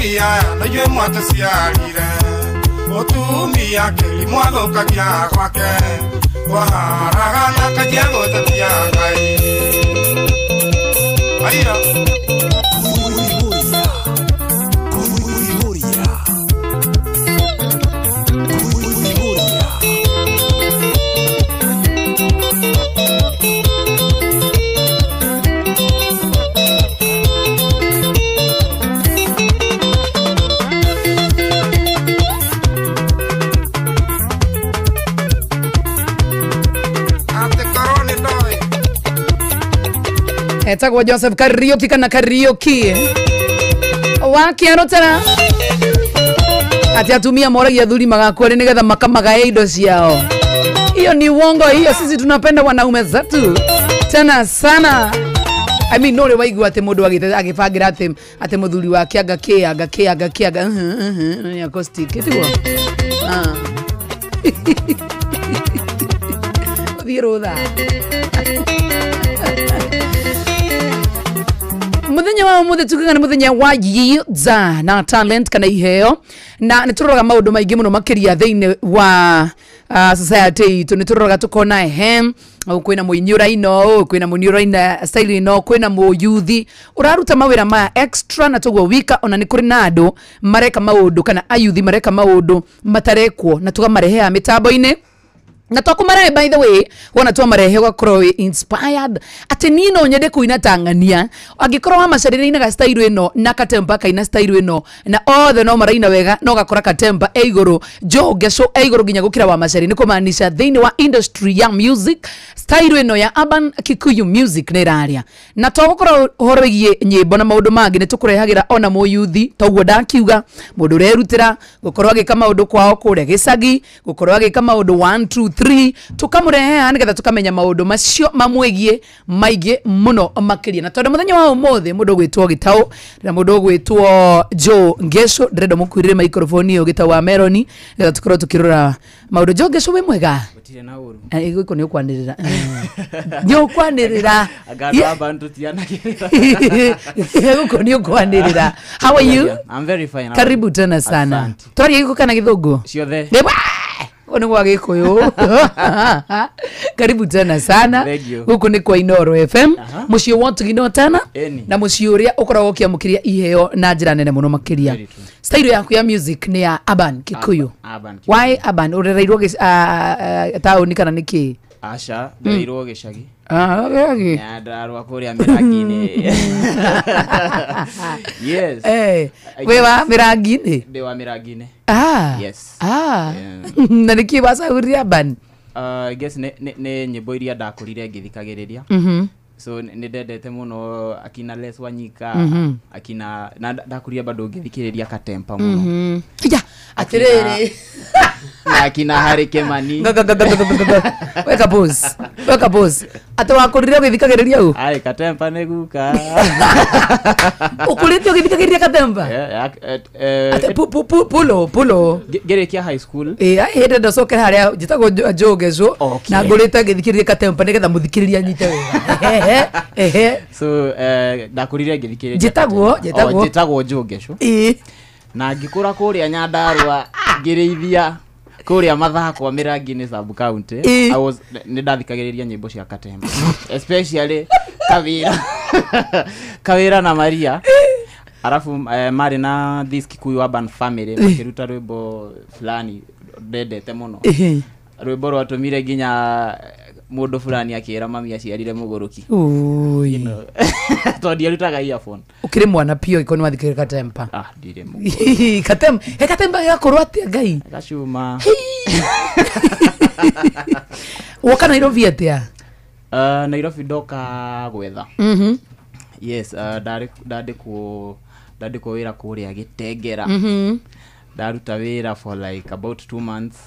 Atumia na inyuĩ mwatũciarire mũtumia kĩrimũ athũkagia gwake kwaharagana kanjia gũtetia Ngai Aira Etagwo Joseph Kariuki kana Kariuki wakiarotera ati atumia moragia athuri magakua nigetha makamagae indo ciao. Hiyo ni uongo hiyo, sisi tunapenda wanaume zetu tena sana. I mean no waigua ati mundu agibangira ati muthuri wake anga ki anga ki anga ki anga ni acoustic tiguo ah thiĩ rũtha. Muthenya wa umuthi tukaga ni muthenya wa yiza na talent kana iheo na nituroraga maundu maingi muno makiria thiini wa society itu nituroraga tukona ehe kwina muini uraina kwina muini uraina style ino kwina muyuthi uraruta mawira maya extra na tuguo wika ona ni kuri na andu mareka maundu kana ayuthi mareka maundu matarekwo na tukamarehea mitambo-ini na twakumarehe by the way wona twamarehe ugakorwo inspired ati ni no nyende kuina tangania angikorwo wa macarire inaga style ino na Katempa kaina style ino na othe no maraina wega no gakora Katempa e iguru Joe Ngecu e iguru nginya gukira wa macarire ni kumaanisha thiini wa industry ya music style ino ya urban Kikuyu music ni iraria na twagukorwo uhoro wigie nyimbo na maundu mangi ni tukurehagira ona muyuthi toguo ndakiuga mundu urerutira gukorwo agika maundu kwao kuria gicagi gukorwo agika maundu 1 2 3 tukamurehea nigetha tukamenya maundu macio mamwigie maingi muno makiria na tondu muthenya wa umuthi mundu gwitwo Gitau na mundu gwitwo Joe Ngecu ndirenda mukuirire microphone iyo Gitau wa Meloni nigetha tukorwo tukirora maundu. Joe Ngecu wi mwega? Gutire na uru guko ni ukwanirira ni ukwanirira agaba abantu tianagirira guko ni ukwanirira. How are you? I'm very fine. Karibu tena sana. Twaria giko kana githungu ciothe ni gwa Gikuyu. Karibu tena sana guku ni kwa Inooro FM muciĩ wotugino tana na muciĩ uria ukoragwo ukiamukiria iheo na njira nene muno makiria. Style yaku ya music ni ya urban Kikuyu. Why urban? Urereirwo tauni kana niki? Aca ndereirwo gicagi. Ah, gicagi. Nyandarua kuria mirangi-ini. Yes. Eh, we wa mirangi-ini? Ndi wa mirangi-ini. Ah. Yes. Ah. Na niki wacagũrire urban? I guess ne nyimbo iria ndakurire ngithikagiriria. So ni ndendete muno akina Les Wanyika, akina na ndakurire bado ngithikiriria Katempa muno. Ya, atiriri. Na akina Harry Kimani. Weka pause. Weka pause. Ate wakurire ugithikagiriria u? Ai, Katempa ni guka. Ukurite ugithikagiriria Katempa? Ate pulo pulo. Ngirikia high school. Eh, hende ndacokera haria njitagwo Joe Ngecu na ngurite ngithikiriria Katempa nigetha muthikiriria nyite wega. So ndakurire ngithikiriria njitagwo njitagwo Joe Ngecu. Na ngikura kuria Nyandarua ngirithia kuria mathakwa mirangi-ini sub county. I was ni ndathikagiriria nyimbo cia Katempa especially Kawira Kawira na Maria arafu mari na this Kikuyu urban family makiruta rwimbo fulani ndendete muno rwimbo rwatumire nginya mundu fulani akira mami aciarire muguruki ui tondu ndiarutaga earphone ukiri mwana pio iko ni wathikire Katempa. Ah, ndire muguruki Katempa he Katempa gakorwo atia Ngai gacuma woka Nairobi atia? Nairobi ndoka gwetha. Yes, ndandikwo wira kuria Gitengera. Ndaruta wira for like about 2 months.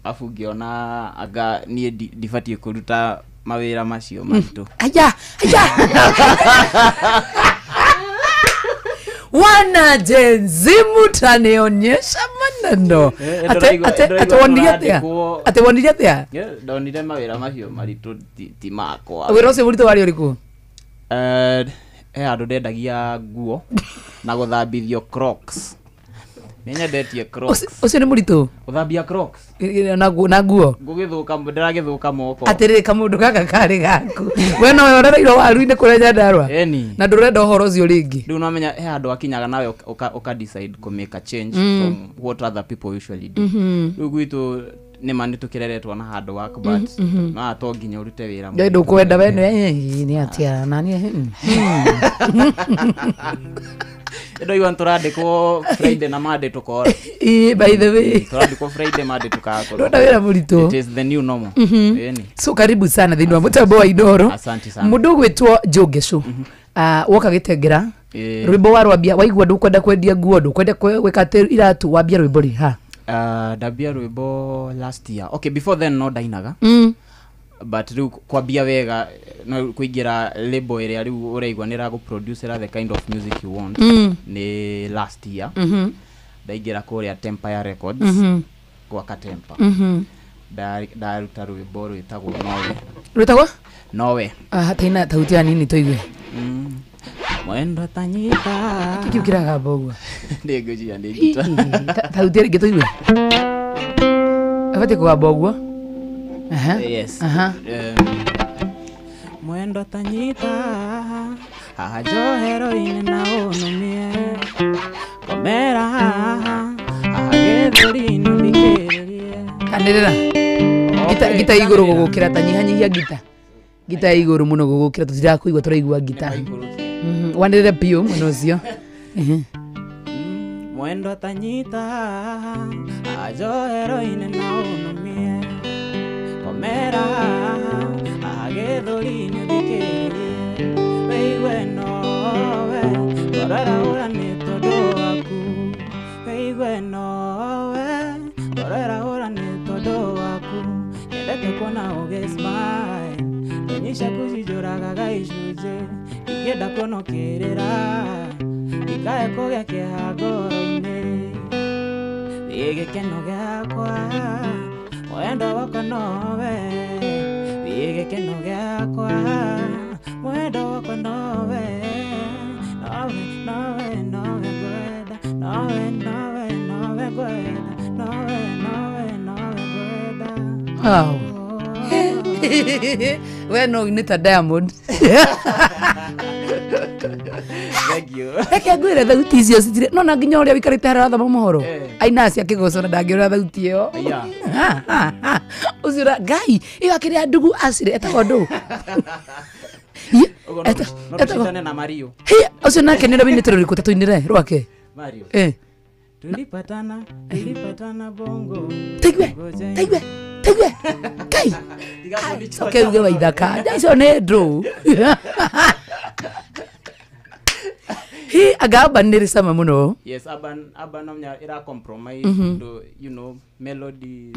Afu ngiona anga nie ndibatie kuruta mawira macio maritu. Aya, aya. Wana Gen Z mutanionyesha maneno. Ate wonire atia? Ate wonire atia? Ndonire mawira macio maritu ti makwa. Wira ucio muritu wari uriku? He andu ndendagia nguo Na gũthambithio Crocs. Nĩnyendetie Crocs. Ũcio nĩ mũritũ. Gũthambia Crocs. Na nguo. Ngũgĩthũka, ndĩragĩthũka moko. Atĩrĩrĩ, kamũndũ gaka karĩ gaku we nowe ũrereirwo waru-inĩ kũrĩa Nyandarua. Eni. Na ndũrenda ũhoro ũcio rĩngĩ. Rĩu nomenya he handũ akinyaga nawe ũka decide kũ make a change from what other people usually do. Rĩu gwitũ nĩma nĩ tũkĩreretwo na hard work, but no to nginya ũrute wĩra Ngai ndũkwenda we nĩ atĩa nani. Ndoigua nĩtũrandĩkwo Friday na Monday tũkora. Ĩĩ, by the way. Tũrandĩkwo Friday, Monday tũkakorwo. Ndũrenda wĩra mũritũ. It is the new normal. Ĩni. So karibu sana thĩinĩ wa mũtambo wa Inooro. Asante sana. Mũndũ ũgwĩtwo Joe woka gĩtengera. Ĩĩ. Rwĩmbo wa rwambia waigua ndũkwenda kwendia nguo, ndũkwenda gwĩka atĩ iratũ, wambia rwĩmbo rĩ ha? Ndambia rwĩmbo last year. Okay, before then no ndainaga. But rĩu kwambia wega no kũingĩra label ĩrĩa rĩu ũraigua nĩ ĩragũproducera the kind of music you want nĩ last year. Ndaingĩra kũrĩa Tempire Records gwa Katempa. Ndaruta rwĩmbo rwĩtagwo Nowe. Rwĩtagwo? Nowe. Taina thauti ya nini tũigue. Mwendo tanyita. Kĩkĩ kĩragamba ũguo? Nĩngũciria nĩ ngita. Thauti ĩrĩa ĩngĩ tũigue. Abatiĩ kũgamba ũguo. Yes. Mwendo tanyita haha njohero-inĩ na ũnũmie, komera haha haha gĩthũri-inĩ ũthikĩrĩrie. Kanĩrĩra. Gita igũrũ gũgũkĩra, ta nyihanyihia gita. Gita igũrũ mũno gũgũkĩra, tũtirakũigua tũraigua gita. Wanĩrĩre biũ mwena ũcio. Mwendo tanyita haha njohero-inĩ na ũnũmie, komera haha gĩthũri-inĩ ũthikĩrĩrie, wĩigue nowe ngoro ĩrahũra nĩ tondũ waku, wĩigue nowe ngoro ĩrahũra nĩ tondũ waku, nyendete kuona ũgĩ smile, thoni ciaku cinjũragaga icunjĩ, ingĩenda kuona ũkĩrĩra ndikae kũgĩa kĩeha ngoro-inĩ, wĩ gĩkeno gĩakwa mwendo wakwa nowe, wĩ gĩkeno gĩakwa mwendo wakwa nowe, nowe nowe nowe ngwenda, nowe nowe nowe ngwenda, nowe nowe nowe ngwenda. Wow. We no nĩ ta Diamond. Thank you. Reke ngwĩre thauti icio citirĩ no na nginya ũrĩa wĩikarĩte harĩa ũrathoma mohoro aina cia kĩgoco na ndangĩũra thauti ĩyo. Ũcio Ngai ĩyo akĩrĩa ndugu acire etagwo ndũ. No tũcindane na Mario. Ũcio nake nĩ ũrĩa wĩinĩte rũrĩkũ ta tũinĩre rwake. Mario. Tulipatana bongo. Taigue. Kai. Coke uge wa ithaka. Icio nĩ ndũ. Hi aga urban nĩ cama mũno. Yes, urban nomnya ira compromise do you know melodies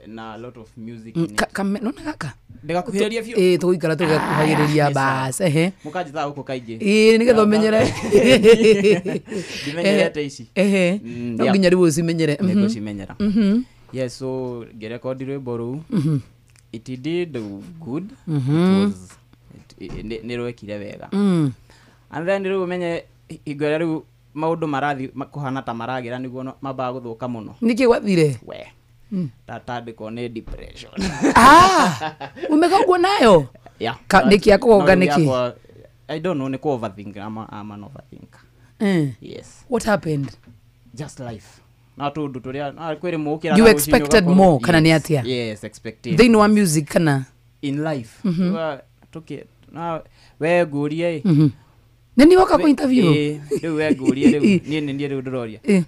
na a lot of music in it. Nona gaka. Ndĩgakuhĩrĩria biũ. Ĩĩ, tũgũikara tũgakuhagĩrĩria bas. Ehe. Mũkanjĩtaga gũkũ kaingĩ. Ĩĩ, nĩgetha ũmenyere. Ndimenyerete ici. Ehe. No nginya rĩu ũcimenyere. Nĩngũcimenyera. Yes, so ngĩrekondi rwĩmbo rũu. It did good. It was nĩ rwekire wega. And then rĩu ũmenye hingo ĩrĩa rĩu maũndũ marathiĩ kũhana ta maragĩra nĩguo mambaga gũthũka mũno. Nĩkĩ gwathire? We. Tatandĩkwo nĩ depression. Umeka ũguo nayo? Yeah. Nĩkĩ akũgonga nĩkĩ? I don't know, nĩ kũ overthink. I'm an overthinker. Yes. What happened? Just life. Na tũndũ tũrĩa kwĩrĩ mũkĩra. You expected more kana nĩ atĩa? Yes, expected. Thĩinĩ wa music kana? In life. Tũkĩ na we ngũrie ĩ. Nĩ woka kũ interview? Rĩu we ngũrie rĩu niĩ nĩ niĩ rĩu ndĩroria.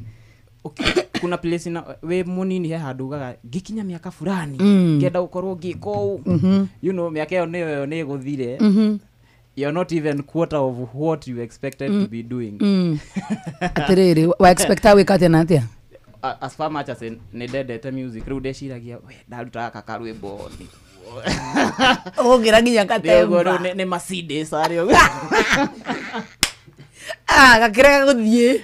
Kuna place na we munini he handu ugaga ngikinya miaka fulani ngenda gukorwo ngika ũũ. You know miaka ĩyo nĩyo nĩ ĩgũthire. You're not even quarter of what you expected to be doing. Atĩrĩrĩ, wa expecta wĩka atĩa na atĩa? As far much as nĩ ndendete music rĩu ndeciragia we ndaruta gaka karwĩmbo ũgũkĩra nginya Katemba. Rĩu nĩ Mercedes arĩ ũguo. Gakĩrega gũthiĩ.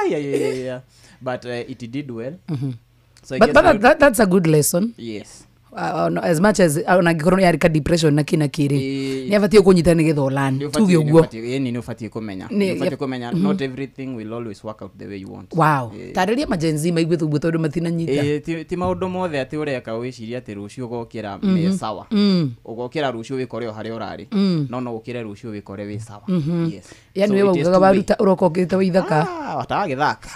Yeah. But it did well. So I but guess that's a good lesson. Yes. As much as ona ngĩkorwo yarĩ ka depression na kĩ na kĩrĩ, nĩ abatiĩ kũnyita nĩgetha ũlan tuge ũguo. Ĩni nĩ ũbatiĩ kũmenya. Nĩ ũbatiĩ kũmenya not everything will always work out the way you want. Wow. Tarĩria majenzi maigue ũguo tondũ matinanyita. Ti maũndũ mothe atĩ ũreka wĩcirie atĩ rũciũ ũgokĩra me sawa. Ũgokĩra rũciũ wĩkore o harĩa ũrarĩ. No ũkĩre rũciũ wĩkore wĩ sawa. Yes. Yani wewe ugaga waruta ũroka ũkĩrĩte wĩ ithaka. Watagĩthaka.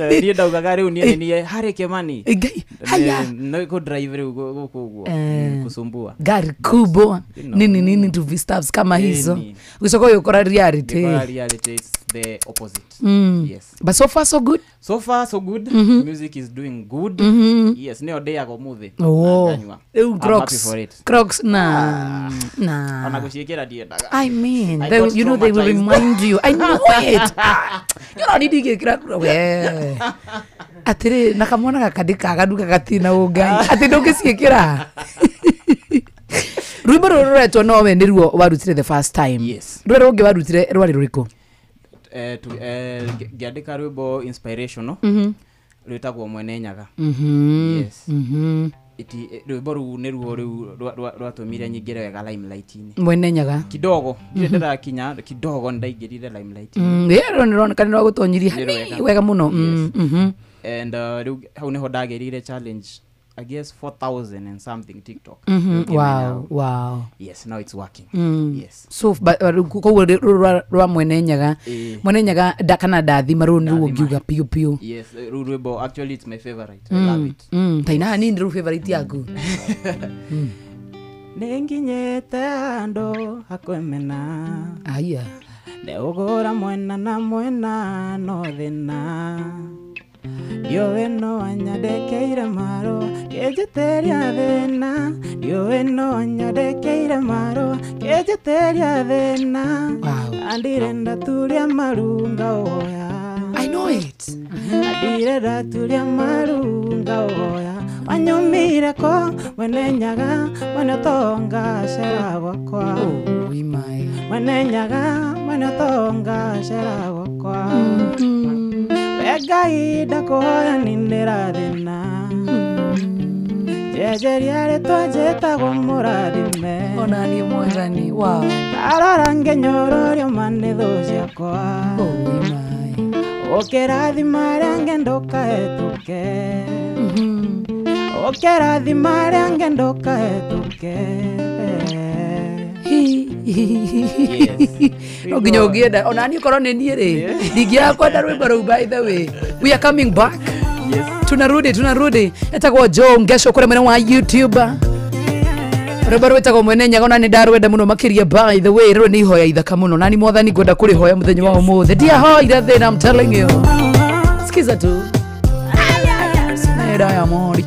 Niĩ ndaugaga rĩu niĩ niĩ Harry Kimani. Haya. No go drive rĩu gũkũ ũguo kusumbua. Gari kubwa nini nini tu stuffs kama hizo. Usoka ukora reality. Ukora reality is the opposite. Yes. But so far so good. So far so good. Music is doing good. Yes, nĩyo ndĩaga ũmũthĩ. Oh. Crocs. Crocs na. Na. Ona gũciĩkĩra ndiendaga. I mean, they, you know they will remind you. I know it. You don't need to get we. Atire na kamwana gakandika gaduka gatina ũngai. Ati ndũngĩciĩkĩra. Rwĩmbo rũrũ rũretwo nowe nĩruo warutire the first time. Yes. Rũrĩa rũngĩ warutire rwarĩ rũrĩkũ? Ngĩandĩka rwĩmbo inspirational. Rwĩtagwo Mwene Nyaga. Yes. Rwĩmbo rũu nĩruo rĩu rwatũmire nyingĩre wega limelight-inĩ. Mwene Nyaga. Kidogo. Ndirĩ ndĩrakinya kidogo nĩndaingĩrire limelight-inĩ. Ĩĩ nĩroneka nĩ rwagũtonyirie hanini wega mũno. And rĩu hau nĩho ndagĩrĩire challenge I guess 4,000 and something TikTok. Wow, wow. Yes, now it's working. Yes. So but koguo rwa Mwene Nyaga. Mwene Nyaga kana ndathima rũu nĩruo ngiuga piũ piũ. Yes, rũu rwĩmbo actually it's my favorite. I love it. Taina nini rũu favorite yaku? Nĩnginyĩte handũ hakwĩmena. Aya. Ndeũgũra mwena na mwena no thĩna. Ndiũĩ no anyandĩkĩire marũa kĩnjĩtĩria thĩna. Ndiũĩ no anyandĩkĩire marũa kĩnjĩtĩria thĩna. Andirenda turia maru ngaoya. I know it. Andirenda turia maru ngaoya. Wanyumire ko Mwene Nyaga mwene ũtonga cera gwakwa. Mwene Nyaga mwene ũtonga cera gwakwa. Ngai ndakũhoya ninĩra thĩna. Njenjeria rĩtwa njĩtagwo mũrathime. Ona niĩ Mwathani. Wow. Ndarora ngĩnyũrũrio ma nĩ thũ ciakwa. Ũkĩrathima arĩa angĩ ndũkahĩtũke. Ũkĩrathima arĩa angĩ ndũkahĩtũke. No nginya ũngĩenda ona niĩ korwo nĩ niĩ rĩ ndingĩaga kwenda rwĩmbo rũu. By the way, we are coming back. Yes. Tunarudi etagwo Joe Ngesho kũrĩa mwena wa YouTube. Rwĩmbo rwĩtagwo Mwene Nyaga ona nĩ ndarwenda mũno makĩria. By the way, rũrũ nĩ ihoya ithaka mũno na nĩ Mwathani ngwenda kũrĩhoya mũthenya wa ũmũthĩ. Ndiahoire thĩna, I'm telling you. Sikiza tu. Sinera ya mori.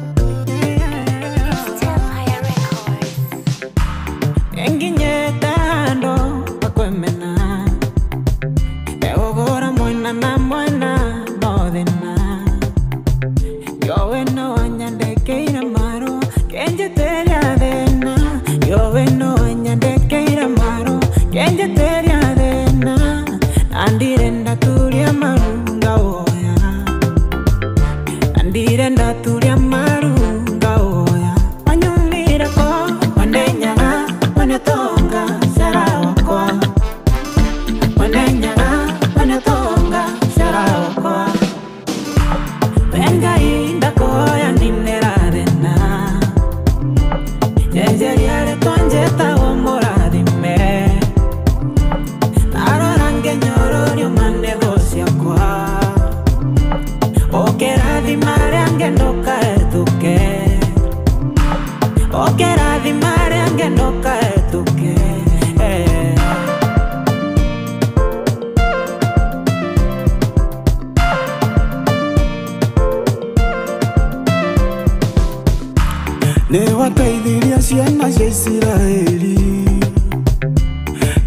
Nĩwateithirie ciana cia Isiraeli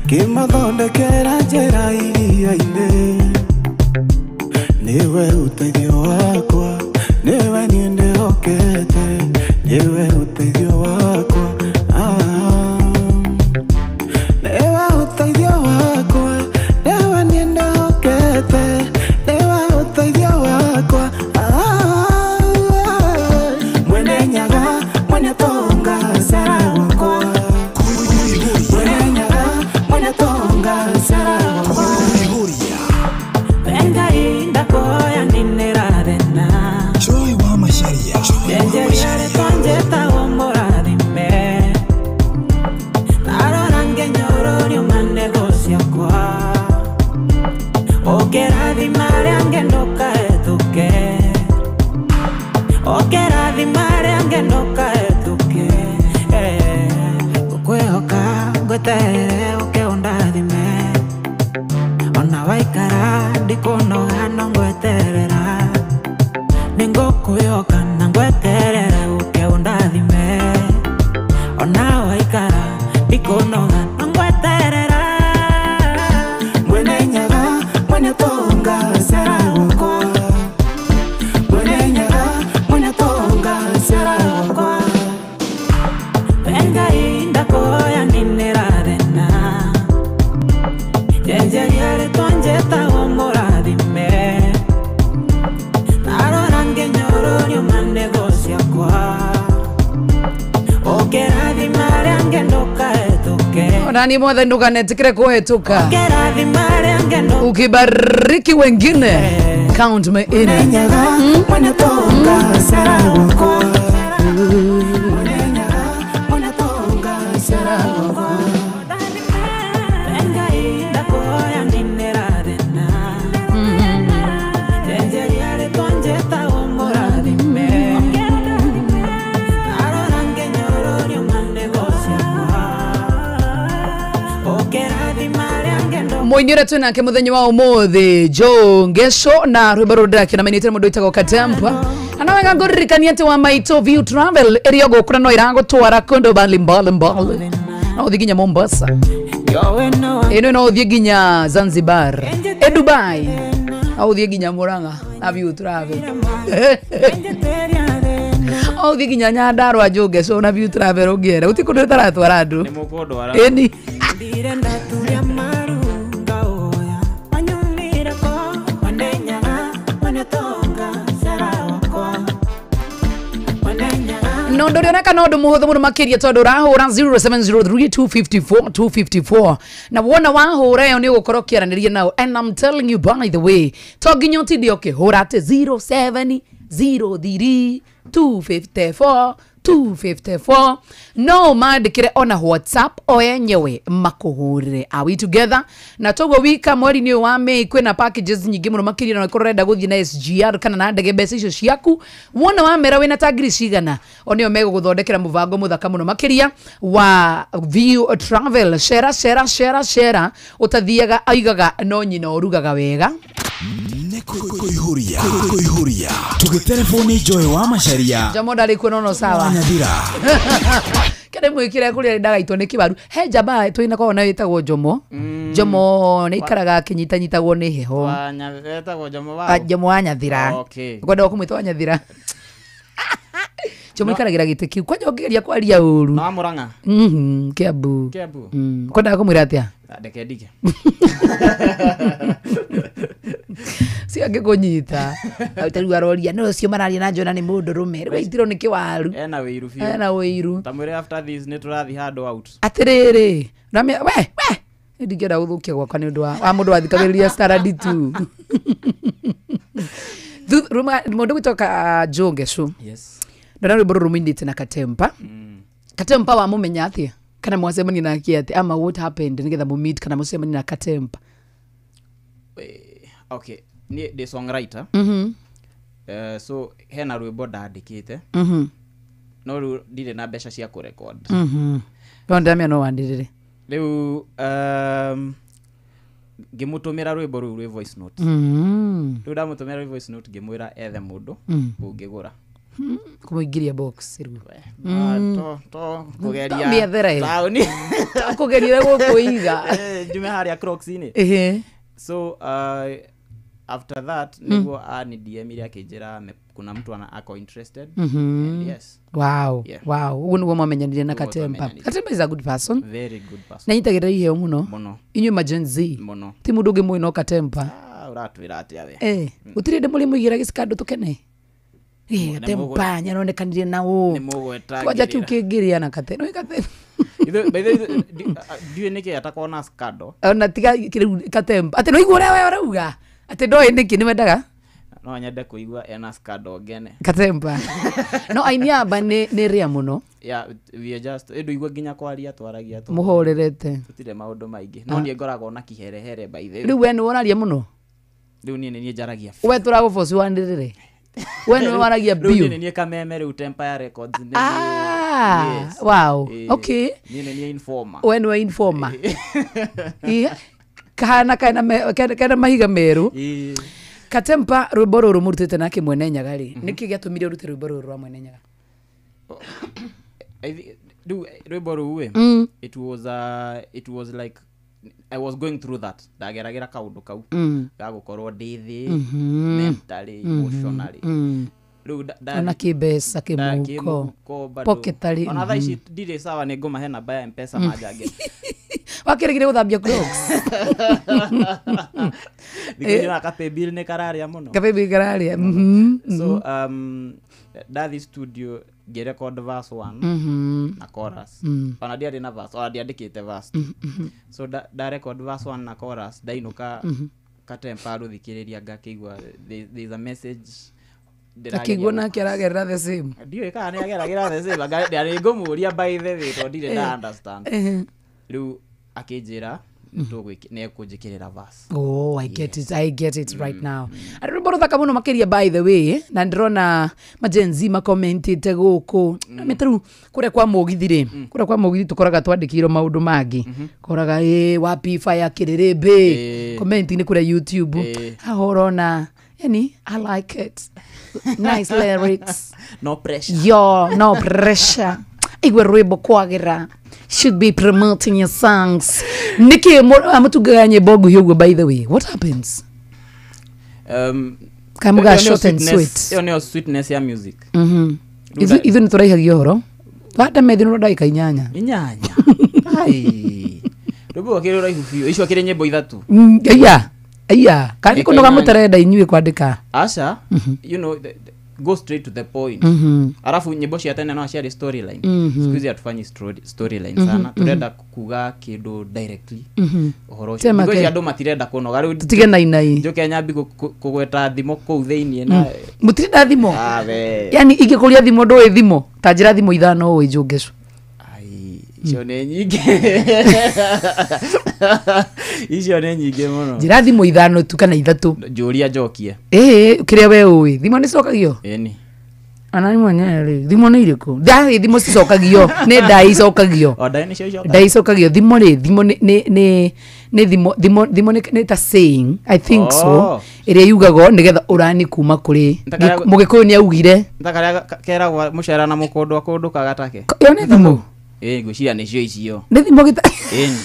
kĩmathondekera njĩra iria-inĩ. Nĩwe ũteithio wakwa, nĩwe niĩ ndĩhokete, nĩwe ũteithio wakwa. Nĩwe ũteithio wakwa, nĩwe niĩ ndĩhokete, nĩwe ũteithio wakwa. ngweterere uke undathime ona waikara ndikunoga no ngweterera nĩngũkwĩhoka na ngweterere uke undathime ona waikara ndikunoga no ngweterera mwene nyaga mwene tonga sera gwakwa mwene nyaga mwene tonga sera gwakwa Ngai ndakoya ninirathena Njenjeria rĩtwa njĩtagwo mũrathime Ndarora ngĩnyũrũrio manego ciakwa Ũkĩrathima arĩa angĩ ndũkahĩtũke Nani mothe ndũkanetĩkĩre kũhĩtũka. Ũkĩrathima arĩa angĩ ndũkahĩtũke Ukibariki wengine, count me in. Mwene tonga sera gwakwa Moinyura tu nake muthenya wa umuthi Joe Ngesho na rwimbo rũrũ ndĩrakĩona mainĩte mũndũ wĩtagwo Katempa. Ana wega ngũririkania atĩ wa maitũ View Travel ĩrĩa gũkũra no ĩragũtwara kũndũ mbalimbali mbali. No ũthiĩ nginya Mombasa, ĩno no ũthiĩ nginya Zanzibar, e Dubai, no ũthiĩ nginya Murang'a na View Travel. No ũthiĩ nginya Nyandarua Joe Ngesho na View Travel ũngĩenda. Gũtirĩ kũndũ ĩtaratwara andũ. Nĩ mũkũndwara. Ĩni. No ndũrĩoneka no ũndũ mũhũthũ mũno makĩria tondũ ũrahũra 0703254254 na wona wahũra ĩyo nĩ ũgũkorwo ũkĩaranĩria nao. And I'm telling you, by the way, to nginya ũtinde ũkĩhũra atĩ 0703254254 no mandĩkĩre ona WhatsApp o enyewe makũhũrĩre. Are we together? Na toguo wika mweri-inĩ ũyũ wa May kwĩna packages nyingĩ mũno makĩria na ũkorwo ũrenda gũthiĩ na SGR kana na ndege mbeca icio ciaku wona wamera wĩna ta ngiri cigana o nĩo megũgũthondekera mũbango mũthaka mũno makĩria wa View Travel. Cera cera cera cera ũtathiaga aigaga no nyina ũrugaga wega. Kuihuria kuihuria tugitelefoni Joy wa Macharia Jomo ndarĩ kuo no sawa Nyathira kene mwikire kuria ndagaitwo nĩ kibaru he njamba twina korwo nayo ĩtagwo Jomo. Jomo nĩ ikaraga akĩnyitanyitagwo nĩ heho. Etagwo Jomo wa Jomo wa Nyathira. Okay. Ngwenda kũmwĩta wa Nyathira. Jomo ikaragĩra gĩtĩ kĩu kwanja ũngĩgeria kwaria ũru. Na Murang'a. Kiambu. Kiambu. Kwendaga kũmwĩra atĩa? Ndeke ndige. Si angĩkũnyita tarĩu aroria no ũcio mararia na Jona nĩ mũndũ rũme rĩu aitirwo nĩ kĩwaru. Ena wĩiru biũ. Ena wĩiru. Ta mwĩre after this nĩ tũrathiĩ handũ out. Atĩrĩrĩ we ndingĩenda gũthũkia gwakwa nĩ ũndũ wa mũndũ wathikagĩrĩria Star D2. Mũndũ gwĩtwo Joe Ngesho. Yes. Ndona rwĩmbo rũrũ rũmũinĩte na Katempa. Katempa wamũmenya atĩa kana mwacemania nake atĩa ama what happened nĩgetha mũmeet kana mũcemanie na Katempa? Okay, ni the songwriter. So hena rwĩmbo ndandĩkĩte. No rĩu ndirĩ na mbeca cia kũrecord. No ndamia no wandĩrĩre. Rĩu ngĩmũtũmĩra rwĩmbo rũu rwĩ voice note. Rĩu ndamũtũmĩra rwĩ voice note ngĩmwĩra ethe mũndũ ũngĩgũra. Kũmũingĩria box rĩu. To kũgeria. Mĩethere. Taũni. Kũgeria gũkũiga. Njume harĩa Crocs-inĩ. So after that niguo ani DM ile akijira kuna mtu ana ako interested. And yes. Wow. Yeah. Wow. Uguo niguo mwamenyanire na Katempa. Katempa is a good person. Very good person. Na nyitagĩrĩra iheo mũno. Mũno. Inyuĩ ma Gen Z. Mũno. Ti mũndũ ũngĩ mũĩ no Katempa. Ah, ũratwĩra atĩa we? Gũtirĩ hĩndĩ mũrĩ mũigĩra gĩcikandũ tũkene. Katempa nĩaronekanire na ũ. Nĩ mũgweta. Kwanja kĩu kĩngĩrĩa na Katempa. No Katempa. Ithe by the way ndiũĩ nĩkĩ atakorwo na scandal. Ona tiga rĩu Katempa. Atĩ no igua ũrĩa we ũrauga. Atĩ ndoĩ nĩkĩ nĩ wendaga? No nyende kũigua ena scandal ngene. Katempa. No aini aba nĩ rĩa mũno. Yeah, we are just ndũigua nginya kwaria twaragia tu. Mũhorerete. Tũtirĩ maũndũ maingĩ. No niĩ ngoragwo na kiherehere by the way. Rĩu we nĩ ũraria mũno? Rĩu niĩ nĩ niĩ njaragia. We tũragũboci wanĩrĩre. We nĩwe waragia Rĩu biũ. niĩ nĩ niĩ kameme rĩu Empire Records nĩ. Yes. Wow. Okay. Niĩ nĩ informer. We nĩwe informer. Yeah. Kahana kana mahiga meru. Katempa rwĩmbo rũrũ mũrutĩte nake Mwene Nyaga rĩ, nĩkĩ gĩatũmire ũrute rwĩmbo rũrũ rwa Mwene Nyaga? Rĩu rwĩmbo rũu ĩ, it was like I was going through that. Ndageragĩra kaũndũ kau ga gũkorwo ndĩ thĩ mentally, emotionally. Rĩu ona kĩmbeca kĩmũhuko pocketary. Ona thaa ici ndirĩ sawa, nĩ ngũmahe namba ya M-Pesa manjange. Wakĩregire gũthambia Crocs. Thikũ ici na ka bill nĩ kararĩa mũno. Ka bill kararĩa. So ndathi studio ngĩrecord verse 1 na chorus. Ona ndiarĩ na verse, ona ndiandĩkĩte verse. So da record verse 1 na chorus, ndainũka Katempa rũthikĩrĩria ngakĩigua there's a message. Akĩigua nake aragerera the same. Ndiũĩ kana nĩ ageragĩra the same, ndarĩ ngũmũria by the way tondũ ndirĩ nda understand. Rĩu akĩnjĩra nĩ ekũnjĩkĩrĩra verse. Oh, I get it. I get it right now. Rwĩmbo rũthaka mũno makĩria by the way, na ndĩrona ma Gen Z makomentĩte gũkũ. Mĩtĩrũ kũrĩa kwa mũgithi rĩ, kũrĩa kwa mũgithi tũkoraga twandĩkĩirwo maũndũ mangĩ. Koraga wapi fire kĩrĩrĩmbĩ. Comment-inĩ kũrĩa YouTube. Haha ũrona, yani I like it. Nice lyrics. No pressure. Yo, no pressure. Igwe rwĩmbo kwagĩra. Should be promoting your songs. Niki mutungaga nyĩmbo nguhĩ ũguo by the way. What happens? Kamuga short and sweet. Ĩyo nĩyo sweetness ya music. Ithuĩ nĩ tũraihagia ũhoro. Wanda methi nĩ ndagĩka inyanya. Inyanya. Ai. Rwĩmbo rwakĩrĩ rũraihu biũ. Icio akĩrĩ nyĩmbo ithatũ. Aya. Aya. Kana kũnoga mũtarenda inyuĩ kwandĩka. Aca, you know, go straight to the point. Alafu nyimbo cia tene no ciarĩ storyline. Siku hizi hatufanyi storyline sana. Turenda kuga kindu directly. Ũhoro ũcio. Because andũ matirenda kũnoga. Rĩu tutige nainai. Njoke nyambi kũgweta thimo kũu thĩiniĩ na mũtirenda thimo. Yani ingĩkũria thimo ndũĩ thimo. Ta njĩra thimo ithano ũĩ Njũngecũ. Ai, icio nĩ nyingĩ. Icio nĩ nyingĩ mũno. Njĩra thimo ithano tu kana ithatũ. Njũria njokie. Kĩrĩa we ũĩ. Thimo nĩ cicokagio? Ĩni. Ana nĩ mwenyewe rĩ. Thimo nĩ irĩkũ? Ndai thimo cicokagio. Nĩ ndai icokagio. O ndai nĩcio icokagio. Ndai icokagio. Thimo rĩ, thimo nĩ thimo thimo thimo nĩ ta saying, I think so. Ĩrĩa yugagwo nĩgetha ũrani kuma kũrĩ Mũgĩkũyũ nĩ augire. Ntakarĩa keragwo mũcera na mũkũndũ akũndũ kagatake. Ĩyo nĩ thimo. Ngwĩciria nĩcio icio. Nĩ thimo gĩta. Ĩni.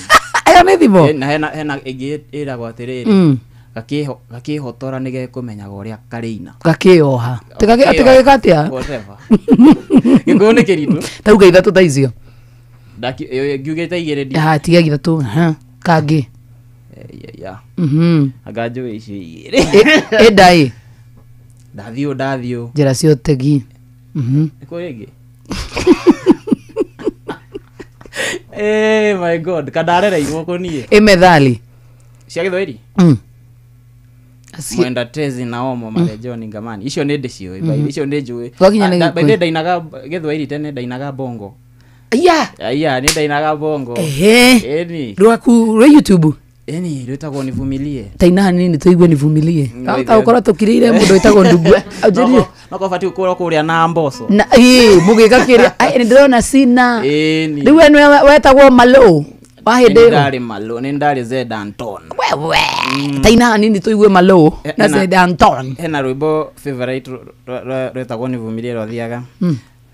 Ĩyo nĩ thimo. Na hena ĩngĩ ĩragwo atĩrĩrĩ. Gakĩhotora nĩ gekũmenyaga ũrĩa karĩina. Gakĩoha. Tigagĩka atĩa? Whatever. Gĩkũyũ nĩ kĩritũ. Tauga ithatũ ta icio. Ngiugĩte igĩrĩ ndi. Tiga ithatũ. Kangĩ. Yeah. Anga njũĩ icio igĩrĩ. Ĩndaĩ. Ndathiũ ndathiũ. Njĩra cia ũtegi. Nĩ kũrĩ ĩngĩ? My God, kandarereirwo kũniĩ. Ĩ methali. Cia Gĩthwaĩri? Mwenda tezi na omo marejoni ngamani. Icio nĩ ndĩciũĩ, icio nĩ njũĩ. By the way ndainaga Gĩthwaĩri tene, ndainaga bongo. Aya, nĩ ndainaga bongo. Ĩni. Rwaku rwa YouTube? Ĩni, rwĩtagwo Nivumilie. Taina hanini tũigue Nivumilie. Ta ũkorwo tũkirĩire mũndũ wĩtagwo Ndungwa. Anjĩrire. No kobati ũkorwo kũrĩa na mboco. Na mũgĩka kĩrĩa. Nĩ ndĩrona Sina. Ĩni. Rĩu we nĩwe wetagwo Malo. Wa hĩndĩ ĩyo. Nĩ ndarĩ Malo, nĩ ndarĩ Zed Anton. Wewe. Taina hanini tũigue Malo na Zed Anton. Hena rwĩmbo favorite rwĩtagwo Nivumilie rwathiaga.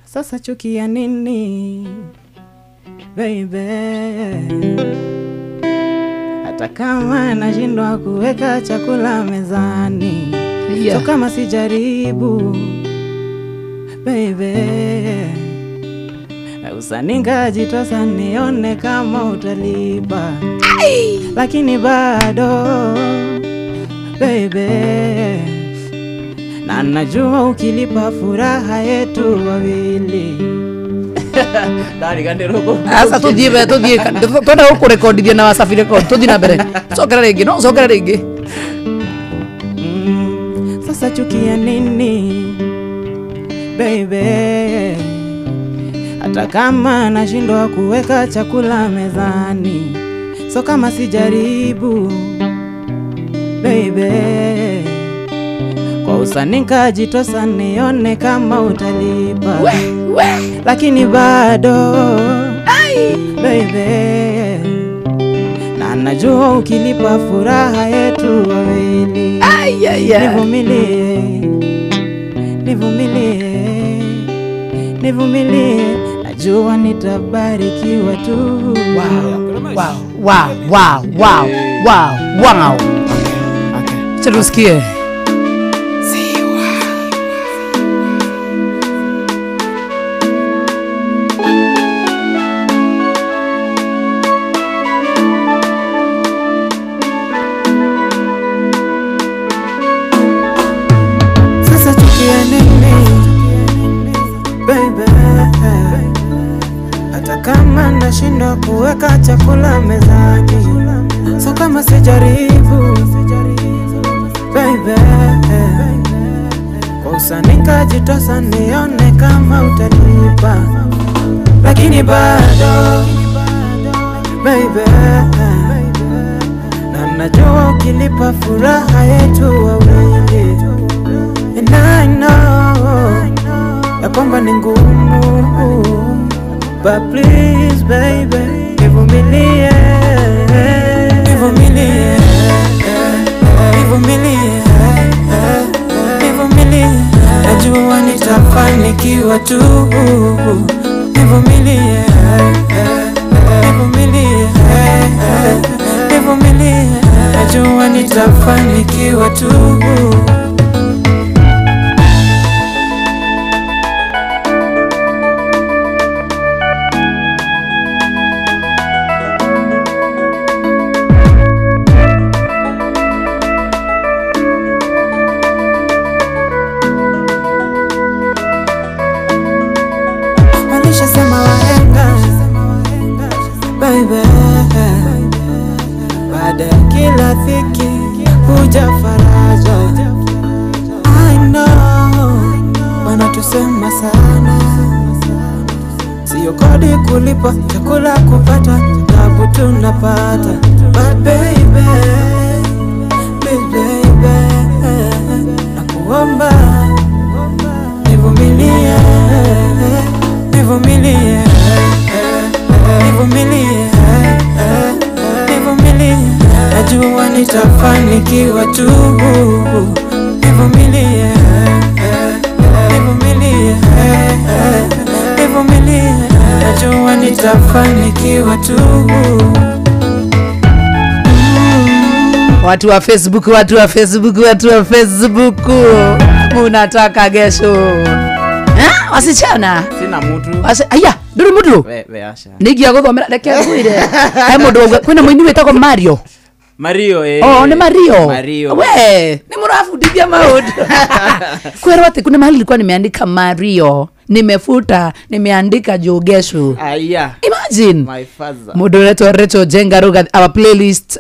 Sasa chukia nini baby, hata kama nashindwa kuweka chakula mezani, so kama sijaribu baby, usaninga jitosa nione kama utalipa, lakini bado baby, na najua ukilipa furaha yetu wawili. Asa tuthiĩ twenda gũkũrekondithia na Wasafi Record, tuthiĩ na mbere. Cokera rĩngĩ, no cokera rĩngĩ. Sasa chukia nini baby, hata kama nashindwa kuweka chakula mezani, so kama sijaribu baby, kwa usaninga jitosa nione kama utalipa. Lakini bado baby, na najua ukilipa furaha yetu wawili. Nivumilie, nivumilie, nivumilie, najua nitabarikiwa tu. Wow, wow, wow, wow, wow, wow. Okay. Tusikie. Sasa chukia nini baby, hata kama nashindwa kuweka chakula mezani, so kama sijaribu baby, kwa usanii nikajitosa nione kama utanipa, lakini bado baby, na najua ukilipa furaha yetu wawili. And I know ya kwamba ni ngumu, but please baby, nivumilie, nivumilie, nivumilie, nivumilie, najua nitafanikiwa tu. Nivumilie, nivumilie, nivumilie, najua nitafanikiwa tu. Walishasema wahenga baby, baada ya kila dhiki huja faraja. I know wanatusema sana, sio kodi kulipa, chakula kupata, tabu tunapata. But baby, baby, nakuomba nivumilie, nivumilie, nivumilie, nivumilie, najua nitafanikiwa tu. Nivumilie, nivumilie, nivumilie, najua nitafanikiwa tu. Watu wa Facebook, watu wa Facebook, watu wa Facebook, munataka gesho. Wasichana sina mutu. Aya, nduri mutu? We asha. Nigia guthomera reke ngwire. He mundu kwina muini witagwo Mario. Mario eh. Oh, ni Mario. Mario. We, ni murafundithia maundu. Kwirwo ati kuna mahali nilikuwa nimeandika Mario, nimefuta, nimeandika Jogeshu. Aya. Imagine. My father. Mundu uretwo Rachel Jenga Ruga, our playlist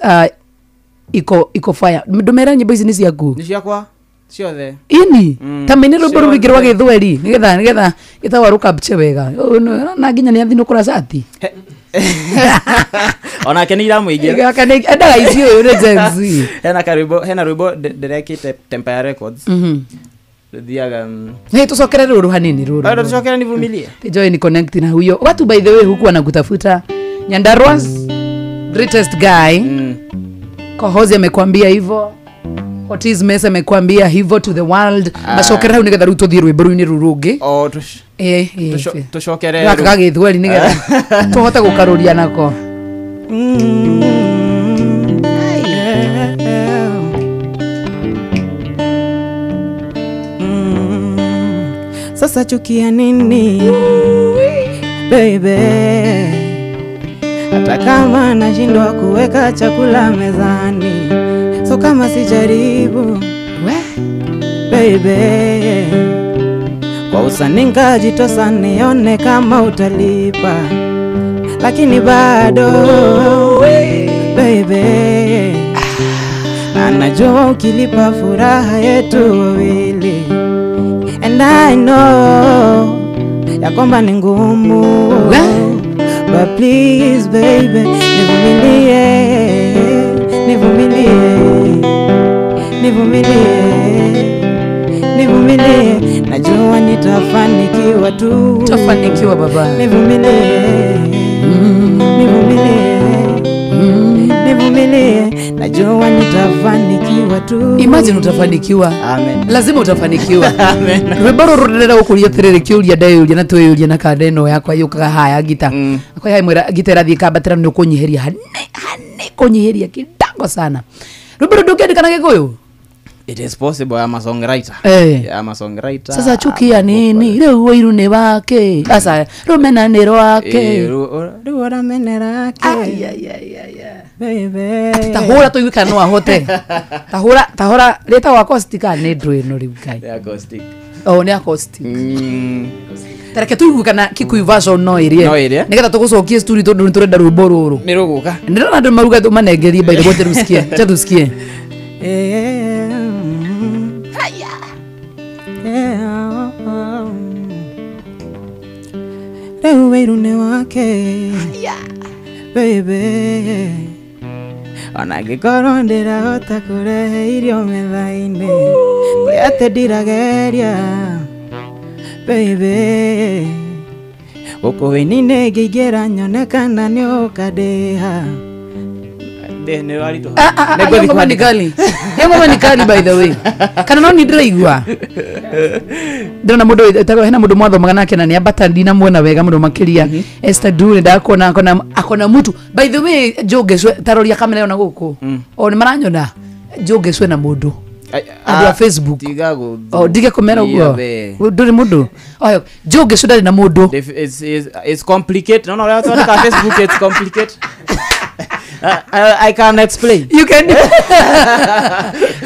iko fire. Ndumera nyimbo ici ni ciaku. Ni ciakwa. Ciothe. Ini ta mini rwimbo rũu rũingĩ rwa gĩthweri nigetha gĩtagwo rũkapche wega na nginya nĩ athinũkũra cati onake nĩ iramũingĩra endaga ici ũyũ nĩ Gen Z. Hena karwimbo, hena rwimbo ndĩrekĩte Tempire Records. Rũthiaga Hey, tucokere rũrũ hanini rũrũ. Bado tucokere nivumilie. Joy ni connect na huyo. Watu by the way huku wanakutafuta. Nyandarua's greatest guy. Kohozi amekwambia hivyo. Otis Mesa amekwambia hivyo to the world. Macokere hau nigetha riu tuthie rwimbo rũinĩ rũu rũngĩ. Oh, tucokere gaka ga gĩthweri nigetha tũhote gũkarũria nako. Sasa chukia nini baby, hata kama nashindwa kuweka chakula mezani, so kama sijaribu baby, kwa usanii nikajitosa nione kama utalipa, lakini bado baby, na najua ukilipa furaha yetu wawili. And I know ya kwamba ni ngumu, but please baby, nivumilie, nivumilie, nivumilie, nivumilie, Najua nitafanikiwa tu. Utafanikiwa baba. Nivumilie, nivumilie, nivumilie. Najua nitafanikiwa tu. Imagine utafanikiwa. Amen. Lazima utafanikiwa. Amen. Rwimbo rũrũ ndĩrenda gũkũria atĩrĩrĩ kĩũria ndeyũria na twĩyũria na kanda ĩno yakwa yũkaga haya ngita. Akwa ya mwĩra ngita ĩrathiĩ kambatĩra nĩ ũkũnyiheria hane hane kũnyiheria kidogo sana. Rwimbo rũrũ ndũngĩandĩka na Gĩkũyũ? It is possible. I'm a songwriter. Eh. I'm a songwriter. Sasa chuki ya nini? Rĩu ũiru nĩ wake. Sasa rũmena nĩ rwake. Rĩu ũramenera Ai, ke ai, ai, ai, ai. baby. Tahũra tũigue kana no ahote. Tahũra tahũra rĩtagwo acoustic kana nĩ ndũ ĩno rĩu Ngai. Acoustic. Oh, nĩ acoustic. Tareke tũigue kana Kikuyu version no ĩrĩe. No ĩrĩe. Nĩgetha tũgũcokie studio tondũ nĩ tũrenda rwĩmbo rũrũ. Nĩ rũgũka. Ndĩrona andũ maruga tũmanengerie by the way tusikie. Acha tusikie. Rĩu wĩiru nĩ wake baby. Ona ngĩkorwo ndĩrahota kũrehe irio metha-inĩ, ti atĩ ndirageria baby. Gũkũ wĩini-inĩ ngĩingĩra nyone kana nĩ ũkandĩha. Nĩ rwaritũha. Ah, ah, ah, hiyo ngoma ni kali. Hiyo ngoma ni kali by the way. Kana no ndĩraigua. Ndĩrona mũndũ ĩtagwo hena mũndũ mwathomaga nake na nĩ ambata ndinamuona wega mũno makĩria. Esther Dune ndakona akona akona mutu. By the way Joe taroria kamera yona gũkũ. O nĩ maranyona Joe na mũndũ. Andũ a Facebook. Tiga gũthũ. O ndige kũmera ũguo. Ndũrĩ mũndũ. Oyo Joe ndarĩ na mũndũ. It's complicated. No, no, twandĩka Facebook it's complicated. I can explain. You can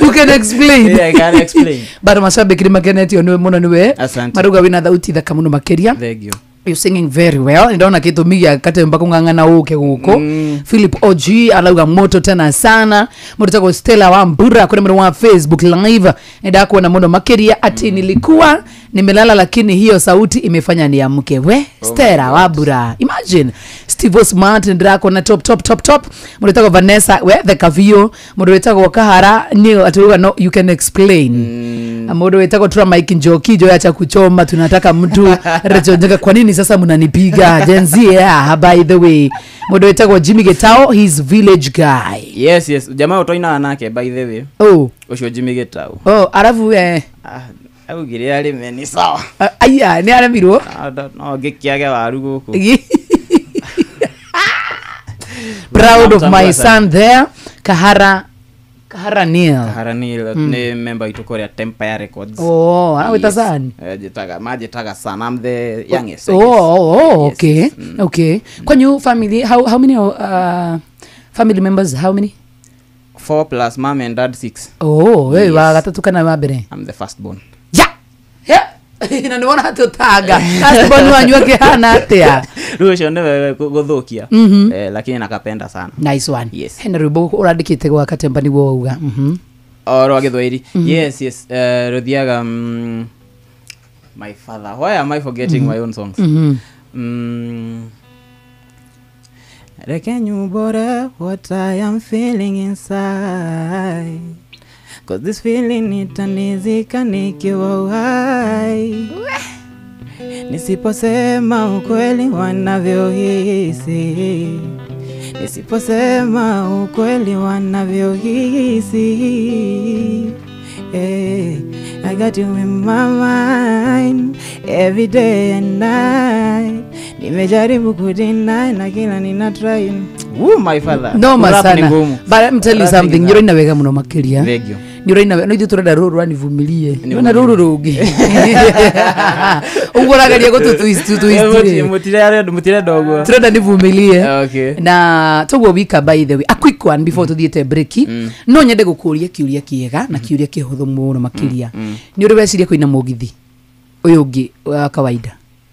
you can explain. Yeah, I can explain. Bado mashabiki nĩ makenetio nĩwe mũno nĩwe. Asante. Maruga wĩna thauti thaka mũno makĩria. Thank you. You're singing very well. Ndona gĩtũmi gĩa Katemba kũng'ang'ana ũke gũkũ. Philip OG arauga moto tena sana. Mũndũ tagwo Stella wa Mbura kũrĩ mũndũ wa Facebook live. Ndakuona mũno makĩria ati nilikuwa nimelala lakini hiyo sauti imefanya niamke. We Stella wa Mbura. Imagine Steve Smart ndirakuona top top top top. Mũndũ tagwo Vanessa we the Kavio. Mũndũ wĩtagwo Kahara ni atuga no you can explain. Mũndũ wĩtagwo Tura Mike Njoki jo acha kuchoma tunataka mtu Rachel kwa nini sasa mnanipiga Gen Z? Yeah, by the way mũndũ wĩtagwo Jimmy Getao, he's village guy. Yes, yes. Jamaa ũtoinaga nake by the way. Oh, Ũcio Jimmy Getao. oh, arabu Augire arĩme nĩ sawa. Aya nĩ aremirwo. No ngĩkĩage waru gũkũ. Proud of my son there, Kahara Kahara Neil. Kahara Neil nĩ member witũ kũrĩa Tempire Records. Oh, anawita san. Njĩtaga manjĩtaga son. I'm the youngest. I Oh, guess. oh, oh, Yes, okay. yes. Okay. Kwanyu family how many family members, how many? 4 plus mom and dad 6. Oh, wewe Yes. wa gatatu kana wa mbere? I'm the first born. Yeah. Yeah. Na nĩwona atĩ ũtanga. First born wanyu akĩhana atĩa? Rĩu ũcio nĩwe gũthũkia. Lakini nakapenda sana. Nice one. Yes. Hena rwĩmbo ũrandĩkĩte gwa Katemba nĩguo wauga. O rwa Gĩthwaĩri. Yes, yes. Rũthiaga my father. Why am I forgetting my own songs? Reke nyumbore what I am feeling inside. Cause this feeling itanizika nikiwa uhai. Nisiposema ukweli wanavyohisi. Nisiposema ukweli wanavyohisi. Hey, I got you in my mind every day and night. Nimejaribu kudeny na kila nina try. Woo, my father. Noma Rap ni sana. ngumu. But let me tell you Rap ni something. ngumu. Nyoro ina wega muno makiria. Thank you. Nyoro ina no ithuĩ tũrenda rũrũ rwanivumilie. Nĩwona rũrũ rũngĩ. Ũguo ũrageria gũtũ twist twist. Mũtirenda ũguo. Tũrenda nivumilie. Okay. Na toguo wika by the way a quick one before tuthiĩte break. No nyende gũkũria kĩũria kĩega na kĩũria kĩhũthũ mũno makĩria. Nĩ ũrĩ weciria kũina mũgithi ũyũ ũngĩ wa kawaida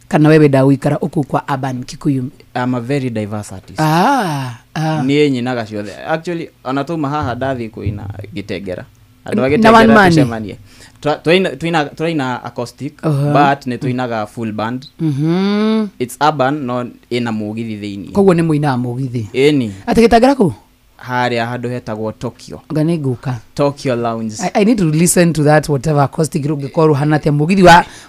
kana wewe wendaga gũikara ũkũ kwa urban Kikuyu? I'm a very diverse artist. Ah. Niĩ nyinaga ciothe. Actually ona tuma haha ndathiĩ kũina Gĩtengera. Andũ a Na one Gĩtengera man? tũcemanie. Tũraina acoustic but nĩ tũinaga full band. It's urban no ĩna mũgithi thĩinĩ. Koguo nĩ mũinaga mũgithi. Ĩni. Atĩ Gĩtengera kũ? Harĩa handũ hetagwo Tokyo. Anga nĩ ngũka. Tokyo Lounge. I need to listen to that whatever acoustic rũngĩkorwo rũhana atĩa mũgithi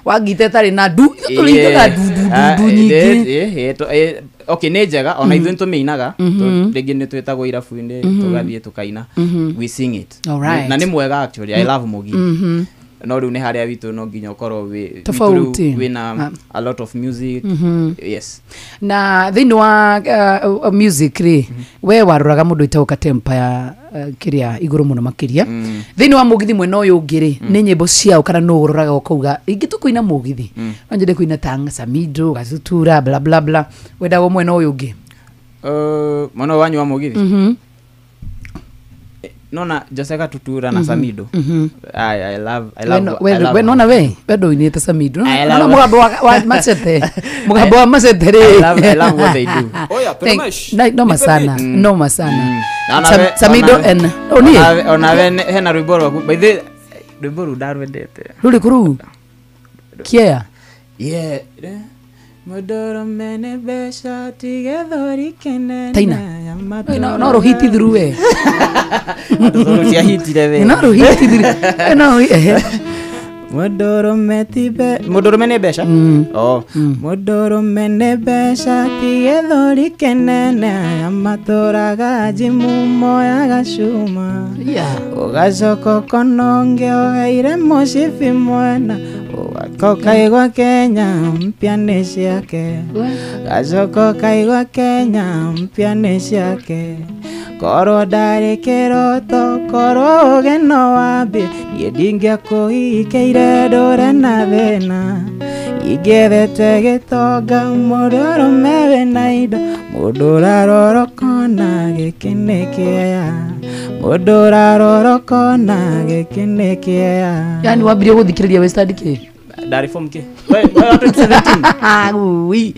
wa ngita ĩtarĩ na ndu tũrĩingaga ndu ndu ndu nyingĩ. Okay, nĩ njega ona ithuĩ nĩtũmĩinaga, rĩngĩ nĩtwĩtagwo irabu-inĩ tũgathiĩ tũkaina, we sing it. Alright. Na nĩ mwega actually, I love mũgithi. No rĩu nĩ harĩa witũ no nginya ũkorwo wĩ Tofauti. wĩna a lot of music. Yes. Na thĩinĩ wa music rĩ, we waroraga mũndũ wĩtagwo Katempa ya kĩrĩa igũrũ mũno makĩria. Thĩinĩ wa mũgithi mwena ũyũ ũngĩ rĩ, nĩ nyĩmbo ciao kana nũ ũroraga ũkauga ingĩ tũkũina mũgithi no nyende kũina ta Samido, Gasutura, bla bla bla, wendagwo mwena ũyũ ũngĩ? Mwena ũyũ wanyu wa mũgithi? Nona Jose Gatutura na Samido. I love we nona we ndoinĩte Samido. Nona mũgambo wa Macete. Mũgambo wa Macete rĩ. I love what they do. Oya, Peremesh. Noma sana. Noma sana. Samido and oni. Ona we hena rwĩmbo rwaku. By the rwĩmbo rũu ndarwendete. Rũrĩkũ rũu? Kiea. Yeah. Mũndũrũme nĩ mbeca tigethũri kĩnene. Taina. No rũhiti thiru we. Rũciahitire we. No rũhiti thiru. No ehe. Mũndũrũme ti mũndũrũme nĩ mbeca? Oh. Mũndũrũme nĩ mbeca tigethũri kĩnene matũraga njimu moyaga cuma. Ũgacoka ũkononge ũheire mũcibi mwena ũgacoka Kenya mpya nĩ ciake. Gacoka ũkaigua Kenya mpya nĩ ciake. Korwo ndarĩ kĩroto korwo ũgĩ no wambie niĩ ndingĩakũhikĩire ndũre na thĩna. Ingĩethete gĩtonga mũndũrũme wĩna indo mũndũ ũrarora ũkona gĩkĩ nĩ kĩea. Mũndũ ũrarora ũkona gĩkĩ nĩ kĩea. Yani wambirie gũthikĩrĩria wĩ study kĩ? Ndarĩ form kĩ? We 2017. Ui.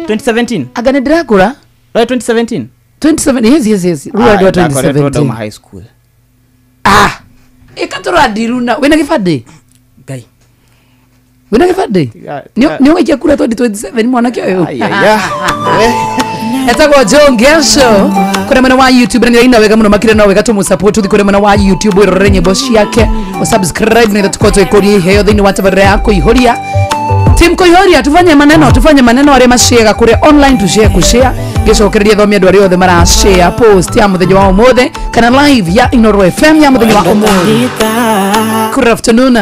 2017. Anga nĩ ndĩrakũra? We 2017. 27 yes. Rũra rwa 2017. High school. Ah. Ĩkatũra ndiruna. Wĩna gĩbandĩ? Ngai. Wĩna gĩbandĩ? Nĩ ũgaikia kura 2027 mwanake ũyũ. Etagwo Joe Ngesho. Kũrĩa mwena wa YouTube na nĩraina wega mũno makĩria no wega tũmũsupport ũthiĩ kũrĩa mwena wa YouTube wĩrorere nyĩmbo ciake, ũsubscribe nĩgetha tũkorwo tũgĩkũria iheo thĩinĩ wa tabarĩra ya Kũihũria. Team Kũihũria, tufanye maneno arĩa maciega kũrĩa online tushare kushare gĩcokereria thomia andũ arĩa othe marashare post ya mũthenya wa ũmũthĩ kana live ya Inooro FM ya mũthenya wa ũmũthĩ. Good afternoon.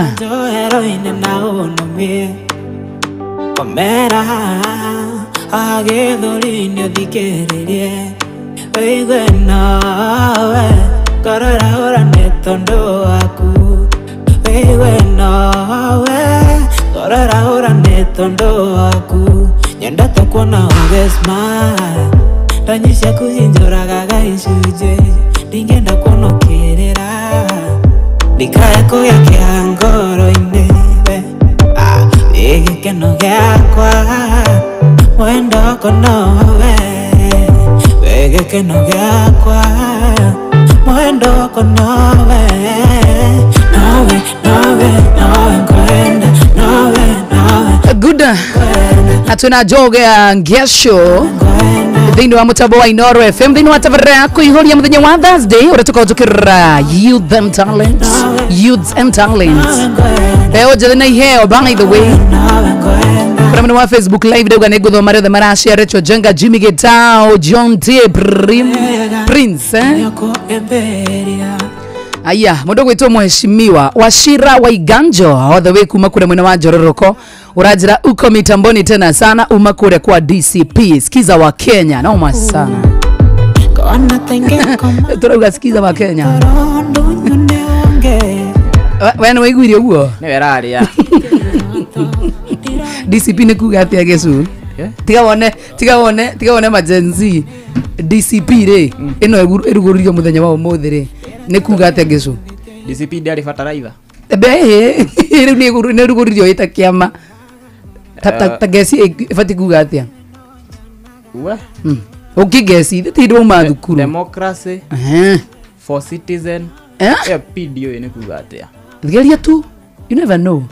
Nyendete kuona ũgĩ smile ndonyi ciaku cinjũragaga icunjĩ ndingĩenda kuona ũkĩrĩra ndikae kũgĩa kĩeha ngoro-inĩ we ĩ gĩkeno gĩakwa mwendo wakwa nowe we gĩkeno gĩakwa mwendo wakwa nowe nowe nowe nowe ngwenda nowe nowe. Good. Atuna Joe Ngesho thĩinĩ wa mũtambo wa Inooro FM thĩinĩ wa tabarĩra ya Kũihũria mũthenya wa Thursday ũrĩa tũkoragwo tũkĩrora youth and talents, youths and talents. Leo njĩthĩ na iheo by the way. Kũrĩa mwena wa Facebook live ndauga nĩ ngũthoma arĩa othe marashare Rachel Jenga, Jimmy Gitao, John T Prince Aya, mũndũ gwĩtwo mheshimiwa Wachira Waiganjo all the way kuma kũrĩa mwena wa Njororoko ũranjĩra uko mitamboni tena sana uma kũrĩa kwa DCP sikiza wa Kenya noma sana. Tũrauga sikiza wa Kenya. We nĩ waiguire ũguo? Nĩwe ĩrarĩa. DCP nĩ kuga atĩa Gĩcu? Tiga wone ma Gen Z DCP rĩ ĩno ĩrugũririo mũthenya wa ũmũthĩ rĩ nĩ kuga atĩa Gĩcu? DCP ndĩarĩ bataraitha. Rĩu nĩ ĩrugũririo ĩta kĩama. Ta ngeci ĩbatiĩ kuga atĩa? We? Ũkĩngeci ti ndũ uma thukuru. Democracy for citizen. PDO nĩ kuga atĩa? Geria tu. You never know.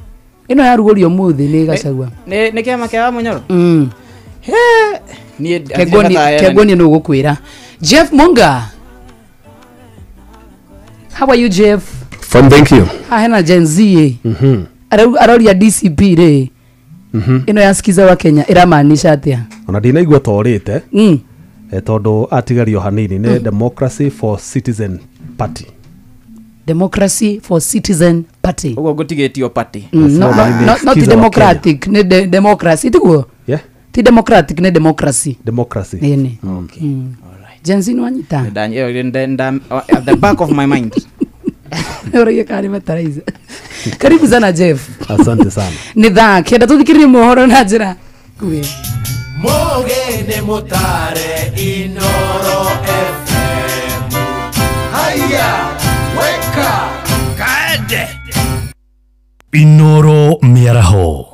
Ĩno yarugũrio ũmũthĩ nĩ Gachagua. Nĩ kĩama kĩa Wamunyoro? Niĩ Kengoni nĩ ũgũkwĩra. Jeff Munga. How are you, Jeff? Fine, thank you. Hena Gen Z. Aroria DCP rĩ. Ino ya Skiza wa Kenya iramaanisha atia? Ona ndinaigua torĩte. Tondũ atigario hanini nĩ Democracy for Citizen Party. Democracy for Citizen Party. Uguo ngũtigĩtio party. No, not democratic, ni democracy tiguo? Yeah. Ti democratic ni democracy. Democracy. Nini. Okay. All right. Gen Z ni wanyita. At the back of my mind. Uragia kari mataraiza. Karibu sana Jeff. Asante sana. Ni thaa kenda tuthikirie mohoro na njira kuĩ. Mogene mutare Inoro FM. Haya, weka kaende. Inoro miaraho.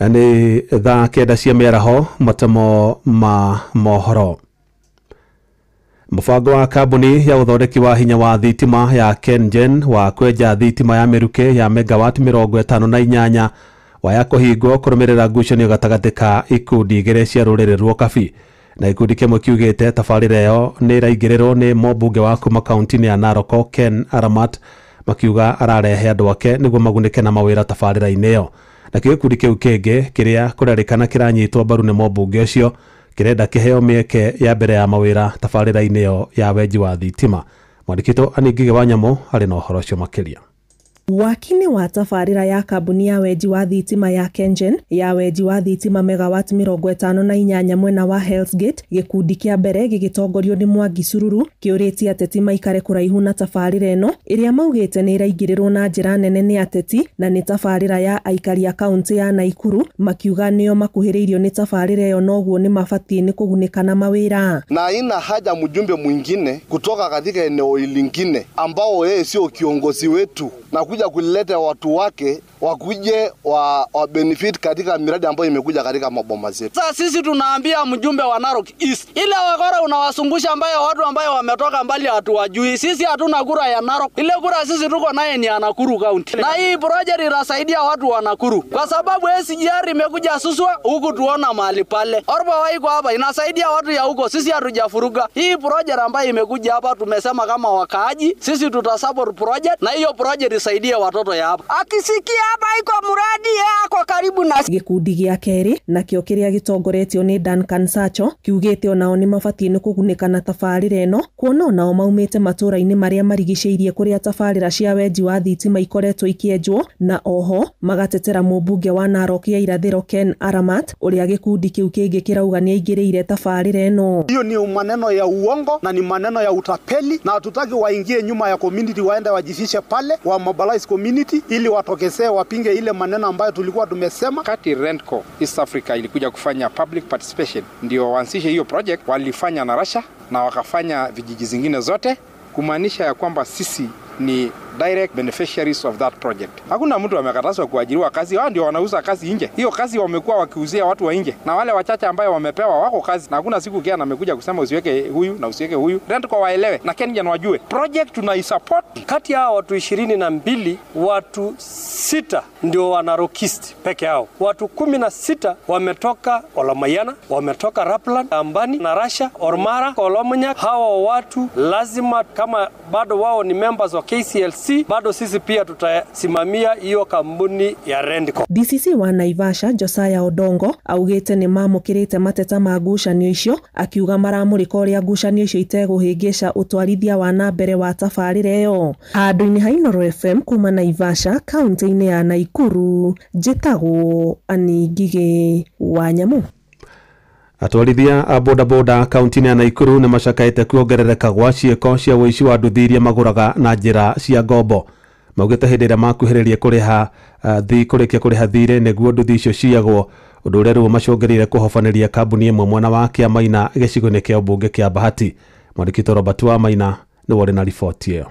Nĩ thaa kenda cia mĩaraho matemo ma mohoro. Mũbango wa kambuni ya ũthondeki wa hinya wa thitima ya KenGen wa kwenja thitima ya mĩrukĩ ya megawati 58 waya kũhingwo kũrũmĩrĩra ngucanio gatagatĩ ka ikundi igĩrĩ cia rũrĩrĩ rwa na ikundi kĩmwe kiugĩte tabarĩra ĩyo nĩ ĩraingĩrĩrwo nĩ mũmbunge wa kuma kaunti-inĩ ya Narok Ken Aramat makiuga ararehe andũ ake nĩguo magunĩke na mawĩra tabarĩra-inĩ ĩyo. Na gĩkundi kĩu kĩngĩ kĩrĩa kũrerĩkana kĩranyitwo mbaru nĩ mũmbunge ũcio kĩrenda kĩheo mĩeke ya mbere ya mawĩra tabarĩra-inĩ ĩyo ya wenji wa thitima. Mwandĩki Annie Ngigĩ wa Nyamũ arĩ na ũhoro ũcio makĩria. Wakini wa tabarĩra ya kambuni ya wenji wa thitima ya KenGen ya wenji wa thitima megawati 58 mwena wa Hell's Gate gĩkundi kĩa mbere gĩgĩtongorio nĩ Mwangi Sururu kĩũrĩtie ateti maikare kũraihu na tabarĩra ĩno ĩrĩa maugĩte nĩ ĩraingĩrĩrwo na njĩra nene nĩ ateti na nĩ tabarĩra ya aikari a kaunti ya Naikuru makiuga nĩo makuhĩrĩirio nĩ tabarĩra ĩyo noguo nĩ mabatiĩ nĩ kũgunĩka na mawĩra. Na ina haja mjumbe mwingine kutoka katika eneo lingine ambao yeye sio kiongozi wetu na kuja kuleta watu wake wakuje wa benefit katika miradi ambayo imekuja katika maboma zetu. Sasa sisi tunaambia mjumbe wa Narok East, ile wakora unawasungusha ambayo watu ambayo wametoka mbali hatuwajui. Sisi hatuna kura ya Narok. Ile kura sisi tuko naye ni ya Nakuru County. Na hii project inasaidia watu wa Nakuru kwa sababu SGR imekuja Suswa huku tuona mahali pale. Orba waiko hapa inasaidia watu ya huko, sisi hatujafuruga. Hii project ambayo imekuja hapa tumesema kama wakaaji sisi tutasupport project na hiyo project isaidie watoto ya hapa. Akisikia hapa iko muradi yako karibu na gĩkundi gĩa kerĩ nakĩo kĩrĩa gĩtongoretio nĩ Duncan Sacho kiugĩte onao nĩ mabatiĩ nĩ kũgunĩka na tabarĩra ĩno kuona onao maumĩte matũra-inĩ marĩa marigicĩirie kũrĩa tabarĩra cia wenji wa thitima ikoretwo ikĩenjwo na oho magatetera mũmbunge wa Narok ya irathĩro Ken Aramat ũrĩa gĩkundi kĩu kĩngĩ kĩrauga nĩ aingĩrĩire tabarĩra ĩno. Hiyo ni maneno ya uongo na ni maneno ya utapeli na hatutaki waingie nyuma ya community waende wajifishe pale wa mobilize community ili watokesee wapinge ile maneno ambayo tulikuwa tumesema. Kati Rentco East Africa ilikuja kufanya public participation ndio waanzishe hiyo project, walifanya na Russia na wakafanya vijiji zingine zote, kumaanisha ya kwamba sisi ni direct beneficiaries of that project. Hakuna mtu amekatazwa kuajiriwa kazi, wao ndio wanauza kazi nje. Hiyo kazi wamekuwa wakiuzia watu wa nje na wale wachache ambao wamepewa wako kazi, na hakuna siku kia amekuja kusema usiweke huyu na usiweke huyu. Rentco waelewe na Kenya wajue project tunaisupport. Kati ya watu 22 watu 6 ndio wanarokist peke yao. Watu 16 wametoka Olomayana, wametoka Raplan, Ambani na Russia, Ormara, Olomunya. Hawa watu lazima kama bado wao ni members wa KCLC, bado sisi pia tutasimamia hiyo kampuni ya Rentco. DCC wa Naivasha Josiah Odongo augite ni mamukirite mateta ma ngucanio icio akiuga maramurika uria ngucanio icio itegũhĩngĩca ũtwarithia wa na mbere wa tabarĩra ĩyo. Handũ-inĩ ha Inoro FM kuma Naivasha kaunti-inĩ ya Naikuru, njĩtagwo Annie Ngigĩ wa Nyamũ. Atwarithia a bodaboda kaunti-inĩ ya Naikuru nĩ macakaĩte kuongerereka gwa ciĩko cia ũici wa nduthi iria magũraga na njĩra cia ngombo. Maugĩte hĩndĩ ĩrĩa makuhĩrĩria kũrĩha kũrĩkia kũrĩha thirĩ nĩguo nduthi icio ciyagwo, ũndũ ũrĩa rĩu macũngĩrĩire kũhobanĩria kambuni ĩmwe mwena wa Kĩamaina gĩcigo-inĩ kĩa ũmbunge kĩa Bahati. Mwandĩki witũ Robert Wamaina nĩwe ũrĩ na riboti ĩyo.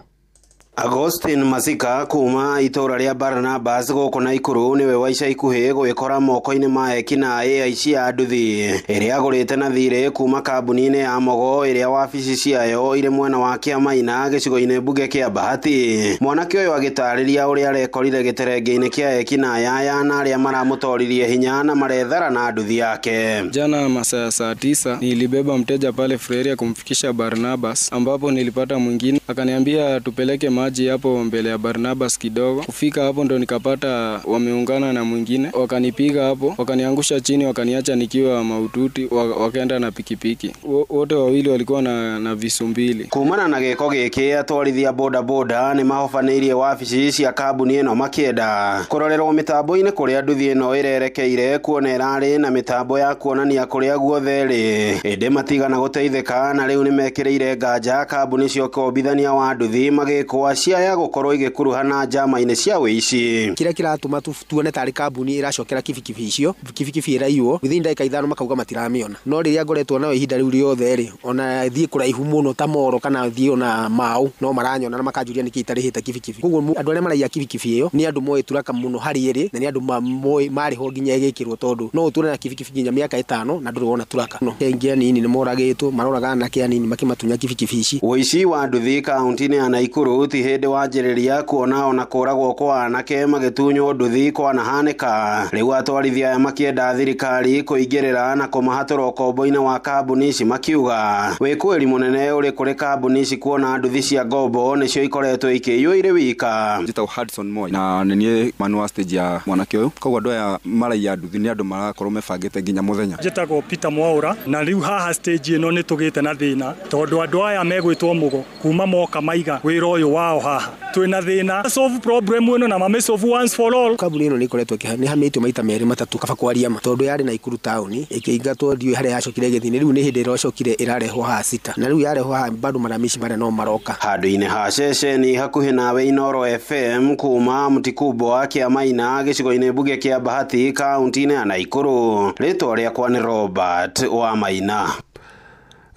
Agustin Masika kuma itũra rĩa Barnabas gũkũ Naikuru nĩwe wa ica ikuhĩ gwĩkora moko-inĩ ma ekinaĩ aici a nduthi ĩrĩa agũrĩte na thirĩ kuma kambuni-inĩ ya Mogo ĩrĩa wabici ciayo irĩ mwena wa Kĩamaina gĩcigo-inĩ mbunge kĩa Bahati. Mwanake ũyũ agĩtarĩria ũrĩa arekorire gĩterenge-inĩ kĩa ekinaĩ aya na arĩa maramũtoririe hinya na marethara na nduthi yake. Jana masaa ya saa 9 nilibeba mteja pale Freria kumfikisha Barnabas, ambapo nilipata mwingine akaniambia tupeleke maji hapo mbele ya Barnabas kidogo. Kufika hapo ndo nikapata wameungana na mwingine, wakanipiga hapo, wakaniangusha chini, wakaniacha nikiwa mahututi, wakaenda na pikipiki. Wote wawili walikuwa na visu mbili. Kumana na gĩko gĩkĩ atwarithia boda boda nĩ mahobanĩirie wabici cia kambuni ĩno makĩenda kũrorerwo mĩtambo-inĩ kũrĩa nduthi ĩno ĩrerekeire kuona ĩrarĩ na mĩtambo ya kuonania kũrĩa guothe ĩrĩ, ĩndĩ matigana gũteithĩka na rĩu nĩmekĩrĩire nganja kambuni cia ũkombithania wa nduthi magĩkwa ciaya gũkorwo igĩkuruhana njama-inĩ cia ũici. Kĩrĩa kĩratũma tuone tarĩ kambuni ĩracokera kibikibi icio, kibikibi ĩraiywo within ndagĩka 5 makauga matiramĩona, no rĩrĩa ngoretwo nayo ihinda rĩu rĩothe rĩ, ona thiĩ kũraihu mũno ta Moro kana thiĩ ona Mau no maranyona na makanjũria nĩkĩ itarĩhĩte kibikibi. Koguo andũ arĩa maraiya kibikibi ĩyo nĩ andũ moĩ turaka mũno harĩ ĩrĩ na nĩ andũ moĩ marĩ ho nginya ĩgĩkĩrwo, tondũ no ũtũre na kibikibi nginya mĩaka 5 na ndũrĩ wona turaka. No aingĩ anini nĩ moragĩtwo, maroraga anake anini makĩmatunya kibikibi ici. Ũici wa nduthi kaunti-inĩ ya Naikuru ti hĩndĩ wanjĩrĩria kuona ona kũragwo kwa anake magĩtunywo nduthi kwanahanĩka. Rĩu atwarithia aya makĩenda thirikari kũingĩrĩra na kũmahatũra ũkombo-inĩ wa kambuni ici makiuga wĩkũĩri mũnene ũrĩ kũrĩ kambuni ici kuona nduthi cia ngombo nĩcio ikoretwo ikĩiywo irĩ wika. Njĩtagwo Hudson Moi na nĩ niĩ manu wa stage ya mwanake ũyũ, koguo andũ aya maraiya nduthi nĩ andũ marakorwo mebangĩte nginya mũthenya. Njĩtagwo Peter Mwaura na rĩu haha stage ĩno nĩ tũgĩte na thĩna tondũ andũ aya megwĩtwo Mugo kuma moka maiga wĩra ũyũ wao haha twĩna thĩna solve problem ĩno na mame solve once for all. Kambuni ĩno nĩ ĩkoretwo nĩ hamĩtio maita 2 3 kaba kwaria ma, tondũ yarĩ Naikuru town ĩkĩingatwo ndiũĩ harĩa yacokire ĩgĩthiĩ, rĩu nĩ hĩndĩ ĩracokire ĩrarehwo haha sita, na rĩu yarehwo haha bado maramici marĩa no maroka. Handũ-inĩ ha ceceni hakuhĩ nawe Inooro FM kuma Mtikubwa Kĩamaina gĩcigo-inĩ mbunge kĩa Bahati kaunti-inĩ ya Naikuru, rĩtwa rĩakwa nĩ Robert wa Maina.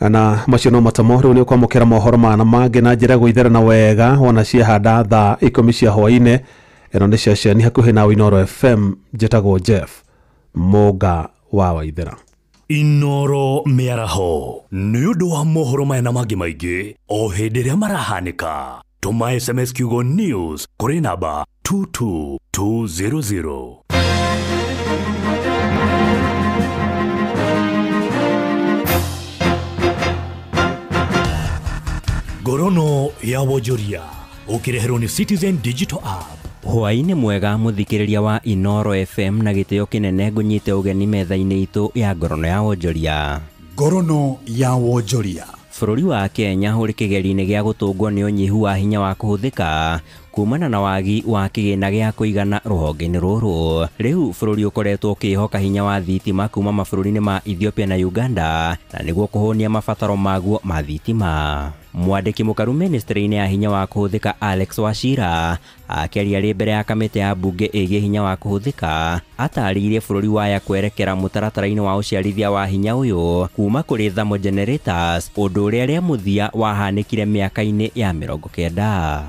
Na macio no matamo rĩu nĩ ũkwamũkĩra mohoro mana mangĩ na njĩra gũitherana wega ona ciahanda thaa 10 cia hwaĩ-inĩ. Ĩno nĩ ceceni hakuhĩ nawe Inooro FM, njĩtagwo Jeff Mũnga wa Waithera. Inooro mĩaraho nĩ ũndũ wa mohoro maya na mangĩ maingĩ o hĩndĩ ĩrĩa marahanĩka. Tũma SMS kiugo news kũrĩ namba 22200. Ngorono ya wonjoria ũkĩreherwo nĩ Citizen Digital App. Hwaĩ-inĩ mwega mũthikĩrĩria wa Inooro FM na gĩtĩo kĩnene ngũnyite ũgeni metha-inĩ itũ ya ngorono ya wonjoria. Ngorono ya wonjoria. Bũrũri wa Kenya ũrĩ kĩgerio-inĩ gĩa gũtũngwo nĩ ũnyihu wa hinya wa kũhũthĩka kumana na wagi wa kĩgĩna gĩa kũigana rũhonge-inĩ rũrũ. Rĩu bũrũri ũkoretwo ũkĩhoka hinya wa thitima kuma mabũrũri-inĩ ma Ethiopia na Uganda na nĩguo kũhũnia mabataro maguo ma thitima. Mwandĩki mũkaru ministry-inĩ ya hinya wa kũhũthĩka Alex Wachira akĩaria arĩ mbere ya kamĩtĩ ya mbunge ĩgiĩ hinya wa kũhũthĩka atarĩirie bũrũri waya kwerekera mũtaratara-inĩ wa ũciarithia wa hinya ũyũ kuma kũrĩ thermal generators, ũndũ ũrĩa rĩa mũthia wahanĩkire mĩaka-inĩ ya 90.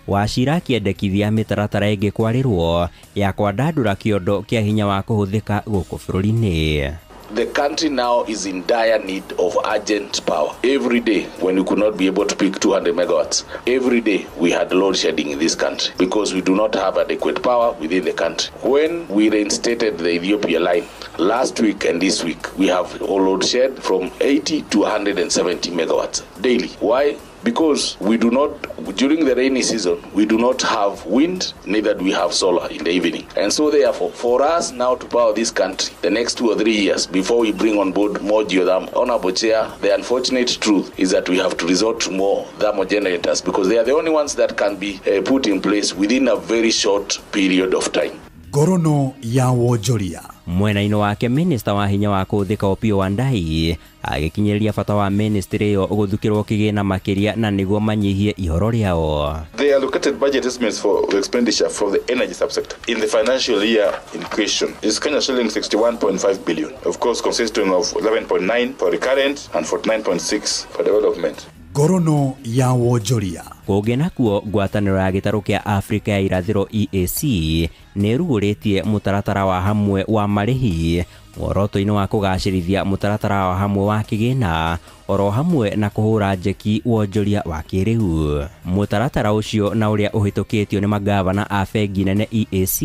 Wachira akĩendekithia mĩtaratara ĩngĩ kwarĩrwo ya kwandandũra kĩondo kĩa hinya wa kũhũthĩka gũkũ bũrũri-inĩ. The country now is in dire need of urgent power. Every day when we could not be able to pick 200 megawatts, every day we had load shedding in this country because we do not have adequate power within the country. When we reinstated the Ethiopia line last week and this week, we have load shed from 80 to 170 megawatts daily. Why? Because we do not, during the rainy season, we do not have wind, neither do we have solar in the evening. And so therefore, for us now to power this country, the next 2 or 3 years, before we bring on board more geothermal, Honorable Chair, the unfortunate truth is that we have to resort to more thermal generators because they are the only ones that can be put in place within a very short period of time. Ngorono ya wonjoria. Mwena-inĩ wake minista wa hinya wa kũhũthĩka Opiyo Wandayi agĩkinyĩria bata wa ministry ĩyo gũthukĩrwo kĩgĩna makĩria na nĩguo manyihie ihoro rĩao. The allocated budget estimates for expenditure for the energy subsector in the financial year in question is Kenya shilling 61.5 billion, of course consisting of 11.9 for recurrent and 49.6 for development. Ngorono ya wonjoria. Kũngĩ nakuo ngwatanĩro ya gĩtarũ kĩa Afrika ya irathĩro EAC nĩ ĩrugũrĩtie mũtaratara wa hamwe wa marĩhi mworoto-inĩ wa kũgacĩrithia mũtaratara wa hamwe wa kĩgĩna oro hamwe na kũhũra njeki wonjoria wa kĩrĩu. Mũtaratara ũcio na ũrĩa ũhĩtũkĩtio nĩ magavana a bengi nene EAC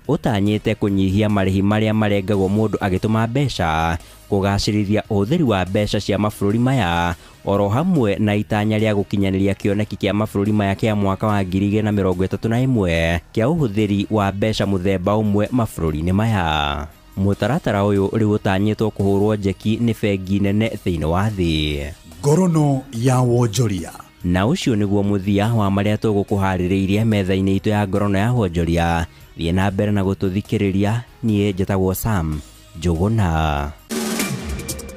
ũtanyĩte kũnyihia marĩhi marĩa marengagwo mũndũ agĩtũma mbeca, kũgacĩrithia ũhũthĩri wa mbeca cia mabũrũri maya oro hamwe na itanya rĩa gũkinyanĩria kĩoneki kĩa mabũrũri maya kĩa mwaka wa 2031 kĩa ũhũthĩri wa mbeca mũthemba ũmwe mabũrũri-inĩ maya. Mũtaratara ũyũ rĩu ũtanyĩtwo kũhũrwo njeki nĩ bengi nene thĩinĩ wa thĩ. Ngorono ya wonjoria. Na ũcio nĩguo mũthia wa marĩa tũgũkũharĩrĩirie metha-inĩ itũ ya ngorono ya wonjoria. Thiĩ na mbere na gũtũthikĩrĩria. Niĩ njĩtagwo Sam Njũgũna.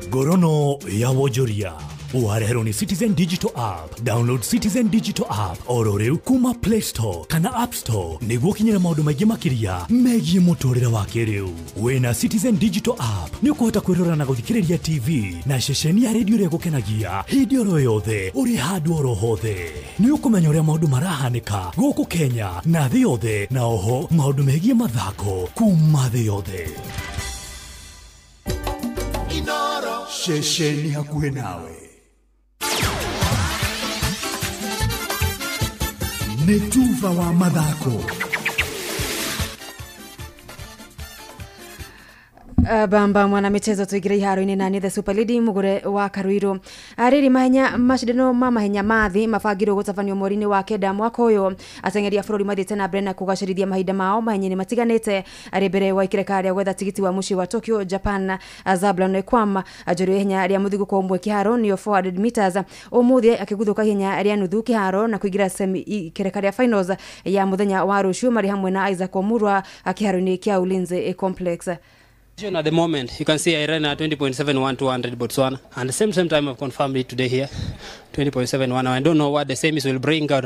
Ngorono ya wonjoria wareherwo ni Citizen Digital App. Download Citizen Digital App oro rĩu kuma Play Store kana App Store nĩguo ũkinyĩre maũndũ maingĩ makĩria megiĩ mũtũrĩre wa kĩrĩu. Wĩna Citizen Digital App nĩ ũkũhota kwĩrora na gũthikĩrĩria TV na ceceni ya redio ĩrĩa ĩgũkenagia hĩndĩ oro yothe ũrĩ handũ oro hothe. Nĩ ũkũmenya ũrĩa maũndũ marahanĩka gũkũ Kenya na thĩ yothe, na oho maũndũ megiĩ mathako kuma thĩ yothe. Ceceni hakuhĩ nawe. Nĩ tuba wa mathako. Bamba mwana michezo tuigire iharo-inĩ na nĩ the Super Lady mugure wa Karuiru. Rĩrĩ mahenya macindano ma mahenya ma thĩ mabangirwo gũtabanio mweri-inĩ wa kenda mwaka ũyũ. Ateng'eri a bũrũri mathiĩte na mbere na kũgacĩrithia mahinda mao mahenya-inĩ matiganĩte. Arĩ mbere wa ikereka rĩa gwetha tigiti wa mũciĩ wa Tokyo, Japan, Zablon Ekwam njorua ihenya rĩa mũthithũko ũmwe kĩharo nĩyo 400 meters ũmũthĩ akĩguthũka ihenya rĩa nuthu kĩharo na kũingĩra semi ikereka rĩa finals ya mũthenya wa rũciũ marĩ hamwe na Isaac Omurwa kĩharo-inĩ kĩa Ulinzi Complex. At the moment, you can see I ran at 20.71 200 Botswana, and the same time I've confirmed it today here, 20.71. I don't know what the semis will bring out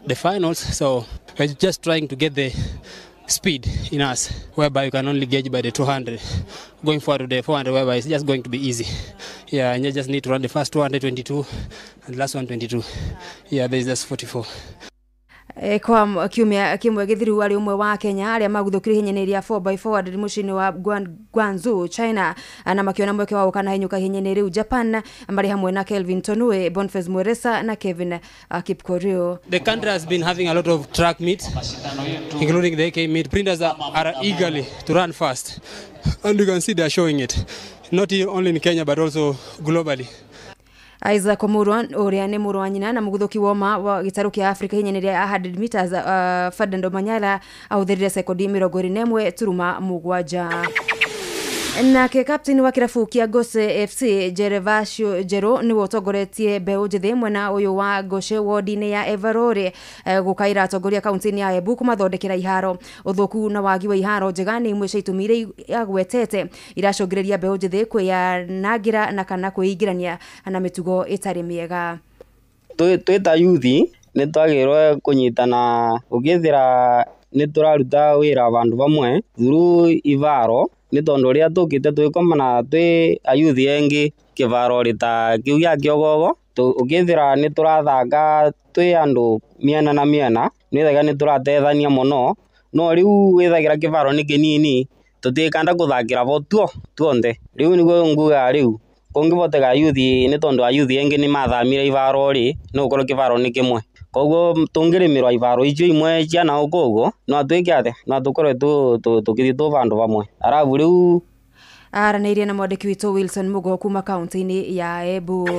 the finals, so we're just trying to get the speed in us, whereby you can only gauge by the 200. Going forward to the 400, whereby it's just going to be easy. Yeah, and you just need to run the first 222 and the last 122. Yeah, there's just 44. Kwa kiumia kimwe githiru ari umwe wa Kenya aria maguthukire ihenya-inĩ rĩa 4x4 mũciĩ-inĩ wa Guangzhou, China, na makiona mweke wa gũka na hinyũka ihenya-inĩ rĩu Japan marĩ hamwe na Kelvin Tonue, Boniface Mweresa na Kevin Kipkorio. The country has been having a lot of track meets, including the AK meet. Printers are eagerly to run fast, and you can see they are showing it, not only in Kenya but also globally. Isaac Omurwa ũrĩa nĩ mũrũ wa nyina na mũguthũki woma wa gĩtarũ kĩa Afrika ihenya-inĩ rĩa 100 meters Ferdinand Omanyala ahũthĩrire sekondi 21.7. Nake captain wa kĩrabu kĩa Gose FC Gervasio Jero nĩwe ũtongoretie mbeũ njĩthĩ mwena ũyũ wa Goshe ward-inĩ ya Everore gũkaĩra atongoria kaunti-inĩ ya Embu kũmathondekera iharo. Ũthũku na wagi wa iharo njega nĩ imwe cia itũmi iria agwetete iracũngĩrĩria mbeũ njĩthĩ kwĩyanangĩra na kana kwĩingĩrania na mĩtugo ĩtarĩ mĩega. Twĩ ta yuthi nĩ twagĩrĩirwo kũnyitana ũkĩthĩra nĩ tũraruta wĩra vandũ vamwe through ivaro nĩ tondũ ũrĩa tũkĩte twĩkomana twĩ ayuthi engĩ kĩvaro rĩ ta kĩu gĩa kĩogogo ũkĩthĩra nĩ tũrathaka twĩ andũ mĩena na mĩena nĩwethaga nĩ tũratethania mũno no rĩu wĩthagĩra kĩvaro nĩ kĩnini tũtĩkanda gũthakĩra vo tuonthe rĩu nĩguo ngugaga rĩu kũngĩvoteka ayuthi nĩ tondũ ayuthi engĩ nĩ mathamire ivaro rĩ no gũkorwo kĩvaro nĩ kĩmwe koguo tũngĩrĩmĩrwa ivaro icio imwe cia na ũguo no twĩke atĩa no tũkorwe tũkĩthiĩ tũ vandũ vamwe arabu rĩu aranĩirie na mwandĩki witũ Wilson Mugo kuma kaunti-inĩ ya Embu.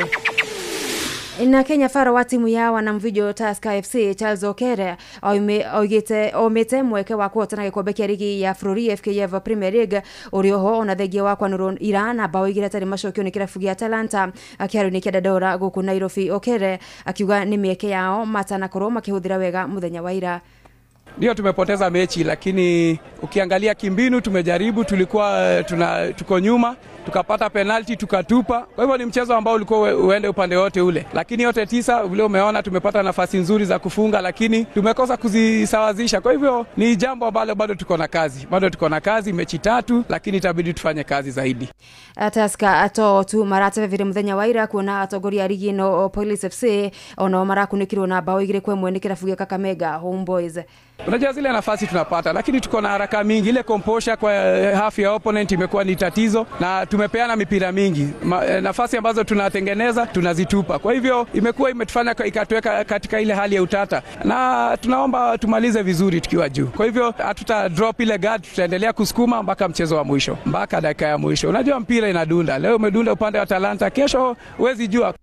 Na Kenya faro wa timu ya wanamvinjo Tusker FC Charles Okere oigite omite mweke wa kuhotana gikombe kia rigi ya bũrũri FKF Premier League uri oho ona thengia wa kwanũrwo ira na bao igĩrĩ atarĩ macokio nĩ kĩrabu gĩa Talanta kĩharo-inĩ kĩa Dandora gũkũ Nairobi. Okere akiuga nĩ mĩeke yao matanakorwo makĩhũthĩra wega mũthenya wa ira. Ndio tumepoteza mechi, lakini ukiangalia kimbinu tumejaribu, tulikuwa tuko nyuma, tukapata penalty tukatupa. Kwa hivyo ni mchezo ambao ulikuwa uende upande wote ule, lakini yote tisa vile umeona tumepata nafasi nzuri za kufunga, lakini tumekosa kuzisawazisha. Kwa hivyo ni jambo ambalo bado tuko na kazi, bado tuko na kazi, mechi tatu, lakini itabidi tufanye kazi zaidi. Tusker to tu maratebevire muthenya wa ira kuona atongoria rigi ino Police FC ono marakunikirwo na bao 2-1 ni kirabu gia Kakamega Homeboys. Unajua zile nafasi tunapata, lakini tuko na haraka mingi. Ile composure kwa half ya opponent imekuwa ni tatizo, na tumepeana mipira mingi. Nafasi ambazo tunatengeneza tunazitupa. Kwa hivyo imekuwa imetufanya ikatuweka katika ile hali ya utata, na tunaomba tumalize vizuri tukiwa juu. Kwa hivyo hatuta drop ile guard, tutaendelea kusukuma mpaka mchezo wa mwisho, mpaka dakika ya mwisho. Unajua mpira inadunda. Leo umedunda upande wa Talanta, kesho huwezi jua.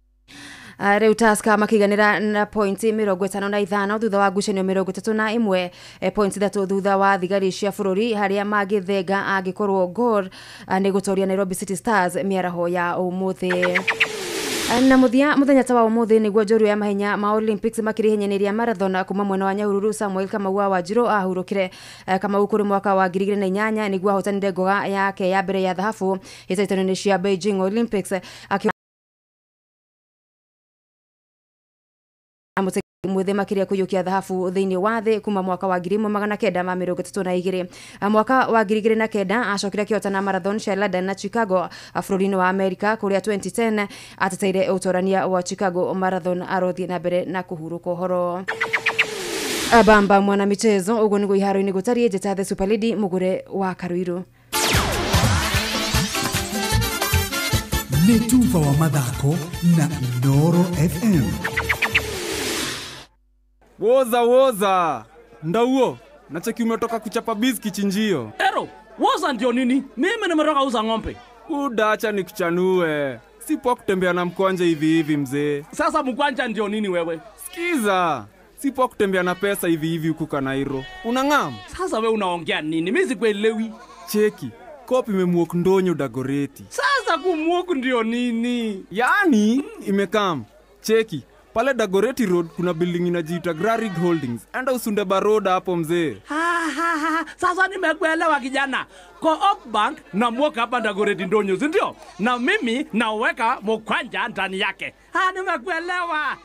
Rĩu Tusker makiganĩra na pointi 55 thutha wa ngucanio 31, pointi 3 thutha wa thigari cia bũrũri harĩa mangĩthenga angĩkorwo Gor nĩ gũtoria Nairobi City Stars mĩaraho ya ũmũthĩ. Na muthia muthenya ta wa umuthi niguo njorua ya mahenya ma Olympics makiri henyanĩria marathon kuma mwena wa Nyahururu Samuel Kamau wa Wanjiru ahurũkire. Kamau kũrĩ mwaka wa 2008 niguo ahotanire ngoga yake ya mbere ya thahabu hĩtahĩtano-inĩ cia Beijing Olympics mwithe makiria kuyukia thahabu thiini wa thi kuma mwaka wa 1932. Mwaka wa 2009 acokire kĩhotana marathon cia London na Chicago bũrũri-inĩ wa Amerika kũrĩa 2010 ateteire ũtorania wa Chicago Marathon arothiĩ na mbere na kũhurũka ũhoro. Bamba mwana michezo ũguo nĩguo iharo-inĩ gũtariĩ. Njĩta The Super Lady Mũgũre wa Karuiru. Nĩ tuba wa mathako na Inooro FM. Woza woza ndauo nacheki umetoka kuchapa biz kichinjio. Ero woza ndio nini? Mimi nimetoka uza ng'ombe. Udacha nikuchanue. Si poa kutembea na mkwanja hivi hivi mzee. Sasa mkwanja ndio nini wewe? Sikiza, si poa kutembea na pesa hivi hivi huku Kanairo. Unang'am? Sasa wewe unaongea nini? Mimi sikuelewi. Cheki, kopi imemuok ndonyo Dagoreti. Sasa kumuok ndio nini? Yaani imekam. Cheki, pale Dagoreti Road kuna building inajiita Grarig Holdings. Enda usunde baroda hapo mzee. Ha ha ha. Sasa nimekuelewa kijana. Co-op Bank na mwoka hapa Dagoreti ndonyo, si ndio? Na mimi naweka mkwanja ndani yake. Ha, nimekuelewa.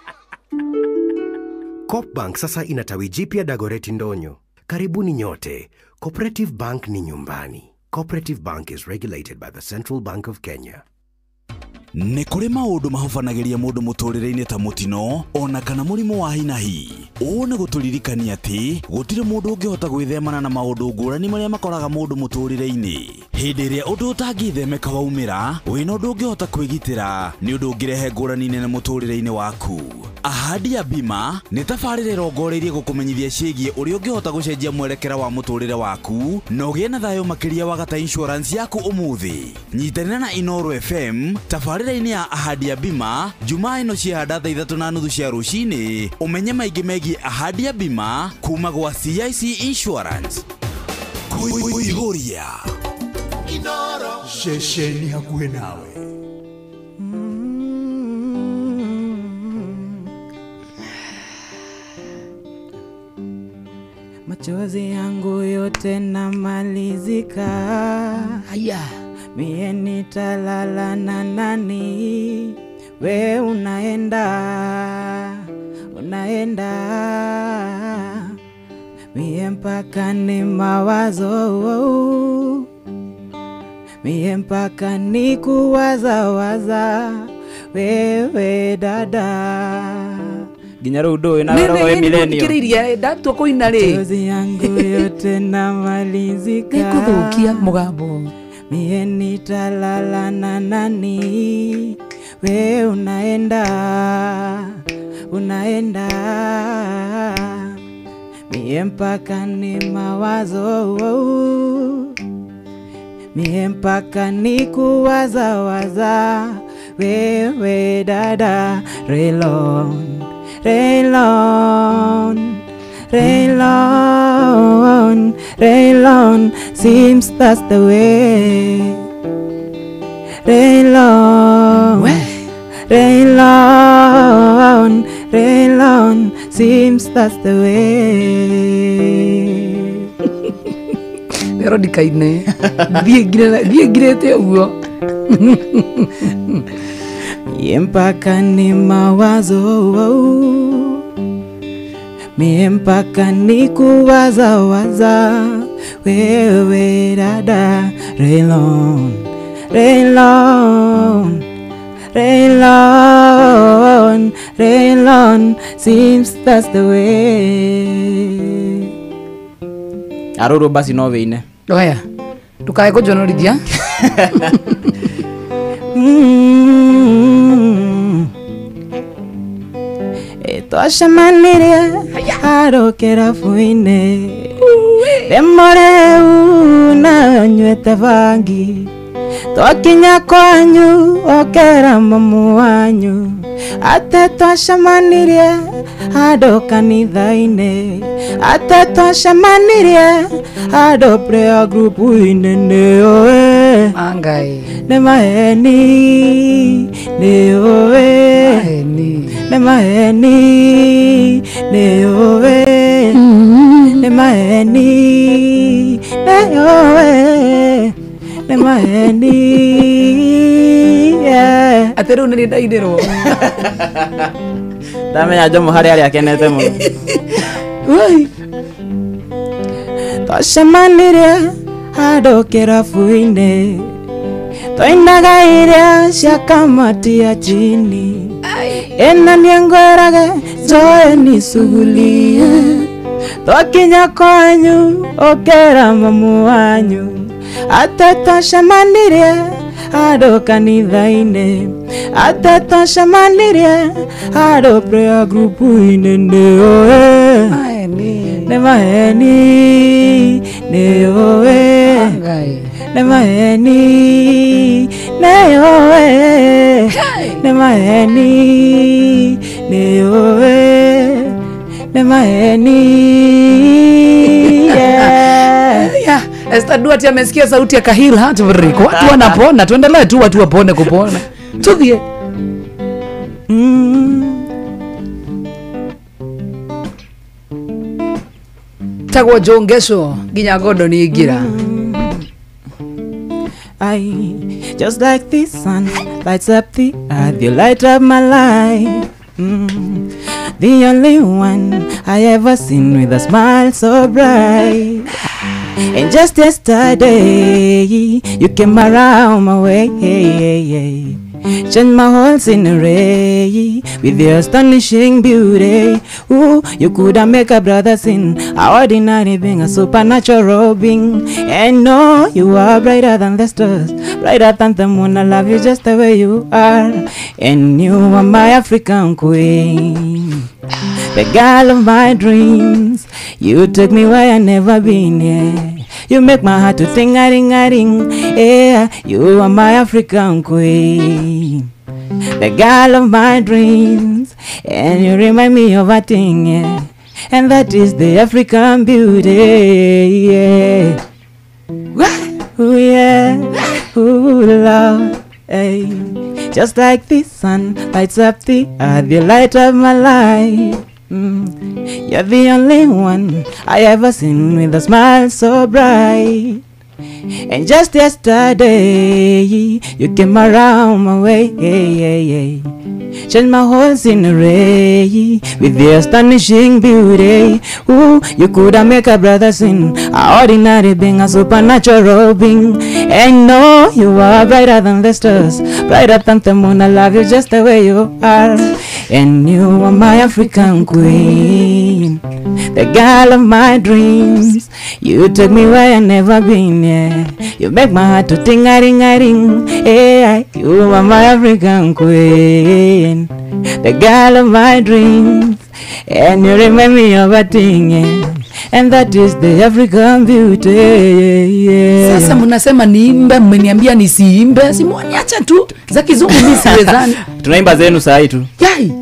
Co-op Bank sasa ina tawi jipya Dagoreti Ndonyo. Karibuni nyote. Cooperative Bank ni nyumbani. Cooperative Bank is regulated by the Central Bank of Kenya. Nĩ kũrĩ maũndũ mahobanagĩria mũndũ mũtũrĩre-inĩ ta mũtino ona kana mũrimũ wa hinahi. Ũũ nĩ gũtũririkania atĩ gũtirĩ mũndũ ũngĩhota gwĩthemana na maũndũ ngũrani marĩa makoraga mũndũ mũtũrĩre-inĩ. Hĩndĩ ĩrĩa ũndũ ũtangĩthemeka waumĩra, wĩna ũndũ ũngĩhota kwĩgitĩra nĩ ũndũ ũngĩrehe ngũrani nene mũtũrĩre-inĩ waku. Ahadi ya Bima nĩ tabarĩra ĩrongoreirie gũkũmenyithia ciĩgiĩ ũrĩa ũngĩhota gũcenjia mwerekera wa mũtũrĩre waku na ũgĩe na thayũ makĩria wagata insurance yaku ũmũthĩ. Nyitanĩra na Inooro FM tabarĩra-inĩ ya Ahadi ya Bima Jumaa ĩno ciahanda thaa 3:30 cia rũcinĩ ũmenye maingĩ megiĩ Ahadi ya Bima kuma gwa CIC Insurance. Kuihuria Inooro ceceni hakuhĩ nawe. Machozi yangu yote namalizika. Haya, mie nitalala na nani? We unaenda, unaenda. Mie mpaka ni mawazo, mie mpaka ni kuwaza waza. Wewe dada nginya rĩu ndũĩ na roho ya millennium nĩkĩrĩirie ndatua kũina rĩ. Machozi yangu yote namalizika. Nĩkũthũkia mũgambo. Mie nitalala na nani? We unaenda, unaenda. Mie mpaka ni mawazo, mie mpaka ni kuwaza waza. Wewe dada, Raylon, Raylon, Raylon, Raylon, seems that's the way. Raylon, Raylon, Raylon, seems that's the way. Rero ndikaine thiĩ ngirĩte ũguo. Mie mpaka ni mawazo, mie mpaka ni kuwaza waza, wewe dada. Raylon, Raylon, Raylon, Raylon, seems that's the way. Aruru basi no wĩine. Oya, ndukae kũnjonorithia. Twacemanirie handũ kĩrabu-inĩ, ndĩ mũrĩu na nywĩte bangi. Twakinya kwanyu okera mamu wanyu, ate twacemanirie handũ kanitha-inĩ, ate twacemanirie handũ prayer group-inĩ. Nĩũĩ nĩ maheni, nĩũĩ nĩ maheni, nĩũĩ nĩ maheni, nĩũĩ nĩ maheni. Atĩ rĩu nĩ ndainĩrwo. Ndamenya Jomo harĩ arĩa akenete mũno. Twacemanirie handũ kĩrabu-inĩ, twainaga iria cia kamati ya chini. Ĩna nĩngwĩrage njoe nĩcugulie, twakinya kwanyu ũkera mamu wanyu, ate twacemanirie handũ kanitha-inĩ, ate twacemanirie handũ prayer group-inĩ. Nĩũĩ nĩ maheni, nĩũĩ nĩ maheni, nĩũĩ nĩ maheni, nĩũĩ nĩ maheni. Esther Duarte amesikia sauti ya Kahil Heartbreak. Watu wanapona, tuendelee tu watu wapone kupona. Tuthie. Tagwo Jongesho nginya gondo ni ingira. I just like the sun lights up the earth, you light up my life. The only one I ever seen with a smile so bright. And just yesterday you came around my way, changed my whole scenery with your astonishing beauty. Ooh, you could have make a brother sin, a ordinary being, a supernatural being. And no, you are brighter than the stars, brighter than the moon. I love you just the way you are. And you are my African queen, the girl of my dreams. You took me where I never been, yeah. You make my heart to ting a ring a ring, yeah. You are my African queen, the girl of my dreams. And you remind me of a thing, yeah. And that is the African beauty, yeah. Ooh, yeah. Ooh, love, hey. Just like the sun lights up the earth, you light up my life. You're the only one I ever seen with a smile so bright. And just yesterday you came around my way, changed my whole scenery with your astonishing beauty. Ooh, you could have make a brother sin, a ordinary being, a supernatural being. And no, you are brighter than the stars, brighter than the moon. I love you just the way you are. And you are my African queen, the girl of my dreams. You took me where I never been, yeah. You make my heart to ting a ring a ring, yeah. You are my African queen, the girl of my dreams. And you remind me of a thing, yeah. And that is the African beauty, yeah. Sasa mnasema niimbe, mmeniambia nisiimbe, si mwaniacha tu. Za kizungu mimi siwezani. Tunaimba zenu saa hii tu. Yai.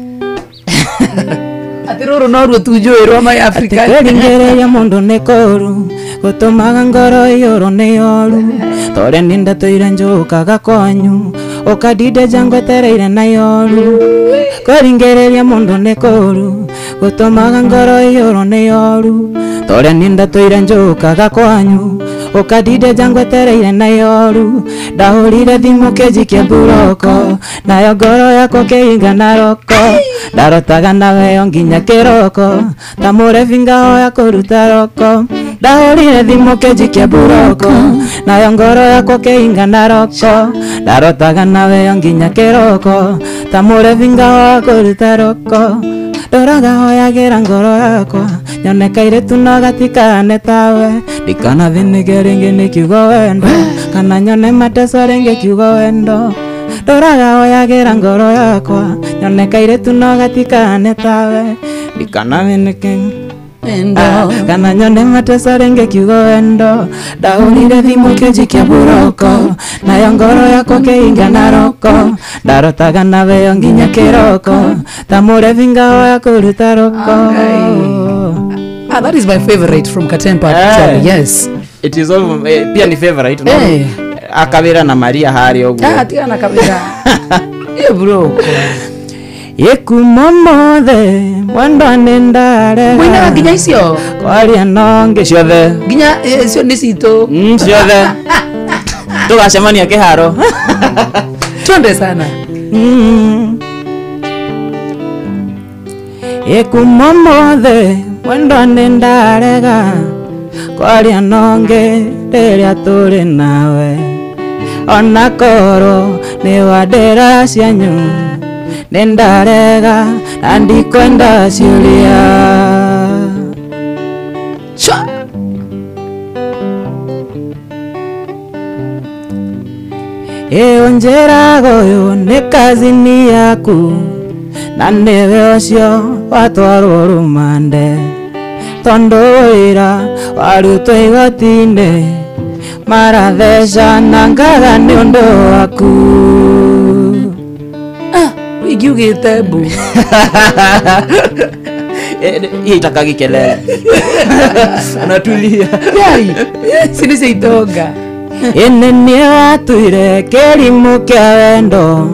Atiruru noruo tujue rwa ya Afrika. Atikweringere ya mundu ni koru, gutumaga ngoro iyũrwo nĩ oru, toria ninda tũire njũkaga kwanyu, Ukadide jangwetereire na yoru Kũringĩrĩria mũndũ nĩ kũũru Gũtũmaga ngoro iyũrwo nĩ yoru Torĩa niĩ ndatũire njũkaga kwanyu Ukadide jangwetereire na yoru Ndahũrire thimũ kĩnjikia mburoko Nayo ngoro yakwa kĩinga na roko Ndarotaga nawe yo nginya kĩroko Ta mũrebi ngahoya kũruta roko Ndahũrire thimũ kĩnjikia mburoko Nayo ngoro yakwa kĩinga na roko Ndarotaga nawe yo nginya kĩroko Ta mũrebi ngahoya kũruta roko Ndoraga hoyagĩra ngoro yakwa Nyone kairĩtu no gatikane tawe Ndikanathinĩke rĩngĩ nĩ kiugo wendo Kana nyone mateso rĩngĩ kiugo wendo Ndoraga hoyagĩra ngoro yakwa Nyone kairĩtu no gatikane tawe Ndikanathinĩke kana nyone mateso rĩngĩ kiugo wendo Ndahũrire thimũ kĩnjikia mburoko Nayo ngoro yakwa kĩinga na roko Ndarotaga nawe yo nginya kĩroko Ta mũrebi ngahoya kũruta roko. Ah, that is my favorite from Katempa actually. Yes. It is all pia ni favorite no. Akawira na Maria hari oguo. Ah, tia na Kawira. Eh bro. Yekumomothe mwendwa nĩ ndarega Mũinaga nginya icio kwaria nonge ciothe nginya icio nĩ citũ ciothe tũgacemania kĩharo twende sana. Yekumomothe mwendwa nĩ ndarega kwaria nonge rĩrĩa tũrĩ nawe ona korwo nĩ wandĩra cianyu Nendarega na ndikwenda ciũria. Ĩũ njĩraga ũyũ nĩ kazini yaku na nĩwe ũcio watwarwo rũmande tondũ wĩra warutwo igoti-inĩ marathecana ngaga nĩ ũndũ waku. Igiugite mbu itakagi kelele anatulia yai sini ciitonga ĩnĩ nĩe watuire kĩrimũ kĩa wendo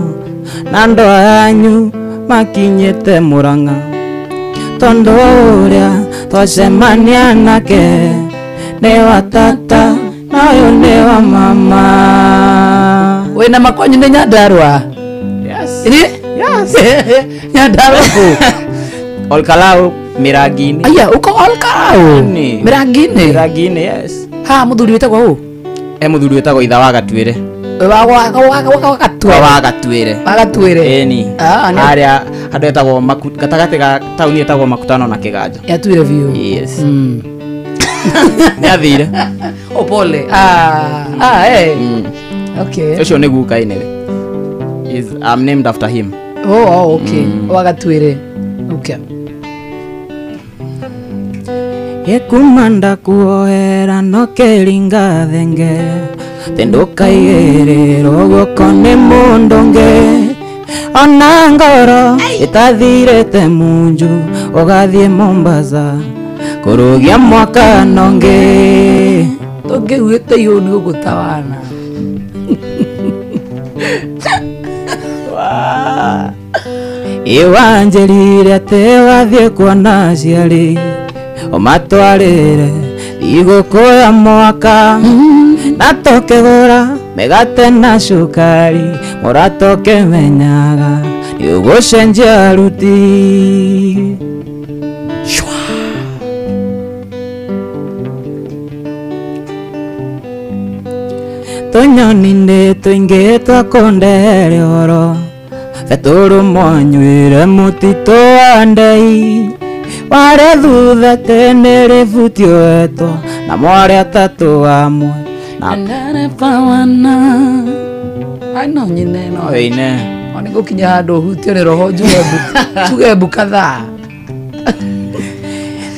na ndoa yanyu makinyĩte Mũrang'a tondũ ũrĩa twacemania nake nĩ wa tata na ũyũ nĩ wa mama. Wĩna makwanyu nĩ Nyandarua? Yes. Yes. Nyandarua kũ? Olkalau Miragini. Aya, uko Olkalau? Miragini? Miragini, yes. Ha, muthuri wĩtagwo ũ? Muthuri wĩtagwo Itha wa Gatuĩre. Wa Gatuĩre. Wa Gatuĩre. Ĩni. Harĩa handũ etagwo gatagatĩ ga taũni ĩtagwo Makutano na Kĩganja. Yatuire biũ. Yes. Nĩ athire. Oh, pole. Ah, eh. Okay. Ũcio nĩ guka anyway. Is I'm named after him. Oh, okay. Wagatuire. Okay. Yekumanda kuohera no kĩringa thenge tendukaigĩrĩrwo guoko nĩ mũndũ ũngĩ ona ngoro ĩtathirĩte munju ũgathiĩ Mombasa kũrũgia mwaka nongĩ tũngĩugĩte ihũ nĩ gũgũtawana. Iwanjĩrire atĩ wathiĩ kuona aciari ũmatwarĩre thigũkũ ya mwaka na tũkĩgũra mĩgate na cukari mũrata ũkĩmenyaga nĩ ũgũcenjia ruti. Tũnyoni nĩ tũingĩ twakũndehere ũhoro betũrũ mwanyuire mũtitũ wa ndei warĩ thutha tene rĩbuti wetwo na mwarĩ atatũ amwe na no nyine no ine nĩ ngũkinya handũ hutio nĩ roho njuge mbu kadhaa.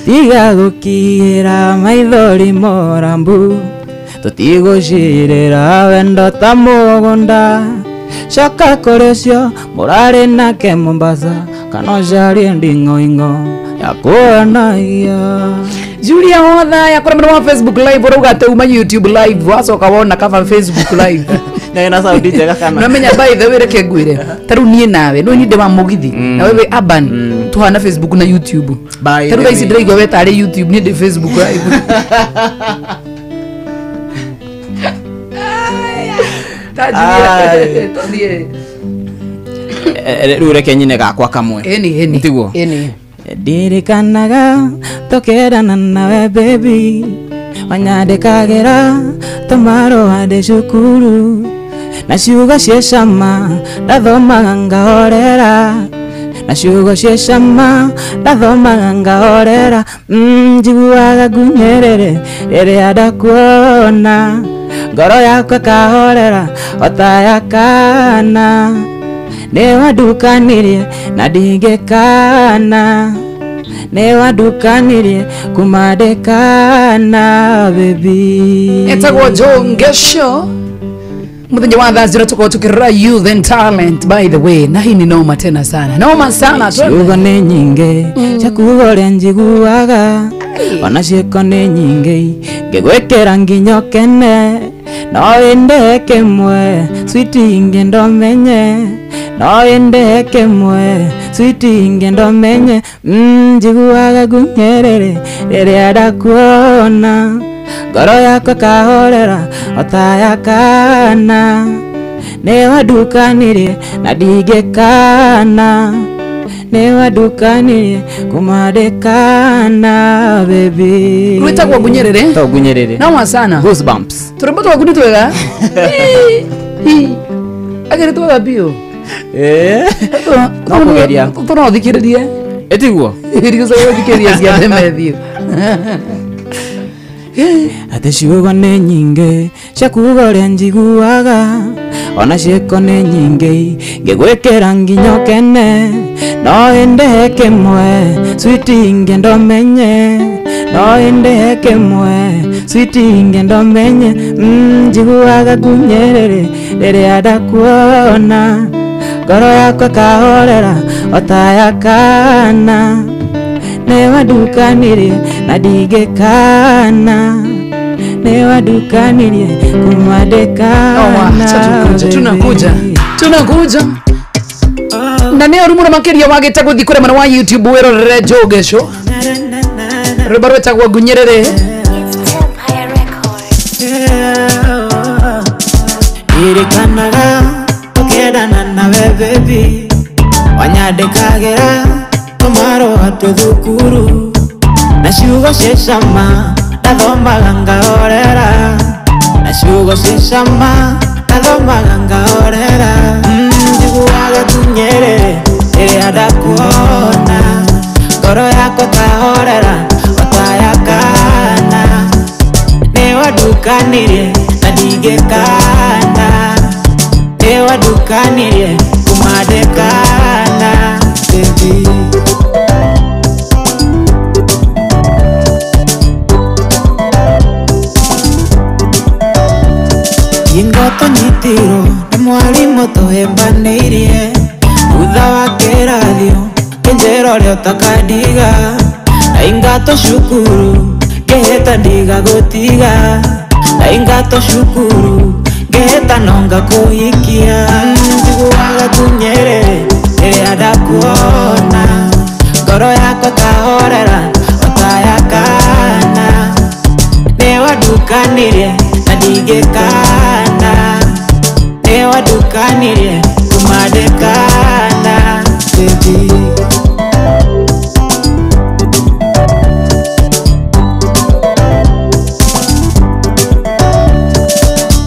Tiga gũkira maithori morambu tũtigũcirĩra wendo ta mũgũnda coka kũrĩ ũcio mũrarĩ nake Mombasa kana ũcarie nding'oing'o ya kuonagia. Julia Wathaya kũrĩ mwena wa Facebook live ũrauga atĩ uma YouTube live wacoka wona cover Facebook live. Na ina sauti njega kana. No menya by the way reke ngwire. Ta riu nie nawe no nyinde wa mugithi. Na wewe urban tuhana Facebook na YouTube. Ta riu ici ndiraigua we tari YouTube ni ndi Facebook. Riu reke nyine gakwa kamwe. Eni eni. Tiguo. Eni. Ndirikanaga tukerana nawe baby wanyandĩkagĩra tũmarũa ndĩ cukuru na ciugo ciĩ cama ndathomaga ngahorera na ciugo ciĩ cama ndathomaga ngahorera njiguaga ngunyĩrĩre rĩrĩa ndakuona ngoro yakwa ĩkahorera ota ya kana nĩwandukanirie na ndingĩkana nĩwandukanirie kuma ndĩkana baby. Etagwo Joe Ngesho muthenya wa Thursday tukorwo tukirora youth and talent by the way na hii ni noma tena sana noma sana. Ciugo nĩ nyingĩ cia kuga ũrĩa njiguaga ona ciĩko nĩ nyingĩ ngĩgwĩkĩra nginya ũkene no ĩnde kĩmwe switi ingĩ ndomenye no ĩnde kĩmwe switi ingĩ ndomenye njiguaga ngunyĩrĩre rĩrĩa ndakuona ngoro yakwa ĩkahorera ota ya kana nĩwandukanirie na ndingĩkana nĩwandukanirie kuma ndĩkana baby. Rwĩtagwo ngunyĩrĩre. Tagwo ngunyĩrĩre. Noma sana. Goosebumps. Tũrwĩmbo twaku nĩ twega. Agĩrĩ twega biũ. No kũgeria. Tũno thikĩrĩrie. Ĩtiguo. Ĩrigũcaga thikĩrĩria cia Demethiũ. Atĩ ciugo nĩ nyingĩ cia kuga ũrĩa njiguaga ona ciĩko nĩ nyingĩ ngĩgwĩkĩra nginya ũkene no ĩndehe kĩmwe switi ingĩ ndomenye no ĩndehe kĩmwe switi ingĩ ndomenye njiguaga ngunyĩrĩre rĩrĩa ndakuona ngoro yakwa ĩkahorera ota ya kana nĩwandukanirie na ndingĩkana nĩwandukanirie kuma ndĩkana. Tunakuja tunakuja na nĩ ũru mũno makĩria wagĩte gũthiĩ kũrĩa mwena wa YouTube wĩrorere Joe Ngesho rwĩmbo rwĩtagwo ngunyĩrĩre. Ndirikanaga tũkĩendana nawe baby wanyandĩkagĩra tũmarũa twĩ thukuru na ciugo ciĩ cama ndathomaga ngahorera na ciugo ciĩ cama ndathomaga ngahorera njiguaga ngunyĩrĩre rĩrĩa ndakuona ngoro yakwa ĩkahorera ota ya kana nĩwandukanirie na ndingĩkana nĩwandukanirie kuma ndĩkana baby. Ingoto nyitiro nĩ mwarimũ tũhĩmbanĩirie thutha wa kĩrathio kĩnjĩra ũrĩa ũtakandiga na ingatwo cukuru ngĩhĩta ndigagũtiga na ingatwo cukuru ngĩhĩta no ngakũhikia njiguaga ngunyĩrĩre rĩrĩa ndakuona ngoro yakwa ĩkahorera ota ya kana nĩwandukanirie na ndingĩkana nĩwandukanirie kuma ndĩkana baby.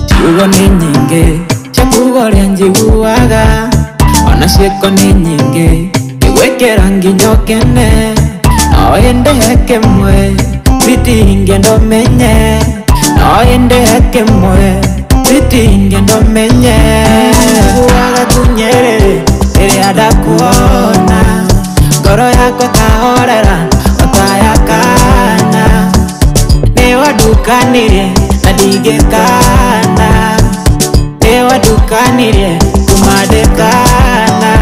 Ciugo nĩ nyingĩ cia kuga ũrĩa njiguaga ona ciĩko nĩ nyingĩ ngĩgwĩkĩra nginya ũkene no ĩndehe kĩmwe switi ingĩ ndomenye no ĩndehe kĩmwe switi ingĩ ndomenye njiguaga ngunyĩrĩre rĩrĩa ndakuona ngoro yakwa ĩkahorera ota ya kana nĩwandukanirie na ndingĩkana nĩwandukanirie kuma ndĩkana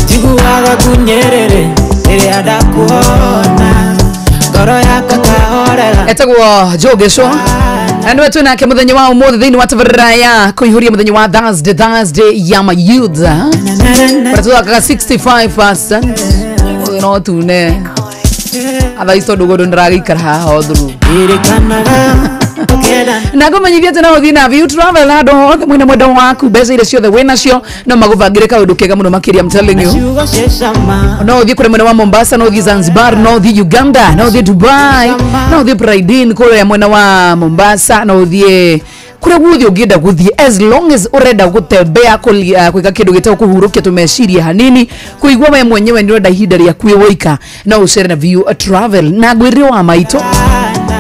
njiguaga ngunyĩrĩre rĩrĩa ndakuona ngoro yakwa ĩkahorera. Etagwo Jogesho na nĩwe twĩ nake mũthenya wa ũmũthĩ thĩinĩ wa tabarĩra ya kũihũria mũthenya wa Thursday ya ma youth ũrĩa tũthakaga 65% ũyũ no tune athaa ici tondũ gũndũ ndĩragĩikara haha o through na ngũmenyithia atĩ no ũthiĩ na View Travel handũ hothe mwĩna mwendwa waku mbeca iria ciothe wĩnacio no magũbangĩre kaũndũ kega mũno makĩria, I'm telling you. No ũthiĩ kũrĩa mwena wa Mombasa, no ũthiĩ Zanzibar, no ũthiĩ Uganda, no ũthiĩ Dubai, no ũthiĩ Praidin kũrĩa mwena wa Mombasa, no ũthiĩ kũrĩa guothe ũngĩenda gũthiĩ as long as ũrenda gũtembea gwĩka kĩndũ gĩtagwo kũhurũkia tũmeciria hanini kũigua we mwenyewe nĩ ũrenda ihinda rĩaku wĩ woika no ũcere na View Travel na ngwĩrire wa maitũ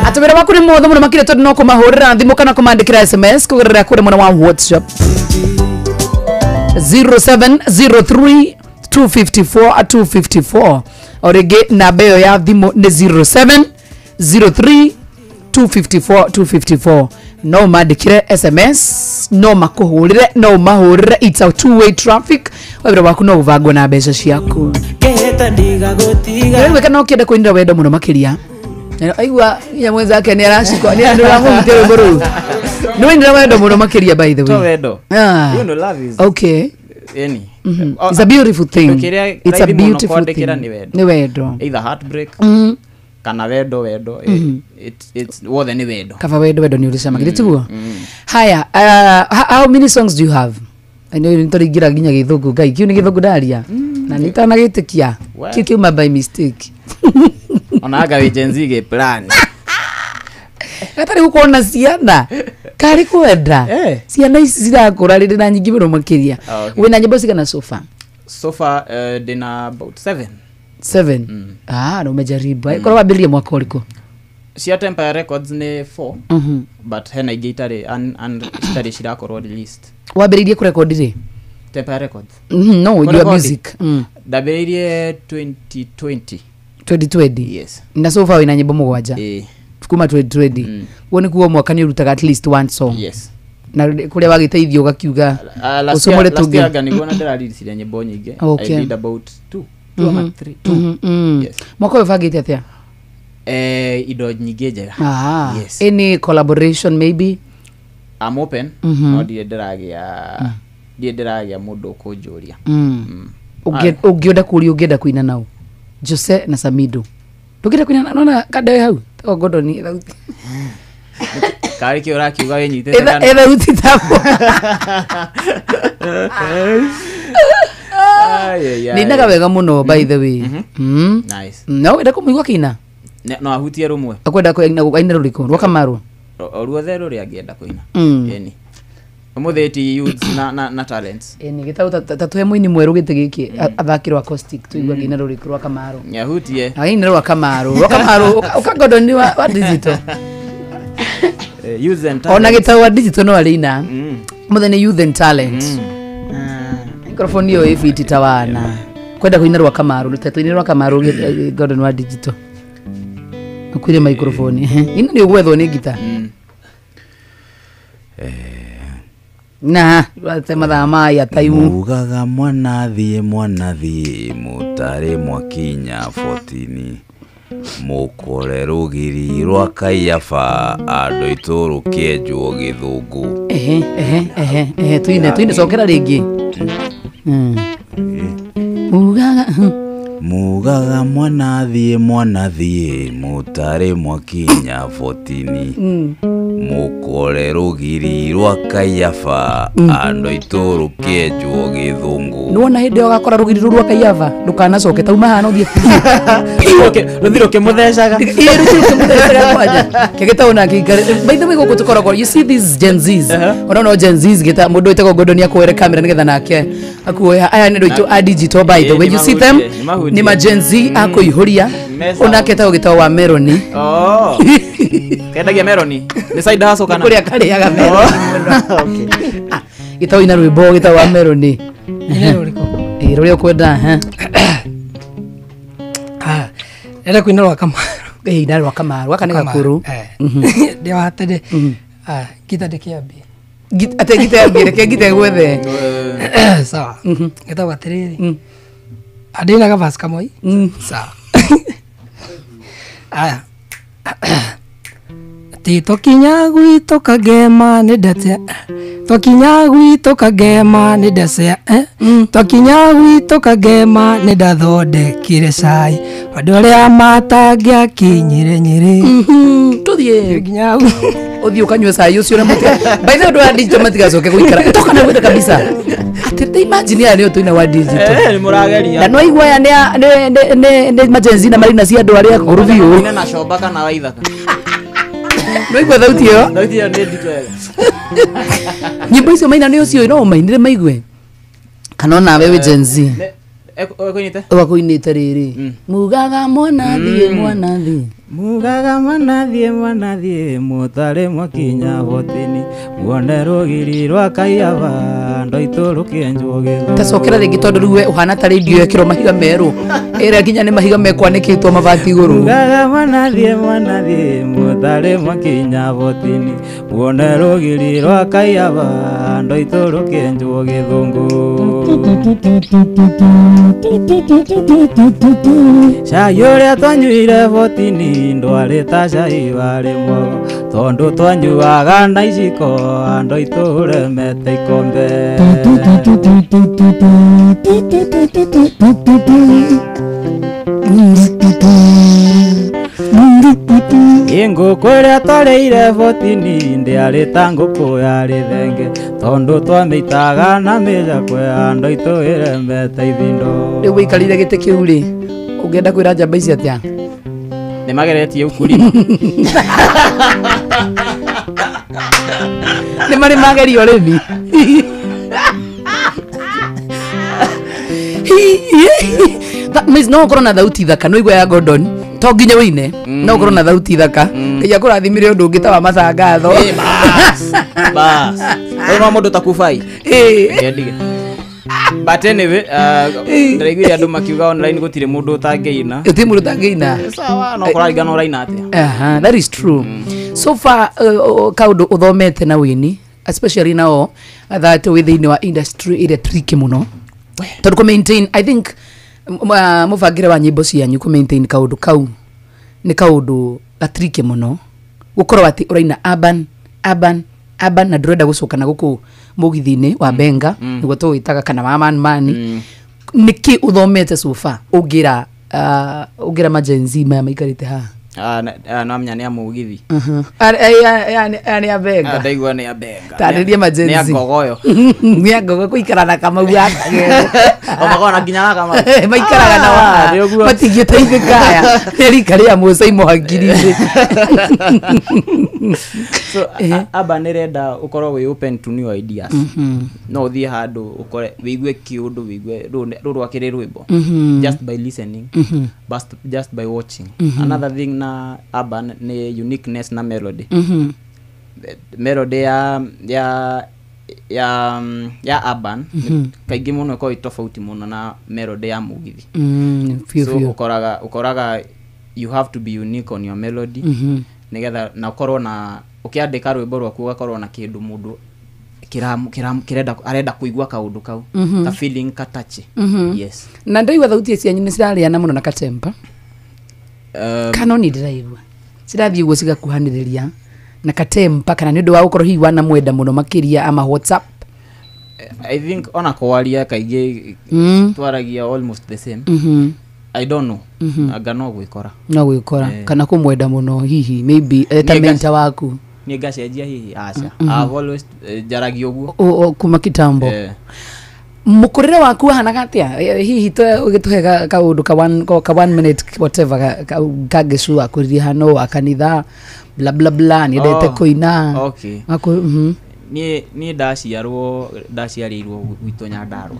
atĩ wĩra waku nĩ mũhũthũ mũno makĩria tondũ no kũmahũrĩra thimũ kana kũmandĩkĩra SMS kũgerera kũrĩa mwena wa WhatsApp 0703 254 254 o rĩngĩ namba ĩyo ya thimũ nĩ 0703 254 254 no mandĩkĩre SMS no makũhũrĩre no ũmahũrĩre, it's a two way traffic wĩra waku no ũbangwo na mbeca ciaku. Rĩu kana ũkĩenda kũinĩra wendo mũno makĩria aigua nginya mwenzake nĩ aracikwa nĩ andũ aramũhutia rwĩmbo rũu nĩ wainĩra wendo mũno makĩria by the way. To wendo. Ah. You know love is okay. Yani. It's a beautiful thing. It's a beautiful thing. Nĩ wendo. Either heartbreak kana wendo it's wothe nĩ wendo. Kava wendo nĩ ũrĩcama githĩ tiguo? Haya, how many songs do you have? I know nĩ tũraingĩra nginya gĩthũngũ ngai kĩu nĩ gĩthũngũ ndaria na nĩ itanagĩtĩkia kĩu kiuma by mistake. Ona anga wĩ Gen Z gĩ plan. Gatarĩ gũkorwo na ciana karĩ kwenda ciana ici cirakũra rĩrĩ na nyingĩ mũno makĩria. Wĩna nyĩmbo cigana so far? So far ndĩna about 7. 7. Ah, na umejaribu. Korwo wambĩrĩria mwaka ũrĩkũ? Cia Empire Records nĩ 4 but hena ingĩ itarĩ citarĩ cirakorwo released. Wambĩrĩirie kũrekondi rĩ? Empire Records. No, your music. Ndambĩrĩirie 2020. 2020. Yes. Na so far wĩna nyĩmbo mũgwanja. Kuma 2020. Guo nĩ kuo mwaka nĩ ũrutaga at least one song. Yes. Na kũrĩa wagĩteithio ũgakiuga ũcomore tũngĩ. Last year nĩguo na ndĩrareleasire nyĩmbo nyingĩ. I did about 2 or 3. Yes. Mwaka ũyũ ũbangĩte atĩa? Indo nyingĩ njega. Yes. Any collaboration maybe? I'm open. No ndirĩ ndĩragĩa mũndũ ũkũnjũria. Ũngĩenda kũria ũngĩenda kũina nao Jose na Samido ndũngĩenda kũina nona kande hau o Gordon thauti karĩ kĩ ũrakiuga wĩnyitĩte kana thauti tabo nĩinaga wega mũno by the way. Nice. No wenda kũmũigua kĩina no ahutie rũmwe akwenda kũina rũrĩkũ rwa Kamaru o ruothe rũrĩa angĩenda kũina. Ĩni ũmũthĩ ti youths na talents. Ĩni gĩtau ta tũhe mũini mwerũ gĩtĩ gĩkĩ athakĩrwo acoustic tũigua ngĩina rũrĩkũ rwa Kamaru. Nĩahutie. Aina rwa Kamaru. Rwa Kamaru ũka Gordon wa digital. Youth and talents. Ona gĩtau wa digital no arĩina. Mũthĩ nĩ youth and talent. Microphone ĩyo ĩbiti ta wana. Kwenda kũina rwa Kamaru tũine rwa Kamaru Gordon wa digital. Akuire microphone. Ina nĩ ũgwethwo nĩ ngita. Na rwate mathaa maya taimu mugaga mwanathiĩ mũtarĩ mwakinya 14 mũkore rũgiri rwa Kaiafa andũ aitũ rũkĩenjwo gĩthũngũ. Ehe tuine cokera rĩngĩ. Mugaga mwanathiĩ mũtarĩ mwakinya 14 mũkore rũgiri rwa Kaiafa andũ aitũ rũkĩenjwo gĩthũngũ. Nĩwona hĩndĩ ĩyo ũgakora rũgiri rũu rwa Kaiafa ndũkanacoke tauma haha na ũthiĩ rũthiri ũkĩmũthecaga. Ĩĩ rũthiri ũkĩmũthecaga kwanja kĩgĩtaũ nake ikare. By the way gũkũ tũkoragwo you see these Gen Zs ona no Gen Zs gĩta mũndũ wĩtagwo Gordon akuoere kamera nĩgetha nake akuoe aya nĩ andũ aitũ a digital by the way you see them nĩ ma Gen Z akũihũria onake etagwo gĩtau wa Meroni. Oh. Kendagia Meroni nĩ side hustle kana kũrĩa karĩaga Meroni. Okay. Gĩtau ina rwĩmbo gĩtau wa Meroni. Ina rũrĩkũ? Ĩĩ rũrĩa ũkwenda. Enda kũina rwa Kamaru. Ĩĩ ina rwa Kamaru gaka nĩ gakũrũ. Ndĩ wa tene. Ngita ndĩkĩambie. Atĩ ngita yambie reke ngita ĩgwethe. Sawa. Gĩtagwo atĩrĩrĩ. Andĩinaga verse kamwe. Sawa. Aya. Ati twakinya gwitũ kagema nĩ ndece, twakinya gwitũ kagema nĩ ndece, twakinya gwitũ kagema nĩ ndathondekire cai andũ arĩa matangĩakinyire Nyĩrĩ. Tuthiĩ nginya uthii ukanyua cai ucio na muti by the way andũ a digital matigacoke guikara toka na gwitha kabisa ati te imagine aya nĩo twĩna wa digital. Nĩ mũrageria. Na no igua aya nĩ majenzi na marina cia andũ arĩa akũrũ biũ. Nĩ na coba kana waithaka. No igua thauti ĩyo. Thauti ĩyo nĩ nditũ wega. Nyĩmbo icio maina nĩ ũcio no ũmainĩre maigue kana onawe wĩ Gen Z. Ekũinĩte? Wakũinĩte rĩrĩ mugaga mwana thiĩ mwana thiĩ mugaga mwana thiĩ mwana thiĩ mũtarĩ mwakinya botini muone rũgiri rwa Kaiyaba ndoitũ rũkĩenjwo gĩthũngũ. Tacokera rĩngĩ tondũ rĩu we ũhana ta radio yekĩrwo mahiga merũ ĩrĩa nginya nĩ mahiga mekwanĩkĩtwo mabati igũrũ. Mugaga mwana thiĩ mwana thiĩ mũtarĩ mwakinya botini muone rũgiri rwa Kaiyaba ndoitũ rũkĩenjwo gĩthũngũ. Cai ũrĩa twanyuire botini ndwarĩ ta cai warĩ mwogo tondũ twanyuaga na iciko andũ aitũ ũremete ikombe. Ngũkũ ĩrĩa twarĩire botini ndĩarĩ ta ngũkũ yarĩ thenge tondũ twamĩitaga na mĩjakwe andũ aitũ ĩremete ithindo. Rĩu wĩikarĩire gĩtĩ kĩu rĩ ũngĩenda kwĩra njamba ici atĩa? Nĩ mageretie ũkũrima. Nĩ marĩ mageria ũrĩmi. That means no ũkorwo na thauti thaka no igua ya Gordon to nginya wĩine no ũkorwo na thauti thaka Ngai akũrathimire ũndũ ũngĩ ta wa matangatho. Bas bas no mũndũ ta Kufai. Ngendige. But anyway, ndĩraiguire andũ makiuga online gũtirĩ mũndũ ũtangĩina. Gũtirĩ mũndũ ũtangĩina. Sawa, no kũraringana ũraina atĩa. That is true. So far kaũndũ ũthomete na wĩini especially nao that wĩ thĩinĩ wa industry ĩrĩa tricky mũno tondũ kũ maintain I think mũbangĩre wa nyĩmbo cianyu kũ maintain kaũndũ kau nĩ kaũndũ gatricky mũno gũkorwo atĩ ũraina urban urban urban na ndũrenda gũcoka na gũkũ mũgithi-inĩ wa benga nĩguo tũwĩtaga kana wa man man. Nĩkĩ ũthomete so far ũngĩra ũngĩra majenzi maya maikarĩte haha? No amenya nĩ a mũgithi. Aya nĩ a benga. Ndaigua nĩ a benga. Tarĩria majenzi. Nĩ a ngogoyo. Nĩ a ngogoyo kũikara na Kamau o makona nginya na Kamau. Maikaraga na wa matingĩteithĩka aya nĩ rika rĩa Musa imohangiri-inĩ. So aba nĩrenda ũkorwo wĩ open to new ideas. No ũthiĩ handũ ũkore wĩigue kĩũndũ wĩigue rũrũ rwakĩrĩ rwĩmbo just by listening, just by watching. Another thing na urban ni uniqueness na melody. Melody ya urban kaingĩ mũno ĩkoragwo ĩ tofauti mũno na melody ya mũgithi. So ũkoraga you have to be unique on your melody nĩgetha na ũkorwo na ũkĩandĩka rwĩmbo rwaku ũgakorwo na kĩndũ mũndũ kirenda arenda kuigua kaundu kau ka feeling ka touch. Yes. Na ndaigua thauti cianyu nĩ cirarĩana mũno na katempa. Kana nĩ ndĩraigua cirathiĩ ũguo cigakuhanĩrĩria na katempa kana nĩ ũndũ wa gũkorwo hihi wanamwenda mũno makĩria ama WhatsApp? I think ona kwaria kaingĩ twaragia almost the same. I don't know. Anga no gwikora. No gwikora kana kumwenda muno hihi maybe ta mentor waku. Ni ngacenjia hihi aca. I've always njaragia uguo. Kuma kitambo. Mukurire waku wahanaga atia? Hihi ugituhe kaundu ka 1 minute whatever kangicu akuririe hano wa kanitha bla bla bla ni ndete kuina. Okay. Ni ndaciarwo ndaciarĩirwo gwitũ Nyandarua.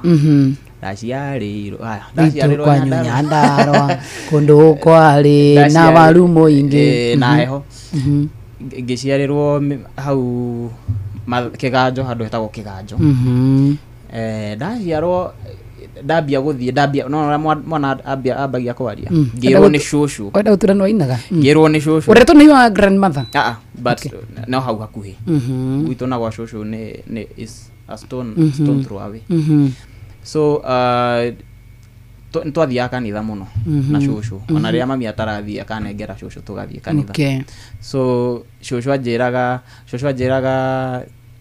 Ndaciarĩirwo Nyandarua kundu kwarĩ na waru mũingĩ na heho. Ngĩciarĩrwo hau Kĩganjo handũ hetagwo Kĩganjo. Ndaciarwo ndambia gũthiĩ ndambia no mwana ambagia kwaria ngĩrwo nĩ cũcũ. Wenda gũtura nĩ wainaga? Ngĩrwo nĩ cũcũ. Ũretwo nĩ wa grandmother? But no hau hakuhĩ gwitũ na gwa cũcũ nĩ is a stone throw away. So Twathiaga kanitha muno na cucu ona rĩrĩa mami atarathiĩ akanengera cucu tũgathiĩ kanitha. So cucu anjĩraga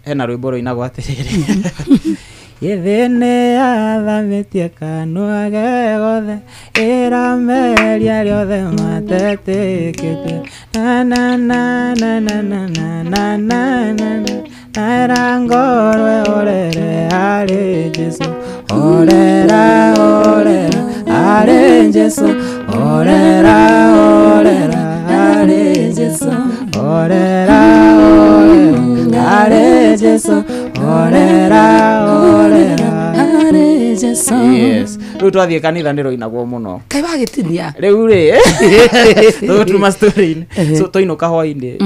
hena rwĩmbo rũinagwo atĩrĩrĩ, Gĩthĩ nĩ athamĩtie kanua ge gothe, ĩrameria rĩothe matetĩkĩtie, na na na na na na na na na na na era ngorwe orere arĩ Jesu, orera orera arĩ Jesu, orera orera arĩ Jesu, orera orera arĩ Jesu, orera orera arĩ Jesu. Yes, rĩu twathiĩ kanitha nĩ rũinagwo mũno. Kaĩ wagĩtinia rĩu rĩ rĩu tuma story-inĩ. So twainũka hwainĩ,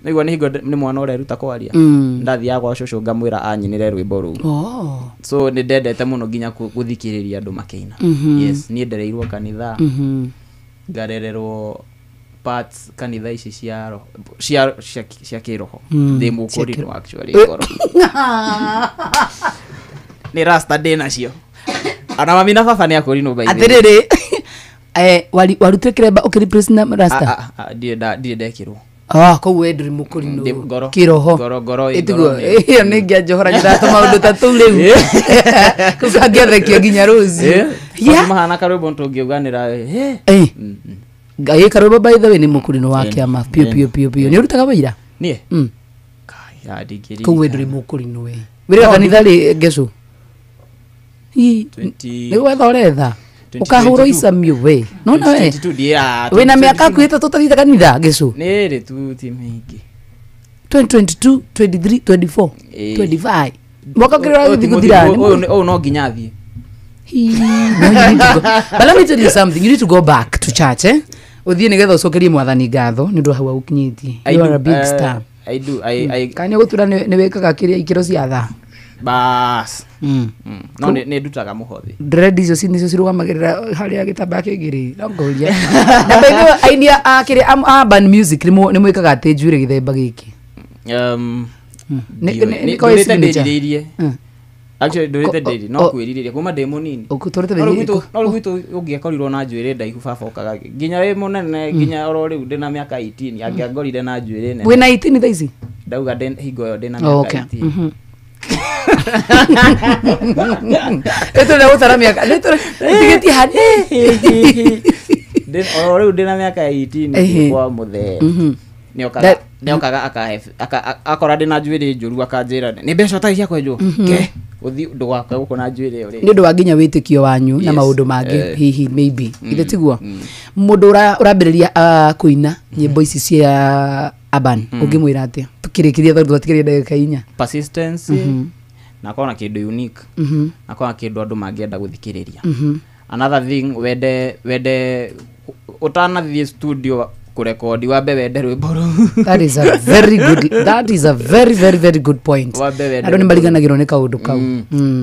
nĩguo nĩ hingo nĩ mwana ũreruta kwaria, ndathiaga gwa cũcũ ngamwĩra anyinĩre rwĩmbo rũu. So nĩ ndendete mũno nginya gũthikĩrĩria andũ makĩina. Yes, niĩ ndereirwo kanitha, ngarererwo parts kanitha ici cia roho, cia kĩroho. Ndĩ mũkũrinũ actually ngoro. Nĩ rasta ndĩ nacio. Ona mami na baba nĩ akũrinũ by the way. Atĩrĩrĩ, warutire kĩremba ũkĩreplace na rasta? Ndirĩ ndekĩrwo. Koguo we ndũrĩ mũkũrinũ kĩroho. Ngoro ĩyo nĩ ngĩanjohora ndatũ maũndũ ta tũu rĩu. Kũu kangĩathekio nginya rũciũ. Mahana karwĩmbo tũngĩuganĩra. Ngai karwĩmbo by the way nĩ mũkũrinũ wa kĩama piũ piũ piũ piũ. Nĩ ũrutaga wĩira? Niĩ? Koguo we ndũrĩ mũkũrinũ we. Wĩra kanitha rĩ Ngecu? Nĩ gwetha ũretha ũkahũrwo icamio we. Nona we wĩna mĩaka hakuhĩ ĩtatũ ũtathiĩte kanitha Ngecu? Nĩ ĩrĩ tu ti mĩingĩ. 2022, 23, 24, 25. Mwaka ũkĩrĩ ũrathiĩ gũthira. Ũyũ no nginya athiĩ. But let me tell you something. You need to go back to church, eh? Ũthiĩ nĩgetha ũcokerie mwathani ngatho nĩ ũndũ wa hau agũkinyĩtie. You are a big star. I do. I Kana nĩ ũgũtura nĩ wĩkaga kĩrĩa ikĩro cia thaa? Bas. No nĩ ndutaga mũhothi. Dread icio nĩcio cirũgamagĩrĩra harĩa gĩtambaya kĩngĩ rĩ, no ngũria. Na by the way, aini a kĩrĩa a urban music nĩ mwĩkaga atĩ njuĩrĩ gĩthemba gĩkĩ? Ndũrĩte ndĩrirĩirie. Actually ndũrĩte ndĩri no kwĩrirĩria kuma ndĩ mũnini. No rĩu gwitũ ũngĩakorirwo na njuĩrĩ ndaihu baba okaga nginya wĩ mũnene nginya oro rĩu ndĩ na mĩaka 18 angĩangorire na njuĩrĩ nene. Wĩna 18 thaa ici? Ndauga hingo ĩyo ndĩ na mĩaka 18. Ĩtũrenda gũtara mĩaka tigĩtie hanini. Oro rĩu ndĩ na mĩaka 18 kwa mũthee nĩokaga akora ndĩ na njuĩrĩ njũru akanjĩra nĩ mbeca ũtarĩ cia kwenjwo ke ũthiĩ ndũgake gũkũ na njuĩrĩ ĩyo rĩngĩ. Nĩ ũndũ wa nginya wĩtĩkio wanyu na maũndũ mangĩ hihi maybe ithe tiguo mũndũ ũrambĩrĩria kũina nyĩmbo ici cia urban ũngĩmwĩra atĩa tukĩrĩkĩria tondũ twatigĩria ndagĩka inya? Persistence na akorwo na kĩndũ unique, na akorwo na kĩndũ andũ mangĩenda gũthikĩrĩria. Another thing, wende ũtanathiĩ studio kurekodi wambe wende rwĩmbo rũu. That is a very good, that is a very very very good point. Andũ nĩ mariganagĩrwo nĩ kaũndũ kau.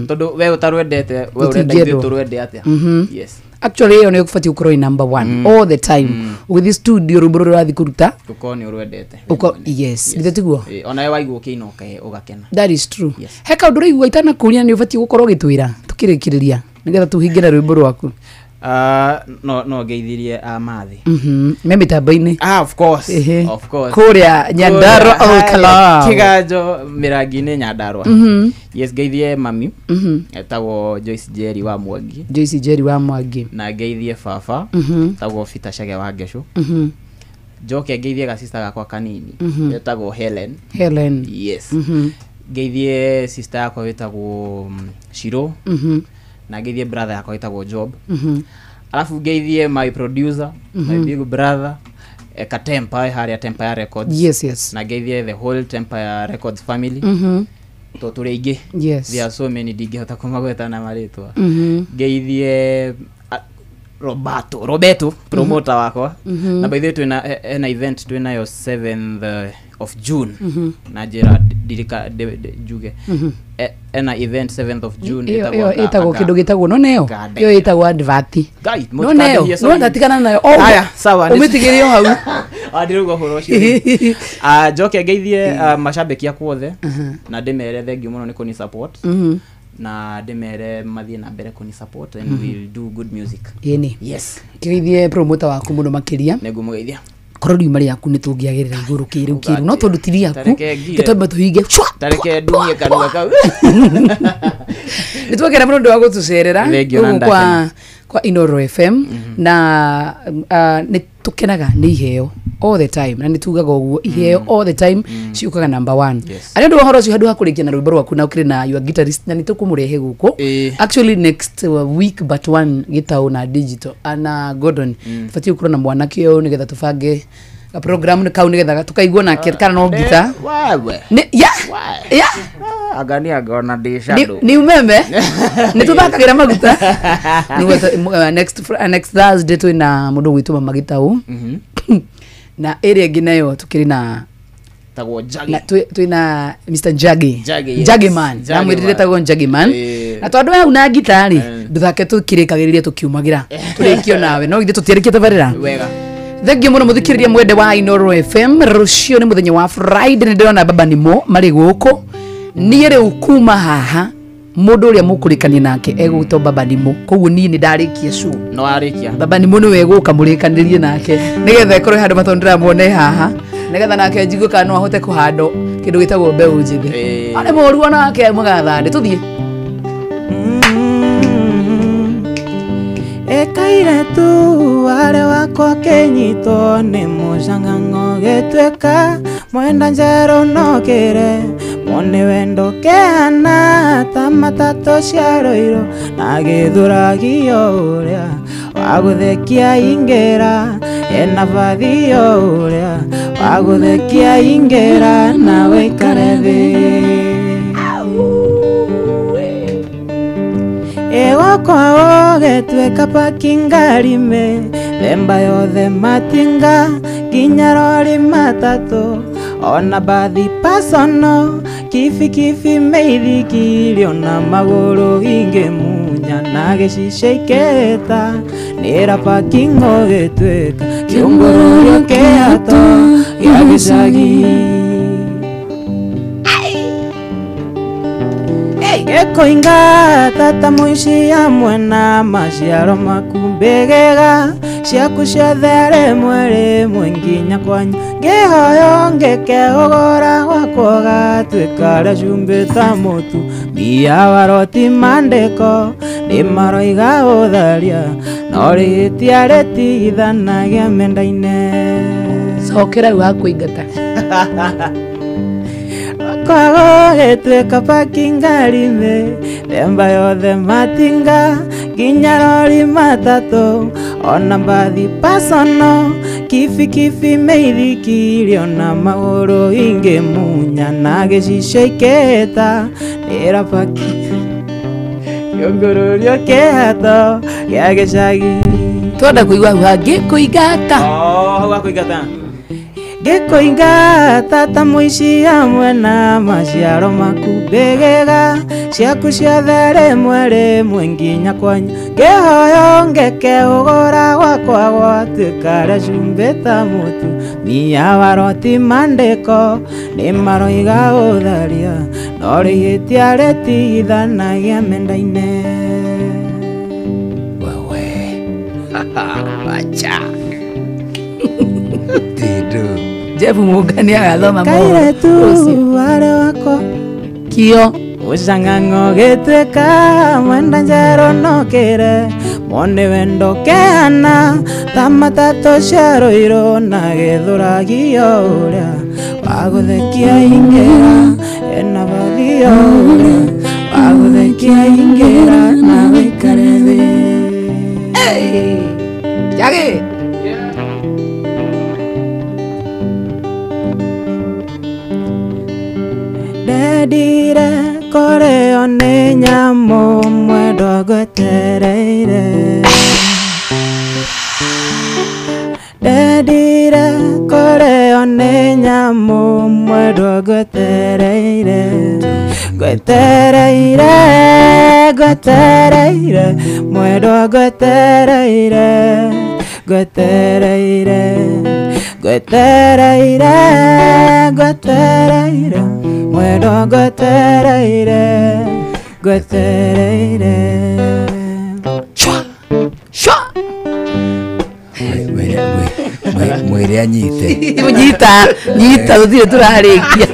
Tondũ we ũtarwendete we ũrenda ithuĩ tũrwende atĩa? Yes. Actually ĩyo nĩ ũbatiĩ gũkorwo ĩ number one all the time. Ũgĩthiĩ studio rwĩmbo rũrĩa ũrathiĩ kũruta ũkorwo nĩ ũrwendete. Yes, githĩ tiguo? Ona we waigua ũkĩina ũgakena. That is true. He kaũndũ ũraigua itanakũria nĩ ũbatiĩ gũkorwo ũgĩtwĩra tũkĩrĩkĩrĩria nĩgetha tũhingĩre rwĩmbo rwaku. No ngeithirie amathi. Me mĩtambo-inĩ. Of course. Of course. Kũrĩa Nyandarua Olkalau. Kiganjo mĩrangi-inĩ Nyandarua. Yes, ngeithie mami. Etagwo Joyce Jerry wa Mwangi. Joyce Jerry wa Mwangi. Na ngeithie baba. Etagwo Peter Chege wa Ngecu. Njoke ngeithie ga sister gakwa kanini. Etagwo Helen. Helen. Yes. Ngeithie sister yakwa wĩtagwo Shiro. Na ngeithie brother yakwa ĩtagwo Job. Alafu ngeithie my producer, my big brother Katempa harĩa Tempire Records. Yes, yes. Na ngeithie the whole Tempire Records family. To tũrĩ aingĩ. Yes. There are so many ndingĩhota kũmagweta na marĩtwa. Ngeithie Roberto promoter wakwa. Na by the way twĩna ena event twĩnayo 7th of June. Na njĩra ndirika njuge. Ena event 7th of June ĩtagwo kĩndũ gĩtagwo no neo ĩyo ĩtagwo advert no neo no ndatigana nayo. Haya sawa, ũmĩtigĩre o hau. Ndirauga ũhoro ũcio. Njoke ngeithie mashabiki akwa othe na ndĩmere thengiũ mũno nĩ kũni support. Na ndĩmere mathiĩ na mbere kũni support and we'll do good music. Ĩni. Yes. Kĩgeithie promoter waku mũno makĩria. Nĩngũmũgeithia. Korwo riuma rĩaku nĩ tũngĩagĩrĩra igũrũ kĩrĩu kĩrĩu no tondũ ti rĩaku gĩtwambe tũhinge cwa. Tareke ndumie kanua kau. Nĩ twakena mũno nĩ wa gũtũcerera gũkũ kwa Inoro FM na nĩ tũkenaga nĩ iheo all the time na nĩ tugaga ũguo iheo all the time ciũkaga number 1. Arĩ ũndũ wa ũhoro ũcio handũ ha kũrĩkia na rwĩmbo rwaku na ũkĩrĩ na your guitarist na nĩ tũkũmũrehe gũkũ actually next week but one gĩtaũ na digital ana Gordon tũbatiĩ gũkorwo na mwanake ũyũ nĩgetha tũbange ka program nĩ kau nĩgetha tũkaigua nake kana no guitar. Wewe. Ya. Ya. Agani agona ndĩ shadow. Ni umeme. Nĩ tũthakagĩra maguta. Next Thursday twĩna mũndũ gwitũ Mama Gĩtaũ. Na ĩrĩa ĩngĩ nayo tukĩrĩ na tagwo Njagi. Na twĩna Mr. Njagi. Njagi Man. Na mwĩrire tagwo Njagi Man. Na tondũ we una gita rĩ, nduthake tũkĩrĩkagĩrĩria tũkiumagĩra. Tũrĩkio nawe. No ithuĩ tũtiarĩkia tabarĩra. Wega. Thengiũ mũno mũthikĩrĩria mwende wa Inoro FM. Rũciũ nĩ mũthenya wa Friday, nĩ ndĩrona baba nimo marĩ gũkũ. Niĩ rĩu kuma haha mũndũ ũrĩa mũkũrĩkania nake egũgĩtwo baba nimo, koguo niĩ nĩ ndarĩkia show. No arĩkia. Baba nimo nĩwe egũka mũrĩkanĩrie nake nĩgetha ĩkorwo handũ matondũ ndĩramuone haha nĩgetha nake njigue kana no ahote kũhandwo kĩndũ gĩtagwo mbeũ njĩthĩ. Arĩ mũru onake mũgathandĩ tũthiĩ. Ekaire tu are wakwa kenyito nĩ mũcang'ang'o gĩtuĩka mwenda njerũ no kĩre mone wendo kehana ta matatũ cia rũirũ na gĩthuragio ũrĩa wa gũthekia ingĩra ena bathio ũrĩa wa gũthekia ingĩra na wĩikare thĩ. Egokwa ogetuĩka pakingarime themba yothe matinga nginya rori matatũ ona bathi pasono kibikibi meithikirio na magũrũ ingĩmunya na gĩcicio ikĩhĩta nĩra parking ũgĩtuĩka kĩũngũrũrio kĩhato gĩa gĩcagi. Gĩkũinga tata mũici hamwe na maciaro maku mbĩgĩga ciaku ciothe rĩmwe rĩmwe nginya kwanyu ngĩhoyo ngĩke ũgũra gwakwa ũgatuĩka rĩa cumbĩ ta mũtu mbia waroti mandĩko nĩ maroiga ũtharia no rĩhĩtia rĩtigithanagia menda-inĩ. Cokera rĩu hakũingata. Kwago gĩtuĩka pakingarime themba yothe matinga nginya rori matatũ ona mbathi pasono kibikibi meithikirio na magũrũ ingĩmunya na gĩcicio ikĩhĩta nĩra paki kĩũngũrũrio kĩhato gĩa gĩcagi. Twenda kũigua hau hangĩ kũingata. Hau hakũingata. Gĩkũinga tata mũici hamwe na maciaro maku mbĩgĩga ciaku ciothe rĩmwe rĩmwe nginya kwanyu ngĩhoyo ngĩke ũgũra gwakwa gwatuĩka rĩa cumbĩ ta mũtu mia waroti mandĩko nĩ maroiga ũtharia no rĩhĩtia rĩtigithanagia menda-inĩ. Wewe. Wacha. Jeff Mugani agathoma Kairetu arĩ wakwa kio ũcang'ang'o gĩtuĩka mwenda njerũ no kĩre mone wendo kehana ta matatũ cia rũirũ na gĩthuragio ũrĩa wa gũthekia ingĩra ena bathio ũrĩa wa gũthekia ingĩra na wĩikare thĩ. Njagi. Ndendire kũrĩo nĩ nyamũ mwendwa ngwetereire Ndendire kũrĩo nĩ nyamũ mwendwa ngwetereire ngwetereire ngwetereire mwendwa ngwetereire ngwetereire ngwetereire ngwetereire mwendwa ngwetereire. Ngwetereire. Shwa shwa. Mwire anyite. Nyita nyita tutire turarikia.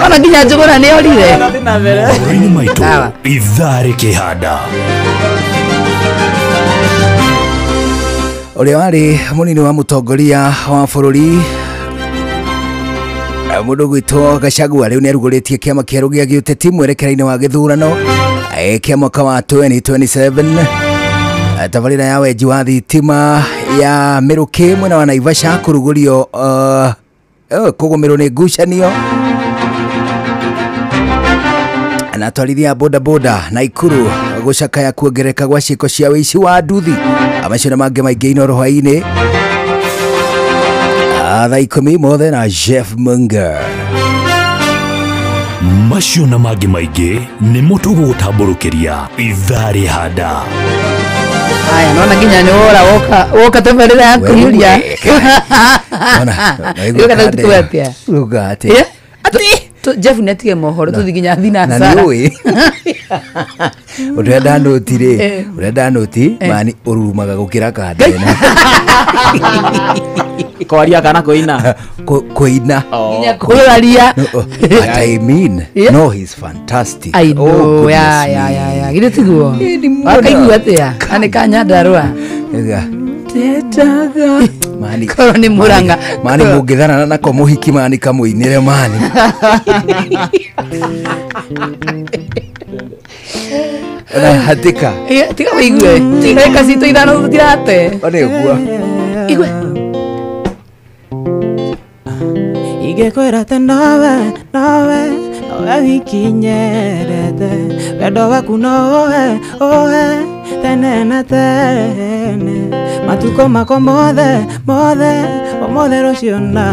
Ona nginya Njuguna ni orire. Mohoro-inĩ maitũ ithaa rĩkĩhanda. Ũrĩa warĩ mũnini wa mũtongoria wa bũrũri mũndũ gwĩtwo Gachagua rĩu nĩarugũrĩtie kĩama kĩerũ gĩa gĩũteti mwerekera-inĩ wa gĩthurano kĩa mwaka wa 2027. Tabarĩra ya wenji wa thitima ya Mĩrũkĩ mwena wa Naivasha kũrugũrio kũgũmĩrwo nĩ ngucanio na atwarithia boda boda Naikuru gũcakaya kuongerereka gwa ciĩko cia wĩici wa nduthi. Macio na mangĩ maingĩ Inooro hwaĩ-inĩ thaa 10 mothe na Jeff Munger. Macio na mangĩ maingĩ nĩmo tũgũgũtambũrũkĩria ithaa rĩhanda. Aya nona nginya nĩ wora woka tabarĩra ya kũhiũria. Yoka tũkuwe atĩa? Uga atĩa? Jeff nĩ atige mohoro tũthiĩ nginya thina na Sara. nĩ ũĩ ũrĩa ndanũti rĩ, ũrĩa ndanũti mani ũrurumaga gũkĩra kanda ĩno. Kwaria kana kuina? Kuina. Nginya kũraria. But I mean, no, he's fantastic. I know, Oh, goodness ya me. ya ya ya. Githĩ tiguo? Wakaigua atĩa? Na nĩ Kanyandarũa. Ega. Tetaga. Mani. Korwo nĩ Mũrang'a. Mani mũngĩtharana nako mũhiki mani kamũinĩre mani. Ona hatĩka. Tiga wĩigue. Ndagĩka citũ ithano tũtirate. One ũguo. Igue. Ingĩkwĩra atĩ nowe nowe nowe wiki nyendete, wendo waku no ũhe ũhe tene na tene, matukũ makwa mothe mothe ũmũthĩ rũciũ na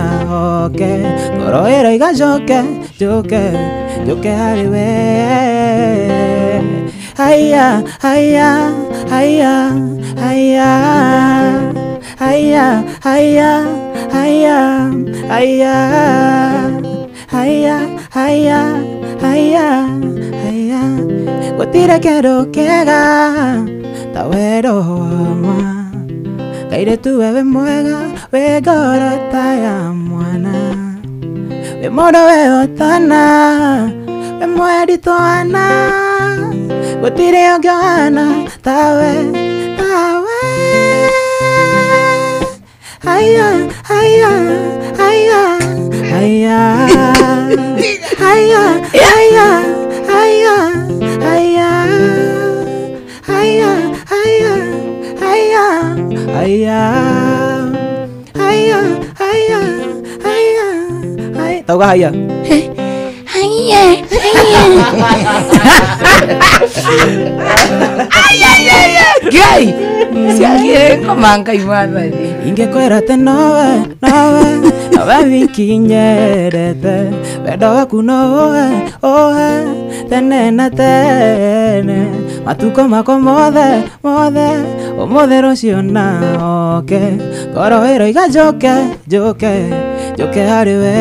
oke, ngoro ĩroiga njoke njoke njoke harĩ we. Haya haya haya haya haya haya haya haya haya haya haya haya, gũtirĩ kĩndũ kĩega ta wendo wa ma, kairĩtu we wĩ mwega wĩ ngoro ta ya mwana, wĩ mũndũ wĩ ũtana wĩ mwendi twana, gũtirĩ ũngĩ ũhana tawe tawe. Haya haya haya haya haya haya haya haya haya haya haya haya haya haya haya haya. Tauga haya. Haya haya. Ngai ciagire koma Ngai mwathani. Ingĩkwĩra atĩ nowe nowe nowe wiki nyendete, wendo waku no ũhe ũhe tene na tene, matukũ makwa mothe mothe ũmũthĩ rũciũ na oke, ngoro ĩroiga njoke njoke njoke harĩ we.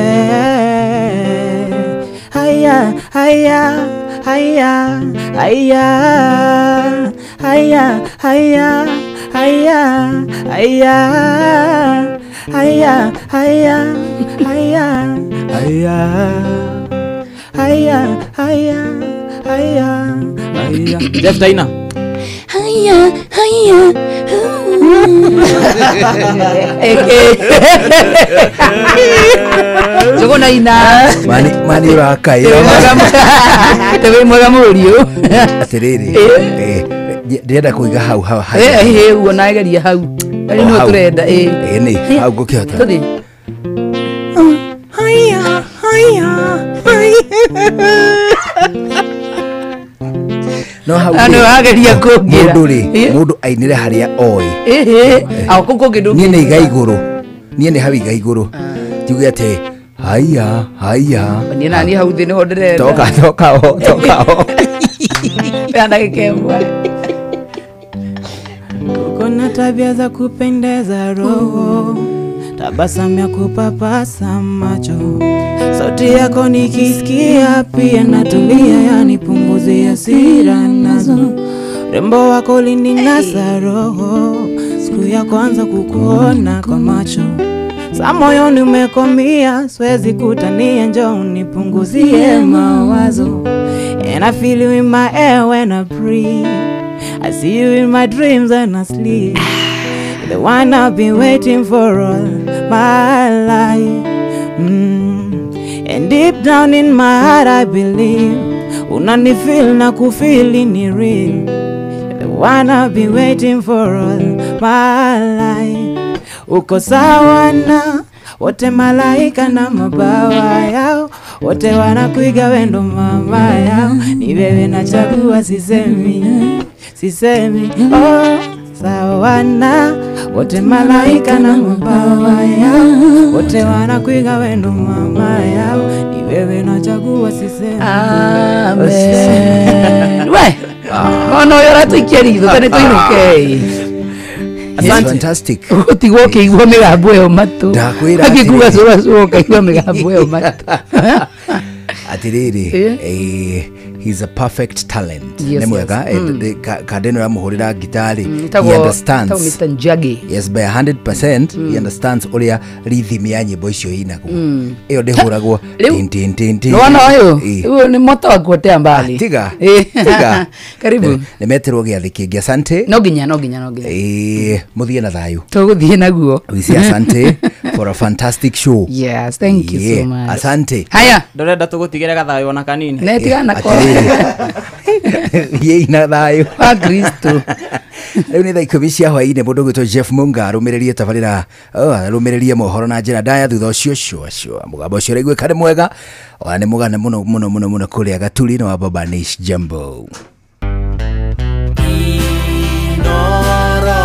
Haya haya haya haya haya haya haya haya haya haya haya haya haya haya haya haya. Jeff Taina. Haya haya. Njuguna ina. Mani mani ũrakaĩra. Te wĩ mwega mũriũ. Atĩrĩrĩ, ndĩrenda kũiga hau hau hau. Ũguo na geria hau. Rĩu nĩho tũrenda ĩ nĩ hau ngũkĩhota. Tũthiĩ. Haya haya haya. No hau Ano ageria kũngĩra. Mũndũ rĩ, mũndũ ainĩre harĩa oĩ. Ao kũu kũngĩ ndũngĩ. Niĩ nĩ iga igũrũ. Niĩ nĩ hau iga igũrũ. Njuge atĩ haya haya. Niĩ na niĩ hau thĩ nĩho ndĩrenda. Toka toka o toka o. Ya ndagĩka ĩmwe. Uko na tabia za kupendeza roho, tabasamu ya kupapasa macho, sauti yako nikisikia pia natulia, yani punguzi hasira nazo. Rembo wako ulininasa roho siku ya kwanza kukuona kwa macho, sa moyoni umekomia, siwezi kutania, njoo unipunguzie mawazo. And I feel you in my air when I breathe, I see you in my dreams when I sleep. You're the one I've been waiting for all my life. And deep down in my heart I believe, unanifeel na kufeel ni real. You're the one I've been waiting for all my life. Uko sawa na wote malaika na mabawa yao, wote wanakuiga wendo mama yao. Ni wewe nachagua, sisemi, sisemi. Oh, sawa na wote malaika na mabawa yao, wote wanakuiga wendo mama yao. Ni wewe nachagua, sisemi. Amen. We, ono yora tuikiaritho tene tuinuke. It's fantastic. Utigwo ũkĩigua mĩgambo ĩyo matũ. Ndakwĩra Akĩkuga cũra cũra ũkaigua mĩgambo ĩyo matũ. Atiriri, he's a perfect talent. Yes, Nĩ mwega, yes. Kande ĩno ĩramũhũrĩra ngitari. He Ĩtagwo understands. Mr. Njagi. Yes, by 100% he understands ũrĩa rhythm ya nyĩmbo icio inagwo. Ĩyo ndĩhũragwo Rĩu- tin tin tin tin. Nĩwona ũyũ? Ĩ. Ũyũ nĩ moto wa kuotea mbali. Tiga. Ĩ. Tiga. Karibu. Nĩ meterwo gĩathĩ kĩngĩ. Asante. No nginya, no nginya, no nginya. Ĩ, mũthiĩ na thayũ. Tũgũthiĩ naguo. We say asante for a fantastic show. Yes, thank you so Yeah, much. Asante. Haya. Ndũrenda tũgũtigĩre gathayũ ona kanini? Ne tigana ko. Thiĩi na thayũ. Wa Kristo. Rĩu nĩ thaa 10 cia hwaĩ-inĩ, mũndũ ũgwĩtwo Jeff Munga arũmĩrĩrie tabarĩra, arũmĩrĩrie mohoro na njĩra ndaya. Thutha ũcio cua cua mũgambo ũcio ũraiguĩka nĩ mwega, ona nĩ mũgane mũno mũno mũno mũno kũrĩa Gaturi-inĩ wa Baba Nish Jambo. Inoro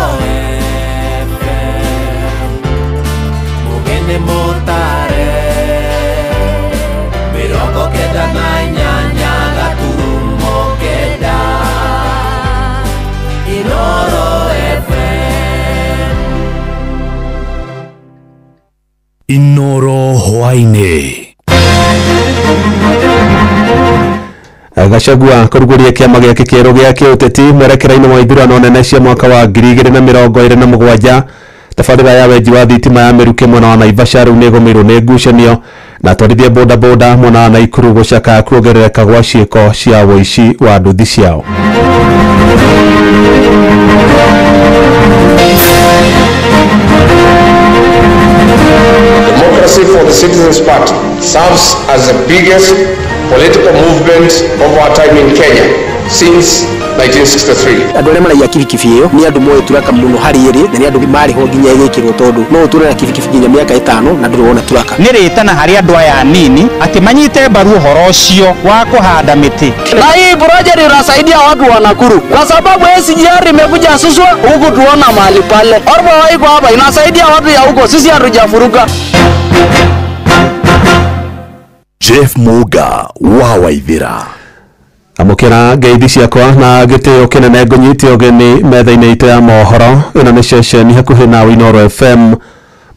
FM, mugene motare, 98 gaturumo kenda. Inoro FM. Inoro hwaĩ-inĩ. Gachagua kũrugũria kĩama gĩake kĩerũ gĩa kĩũteti mwerekera-inĩ wa ithurano nene cia mwaka wa 2027. Tabarĩra ya wenji wa thitima ya mĩrukĩ mwena wa Naivasha rĩu nĩĩgũmĩirwo nĩ ngucanio, na atwarithia bodaboda mwena wa Naikuru gũcakaya kuongerereka gwa ciĩko cia ũici wa nduthi ciao. Democracy for the Citizens Party serves as the biggest political movement of our time in Kenya since 1963. Andũ arĩa maraiya kibikibi ĩyo nĩ andũ moĩ turaka mũno harĩ ĩrĩ, na nĩ andũ marĩ ho nginya ĩgĩkĩrwo, tondũ no ũtũre na kibikibi nginya mĩaka 5 na ndũrĩ wona turaka. Nĩ rĩtana harĩ andũ aya anini atĩ manyite mbaru ũhoro ũcio wa kũhanda mĩtĩ. Na hii project inasaidia watu wa Nakuru kwa sababu SGR imekuja Suswa huku tuona mahali pale. Orbo iko hapa inasaidia watu ya huko, sisi hatujafuruka. Jeff Muga wa Waithira. Amũkĩra ngeithi ciakwa na gĩtĩo kĩnene, ngũnyite ũgeni metha-inĩ itũ ya mohoro. Ĩno nĩ ceceni hakuhĩ na Inoro FM,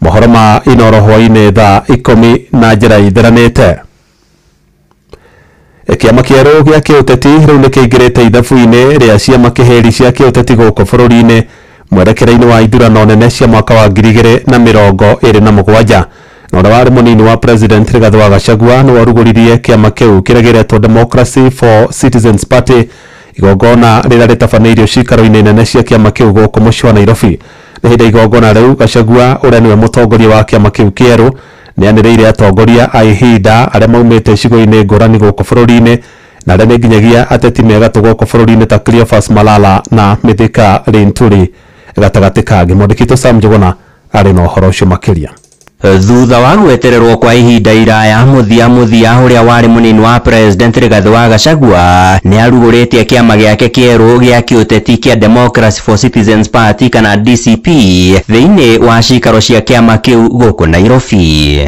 mohoro ma Inoro hwaĩ-inĩ thaa 10 na njĩra itheranĩte. Kĩama kĩerũ gĩa kĩũteti rĩu nĩ kĩingĩrĩte ithabu-inĩ rĩa ciama kĩhĩri cia kĩũteti gũkũ bũrũri-inĩ mwerekera-inĩ wa ithurano nene cia mwaka wa 2027. Na ũrĩa warĩ mũnini wa President Rigathi wa Gachagua nĩwe ũrugũririe kĩama kĩu kĩrĩa gĩretwo Democracy for Citizens Party, igongona rĩrĩa rĩtabanĩirio ciikaro-inĩ nene cia kĩama kĩu gũkũ mũciĩ wa Nairobi. Nĩ hĩndĩ ya igongona rĩu Gachagua ũrĩa nĩwe mũtongoria wa kĩama kĩu kĩerũ nĩanĩrĩire atongoria a ihinda arĩa maumĩte icigo-inĩ ngũrani gũkũ bũrũri-inĩ na arĩa nĩ nginyagia ateti me gatũ gũkũ bũrũri-inĩ ta Cleophas Malala na Mithika Linturi gatagatĩ kangĩ. Mwandĩki witũ Sam Njuguna arĩ na ũhoro ũcio makĩria. Thutha wa gwetererwo kwa ihinda iraya, mũthia mũthia ũrĩa warĩ mũnini wa President Rigathi wa Gachagua nĩ arugũrĩtie kĩama gĩake kĩerũ gĩa kĩũteti kĩa Democracy for Citizens Party kana DCP thĩinĩ wa cikaro cia kĩama kĩu gũkũ Nairobi.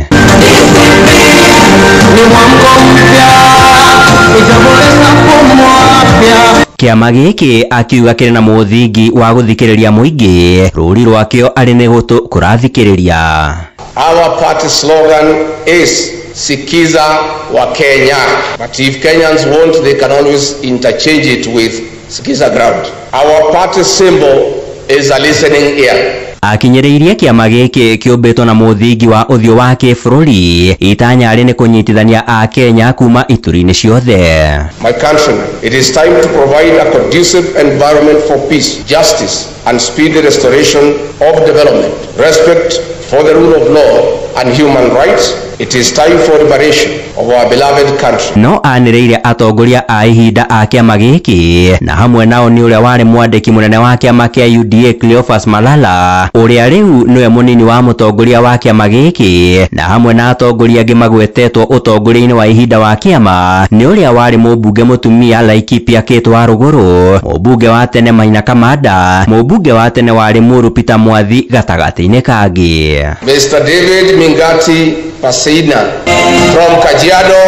Kĩama gĩkĩ akiuga kĩrĩ na mũthingi wa gũthikĩrĩria mũingĩ, rũri rwakĩo arĩ nĩ gũtũ kũrathikĩrĩria. Our party slogan is Sikiza wa Kenya. But if Kenyans want, they can always interchange it with Sikiza ground. Our party symbol is a listening ear. Akinyĩrĩirie kĩama gĩkĩ kĩũmbĩtwo na mũthingi wa ũthiũ wa kĩbũrũri itanya rĩ nĩ kũnyitithania a Kenya kuma ituri-inĩ ciothe. My countrymen, it is time to provide a conducive environment for peace, justice and speedy restoration of development, respect for the rule of law and human rights. It is time for liberation of our beloved country. No anĩrĩire atongoria a ihinda a kĩama gĩkĩ na hamwe nao nĩ ũrĩa warĩ mwandĩki mũnene wa kĩama kĩa UDA Cleophas Malala ũrĩa rĩu nĩwe mũnini wa mũtongoria wa kĩama gĩkĩ na hamwe na atongoria angĩ magwetetwo ũtongoria-inĩ wa ihinda wa kĩama nĩ ũrĩa warĩ mũmbunge mũtumia Laikipia Kate Warũgũrũ, mũmbunge wa tene Maina Kamanda, mũmbunge wa tene wa Limuru Peter Mwathi gatagatĩ-inĩ kangĩ. Mr. David Mingati Pasina from Kajiado,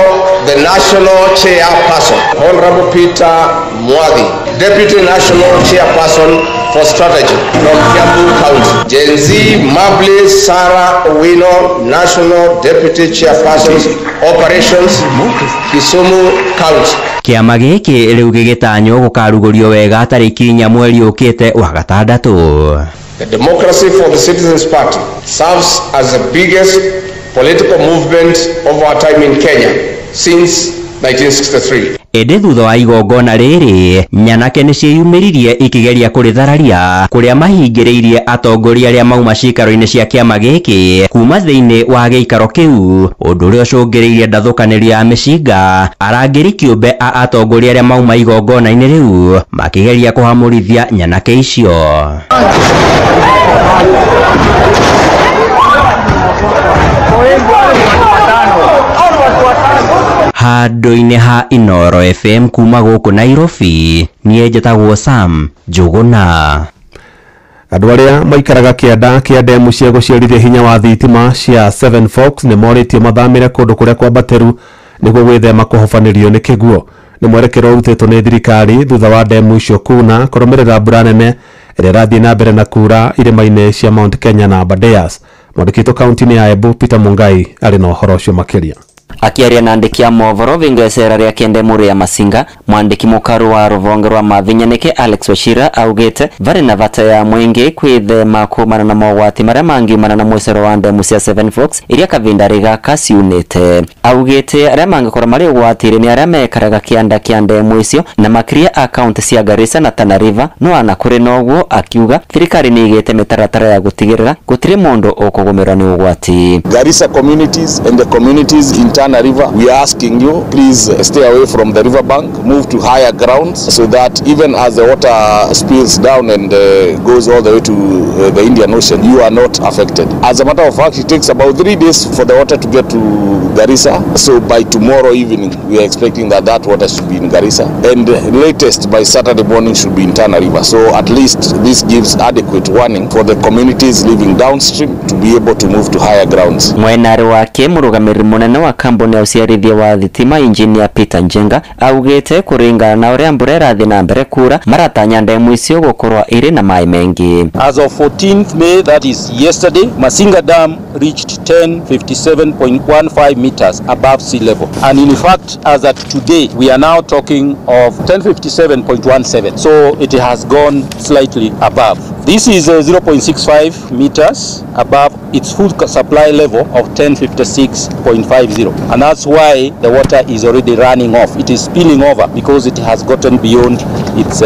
the National Chairperson. Honorable Peter Mwathi, Deputy National Chairperson for Strategy from Kiambu County. Gen Z Mable Sarah Owino, National Deputy Chairperson Operations, Kisumu County. Kĩama gĩkĩ rĩu gĩgĩtanywo gũkarugũrio wega tarĩki 4 mweri ũkĩte wa gatandatũ. The Democracy for the Citizens Party serves as the biggest political movement of our time in Kenya since 1963. Ĩndĩ thutha wa igongona rĩrĩ nyanake nĩciĩyumĩririe ikĩgeria kũrĩthararia kũrĩa mahingĩrĩirie atongoria arĩa mauma ciikaro-inĩ cia kĩama gĩkĩ kuma thĩinĩ wa gĩikaro kĩu ũndũ ũrĩa ũcũngĩrĩirie ndathũkanĩrio ya mĩcinga arangĩri kĩũmbe a atongoria arĩa mauma igongona-inĩ rĩu makĩgeria kũhamũrithia nyanake icio. Handũ-inĩ ha Inoro FM kuma gũkũ Nairobi niĩ njĩtagwo Sam Njũgũna. Andũ arĩa maikaraga kĩanda kĩa ndemu cia gũciarithia hinya wa thitima cia Seven Forks nĩ morĩtio mathamĩre kũndũ kũrĩa kwambatĩru nĩguo gwĩthema kũhobanĩrio nĩ kĩguo. Nĩ mwerekero ũrutĩtwo nĩ thirikari thutha wa ndemu icio kuna kũrũmĩrĩra mbura nene ĩrĩa ĩrathiĩ na mbere na kura irĩma-inĩ cia Mount Kenya na Aberdares. Mwandĩki witũ kaunti-inĩ ya Embu Peter Mungai arĩ na ũhoro ũcio makĩria. Akiaria na andĩki a mohoro vingo ya cera rĩa kende muri ya Masinga, mwandĩki mũkaru wa rũvonge rwa Mavinyanĩke Alex Wachira augĩte varĩ na vata ya mwingi kwithema kumana na mogwati maria mangiumana na mwicero wa ndemu cia Seven Forks iria kavinda gaka ciunĩte. Augĩte aria mangikorwo marĩ ũgwati-inĩ nĩ aria mekaraga kĩanda kĩa ndemu icio na makĩria a kaunti cia Garissa na Tana River, no ana kũrĩ noguo akiuga thirikari nĩ ĩigĩte mĩtaratara ya gũtigĩrĩra gũtirĩ mũndũ ũkũgũmĩrwo nĩ ũgwati. Garissa communities and the communities in Tana River, we are asking you, please stay away from the river bank, move to higher grounds so that even as the water spills down and goes all the way to the Indian Ocean, you are not affected. As a matter of fact, it takes about 3 days for the water to get to Garissa. So by tomorrow evening, we are expecting that that water should be in Garissa, and latest by Saturday morning should be in Tana River. So at least this gives adequate warning for the communities living downstream to be able to move to higher grounds. Mwenari wake mũrũgamĩrĩri mũnene wa kambuni ya ũciarithia wa thitima Engineer Peter Njenga augĩte kũringana na ũrĩa mbura ĩrathiĩ na mbere kura maratanya ndemu icio gũkorwo irĩ na maĩ mengi. As of 14th May, that is yesterday, Masinga Dam reached 1057.15 meters above sea level, and in fact as at today we are now talking of 1057.17, so it has gone slightly above. This is 0.65 meters above its full supply level of 1056.50, and that's why the water is already running off. It is spilling over because it has gotten beyond its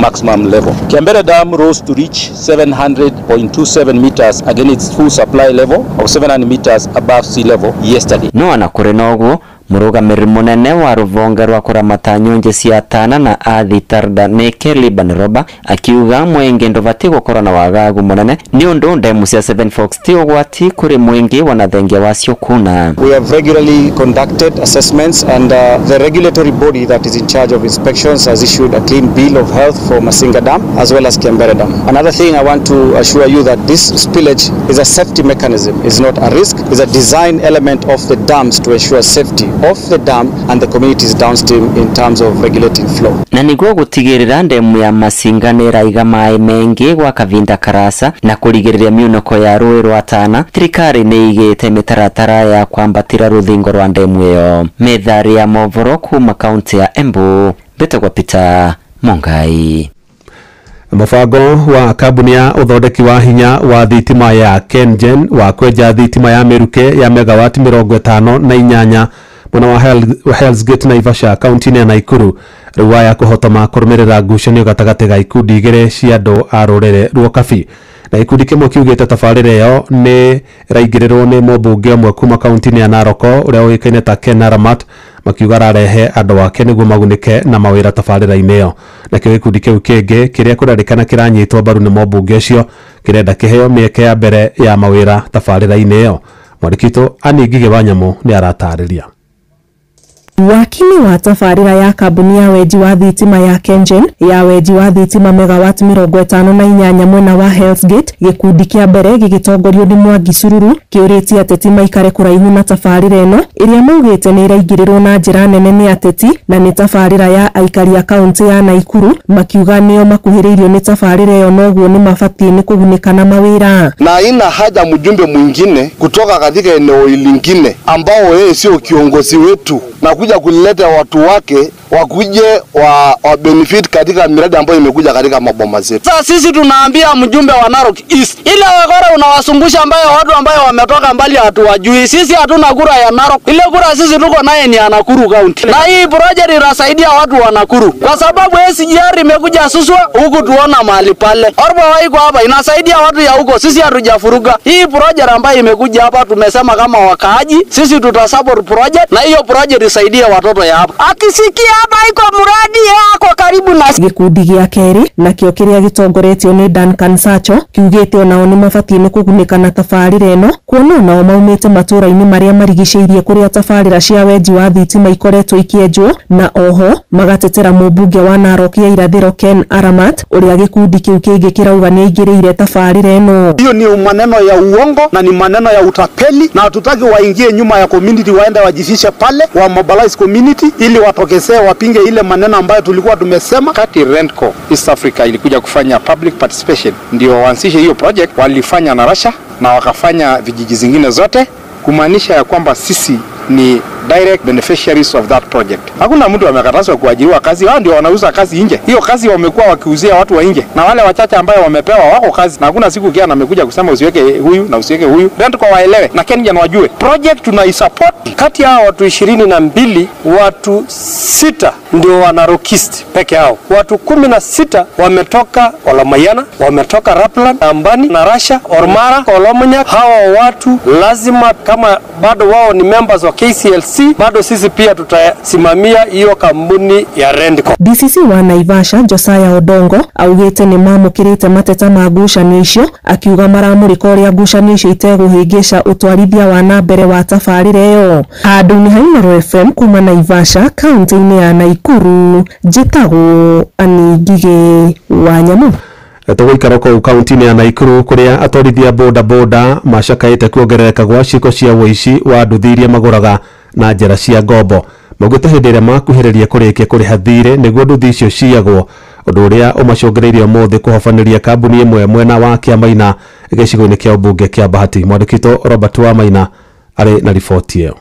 maximum level. Kiambere Dam rose to reach 700.27 meters, again its full supply level of 700 meters above sea level yesterday. No ana kũrĩ noguo mũrũgamĩrĩri mũnene wa rũvonge rwa kũramata nyunjĩ cia Tana na Athi Tarda nĩ Kelly Banroba akiuga mwingi ndũbatiĩ gũkorwo na wagagu mũnene nĩ ũndũ ndemu cia Seven Forks ti ũgwati kũrĩ mwingi wona thengia wacio kuna. We have regularly conducted assessments, and the regulatory body that is in charge of inspections has issued a clean bill of health for Masinga Dam as well as Kiambere Dam. Another thing I want to assure you that this spillage is a safety mechanism. It's not a risk. It's a design element of the dams to ensure safety. of the dam and the communities downstream in terms of regulating flow. Na niguo gutigirira ndemu ya Masinga nĩ ĩraiga maĩ mengi gwa kavinda karasa na kurigiriria miunoko ya rũĩ rwa Tana, thirikari nĩ igĩte mĩtaratara ya kwambatĩra rũthingo rwa ndemu ĩyo. Methari ya movoro kuma kaunti ya Embu, mbĩtagwo Peter Mongai. Mũbango wa kambuni ya ũthondeki wa hinya wa thitima ya KenGen wa kwenja thitima ya mĩruke ya megawati 58 mwena wa Hell's Gate Naivasha kaunti-inĩ ya Nakuru rĩu waya kũhotoma kũrũmĩrĩra ngucanio gatagatĩ ga ikundi igĩrĩ cia andũ a rũrĩrĩ rwa Kabi. Na gĩkundi kĩmwe kiugĩte tabarĩra ĩyo nĩ ĩraingĩrĩrwo nĩ mũmbunge ũmwe kuma kaunti-inĩ ya Narok ũrĩa ũĩkaine ta Ken Aramat, makiuga ararehe andũ ake nĩguo magunĩke na mawĩra tabarĩra-inĩ ĩyo. Nakĩo gĩkundi kĩu kĩngĩ kĩrĩa kũrerĩkana kĩranyitwo mbaru nĩ mũmbunge ũcio kĩrenda kĩheo mĩeke ya mbere ya mawĩra tabarĩra-inĩ ĩyo. Mwandĩki witũ Annie Ngigĩ wa Nyamũ nĩ aratarĩria. Wakini wa tabarĩra ya kambuni ya wenji wa thitima ya KenGen ya wenji wa thitima megawati 58 mwena wa Hell's Gate, gĩkundi kĩa mbere gĩgĩtongorio nĩ Mwangi Sururu kĩũrĩtie ateti maikare kũraihu na tabarĩra ĩno ĩrĩa maugĩte nĩ ĩraingĩrĩrwo na njĩra nene nĩ ateti na nĩ tabarĩra ya aikari a kaunti ya Nakuru, makiuga nĩo makuhĩrĩirio nĩ tabarĩra ĩyo noguo nĩ mabatiĩ nĩ kũgunĩka na mawĩra. Na haina haja mjumbe mwingine kutoka katika eneo lingine ambao yeye sio kiongozi wetu na kuja kuleta watu wake wakuje wa benefit katika miradi ambayo imekuja katika maboma zetu. Sasa sisi tunaambia mjumbe wa Narok East, ile wakora unawasumbusha ambayo watu ambayo wametoka mbali hatuwajui. Sisi hatuna kura ya Narok, ile kura sisi tuko naye ni ya Nakuru County. Na hii project inasaidia watu wa Nakuru kwa sababu SGR imekuja Suswa huku tuona mahali pale. Orbo waiko hapa inasaidia watu ya huko, sisi hatujafuruga. Hii project ambayo imekuja hapa tumesema kama wakaaji sisi tutasupport project na hiyo project isaidie watoto ya hapa. Akisikia hapa iko muradi yako karibu na gĩkundi gĩa kerĩ nakĩo kĩrĩa gĩtongoretio nĩ Duncan Sacho kiugĩte onao nĩ mabatiĩ nĩ kũgunĩka na tabarĩra ĩno kuona onao maumĩte matũra-inĩ marĩa marigicĩirie kũrĩa tabarĩra cia wenji wa thitima ikoretwo ikĩenjwo, na oho magatetera mũmbunge wa Narok ya Irathĩro Ken Aramat ũrĩa gĩkundi kĩu kĩngĩ kĩrauga nĩ aingĩrĩire tabarĩra ĩno. Hiyo ni maneno ya uongo na ni maneno ya utapeli, na hatutaki waingie nyuma ya community waende wajifishe pale wa mobilize community ili watokezee wapinge ile maneno ambayo tulikuwa tumesema. Kati Rentco East Africa ilikuja kufanya public participation ndio waanzishe hiyo project, walifanya na Russia na wakafanya vijiji zingine zote, kumaanisha ya kwamba sisi ni direct beneficiaries of that project. Hakuna mtu amekatazwa kuajiriwa kazi, wao ndio wanauza kazi nje. Hiyo kazi wamekuwa wakiuzia watu wa nje, na wale wachache ambao wamepewa wako kazi, na hakuna siku kia amekuja kusema usiweke huyu na usiweke huyu. Rentco waelewe na Kenya wajue project tunaisupport. Kati ya watu 22 watu 6 ndio wanarokist peke yao. Watu 16 wametoka Olamayana, wametoka Raplan, Ambani, na Russia, Ormara, Olomunya. Hawa watu lazima, kama bado wao ni members wa KCLC, bado sisi pia tutasimamia hiyo kampuni ya Rentco. DCC wa Naivasha Josiah Odongo augĩte nĩ mamũkĩrĩte mateta ma ngucanio icio, akiuga maramũrĩka ũrĩa ngucanio icio itegũhĩngĩca ũtwarithia wa na mbere wa tabarĩra ĩyo. Handũ-inĩ ha Inooro FM kuma Naivasha kaunti-inĩ ya Nakuru, njĩtagwo Annie Ngigĩ wa Nyamũ. Tũgũikara kũu kaunti-inĩ ya Nakuru kũrĩa atwarithia boda boda macakaĩte kuongerereka gwa ciĩko cia ũici wa nduthi iria magũraga na njĩra cia ngombo. Maugĩte hĩndĩ ĩrĩa makuhĩrĩria kũrĩkia kũrĩha thirĩ nĩguo nduthi icio ciyagwo, ũndũ ũrĩa ũmacũngĩrĩirie ũmũthĩ kũhobanĩria kambuni ĩmwe mwena wa Kĩamaina gĩcigo-inĩ kĩa ũmbunge kĩa Bahati. Mwandĩki witũ Robert Wamaina arĩ na riboti ĩyo.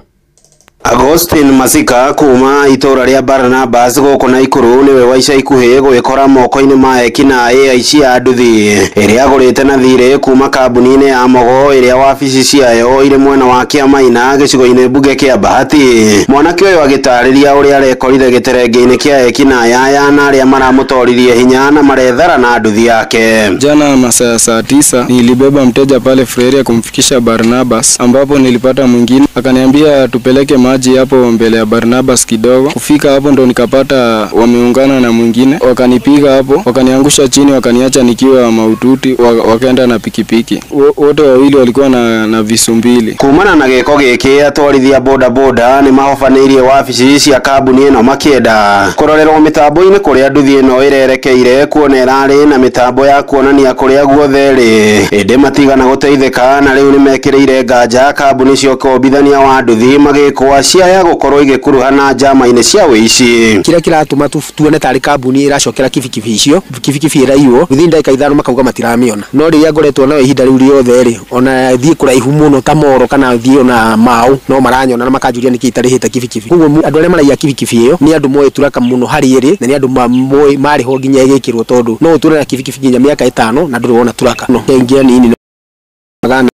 Agustin Masika kuma itora ria Barnabas guku Nakuru niwe wa ica ikuhi gwikora moko-ini ma ekinaĩ aici a nduthi ĩrĩa agũrĩte na thirĩ kuma kambuni-inĩ ya Mogo ĩrĩa wabici ciayo irĩ mwena wa Kĩamaina gĩcigo-inĩ mbunge kĩa Bahati. Mwanake ũyũ agĩtarĩria ũrĩa arekorire gĩterenge-inĩ kĩa ekinaĩ aya na arĩa maramũtoririe hinya na marethara na nduthi yake. Jana masaa ya saa 9 nilibeba mteja pale Freria kumfikisha Barnabas, ambapo nilipata mwingine akaniambia tupeleke maji hapo mbele ya Barnabas kidogo. Kufika hapo ndo nikapata wameungana na mwingine, wakanipiga hapo, wakaniangusha chini, wakaniacha nikiwa maututi, wakaenda na pikipiki. Wote wawili walikuwa na visu mbili. Kumana na gĩko gĩkĩ atwarithia boda boda nĩ mahobanĩirie wabici cia kambuni ĩno makĩenda kũrorerwo mĩtambo-inĩ kũrĩa nduthi ĩno ĩrerekeire kuona ĩrarĩ na mĩtambo ya kuonania kũrĩa guothe ĩrĩ, ĩndĩ matigana gũteithĩka na rĩu nĩmekĩrĩire nganja kambuni cia ũkombithania wa nduthi magĩkwo Siaya gũkorwo igĩkuruhana njama-inĩ cia ũici. Kĩrĩa kĩratũma tuone tarĩ kambuni ĩracokera kibikibi icio, kibikibi ĩraiywo within ndagĩka 5 makauga matiramĩona. No rĩrĩa ngoretwo nayo ihinda rĩu rĩothe rĩ, ona thiĩ kũraihu mũno ta Moro kana thiĩ ona Mau, no maranyona na makanjũria nĩkĩ itarĩhĩte kibikibi. Koguo andũ arĩa maraiya kibikibi ĩyo nĩ andũ moĩ turaka mũno harĩ ĩrĩ, na nĩ andũ moĩ marĩ ho nginya ĩgĩkĩrwo, tondũ no ũtũre na kibikibi nginya mĩaka 5 na ndũrĩ wona turaka. No kaingĩ anini magana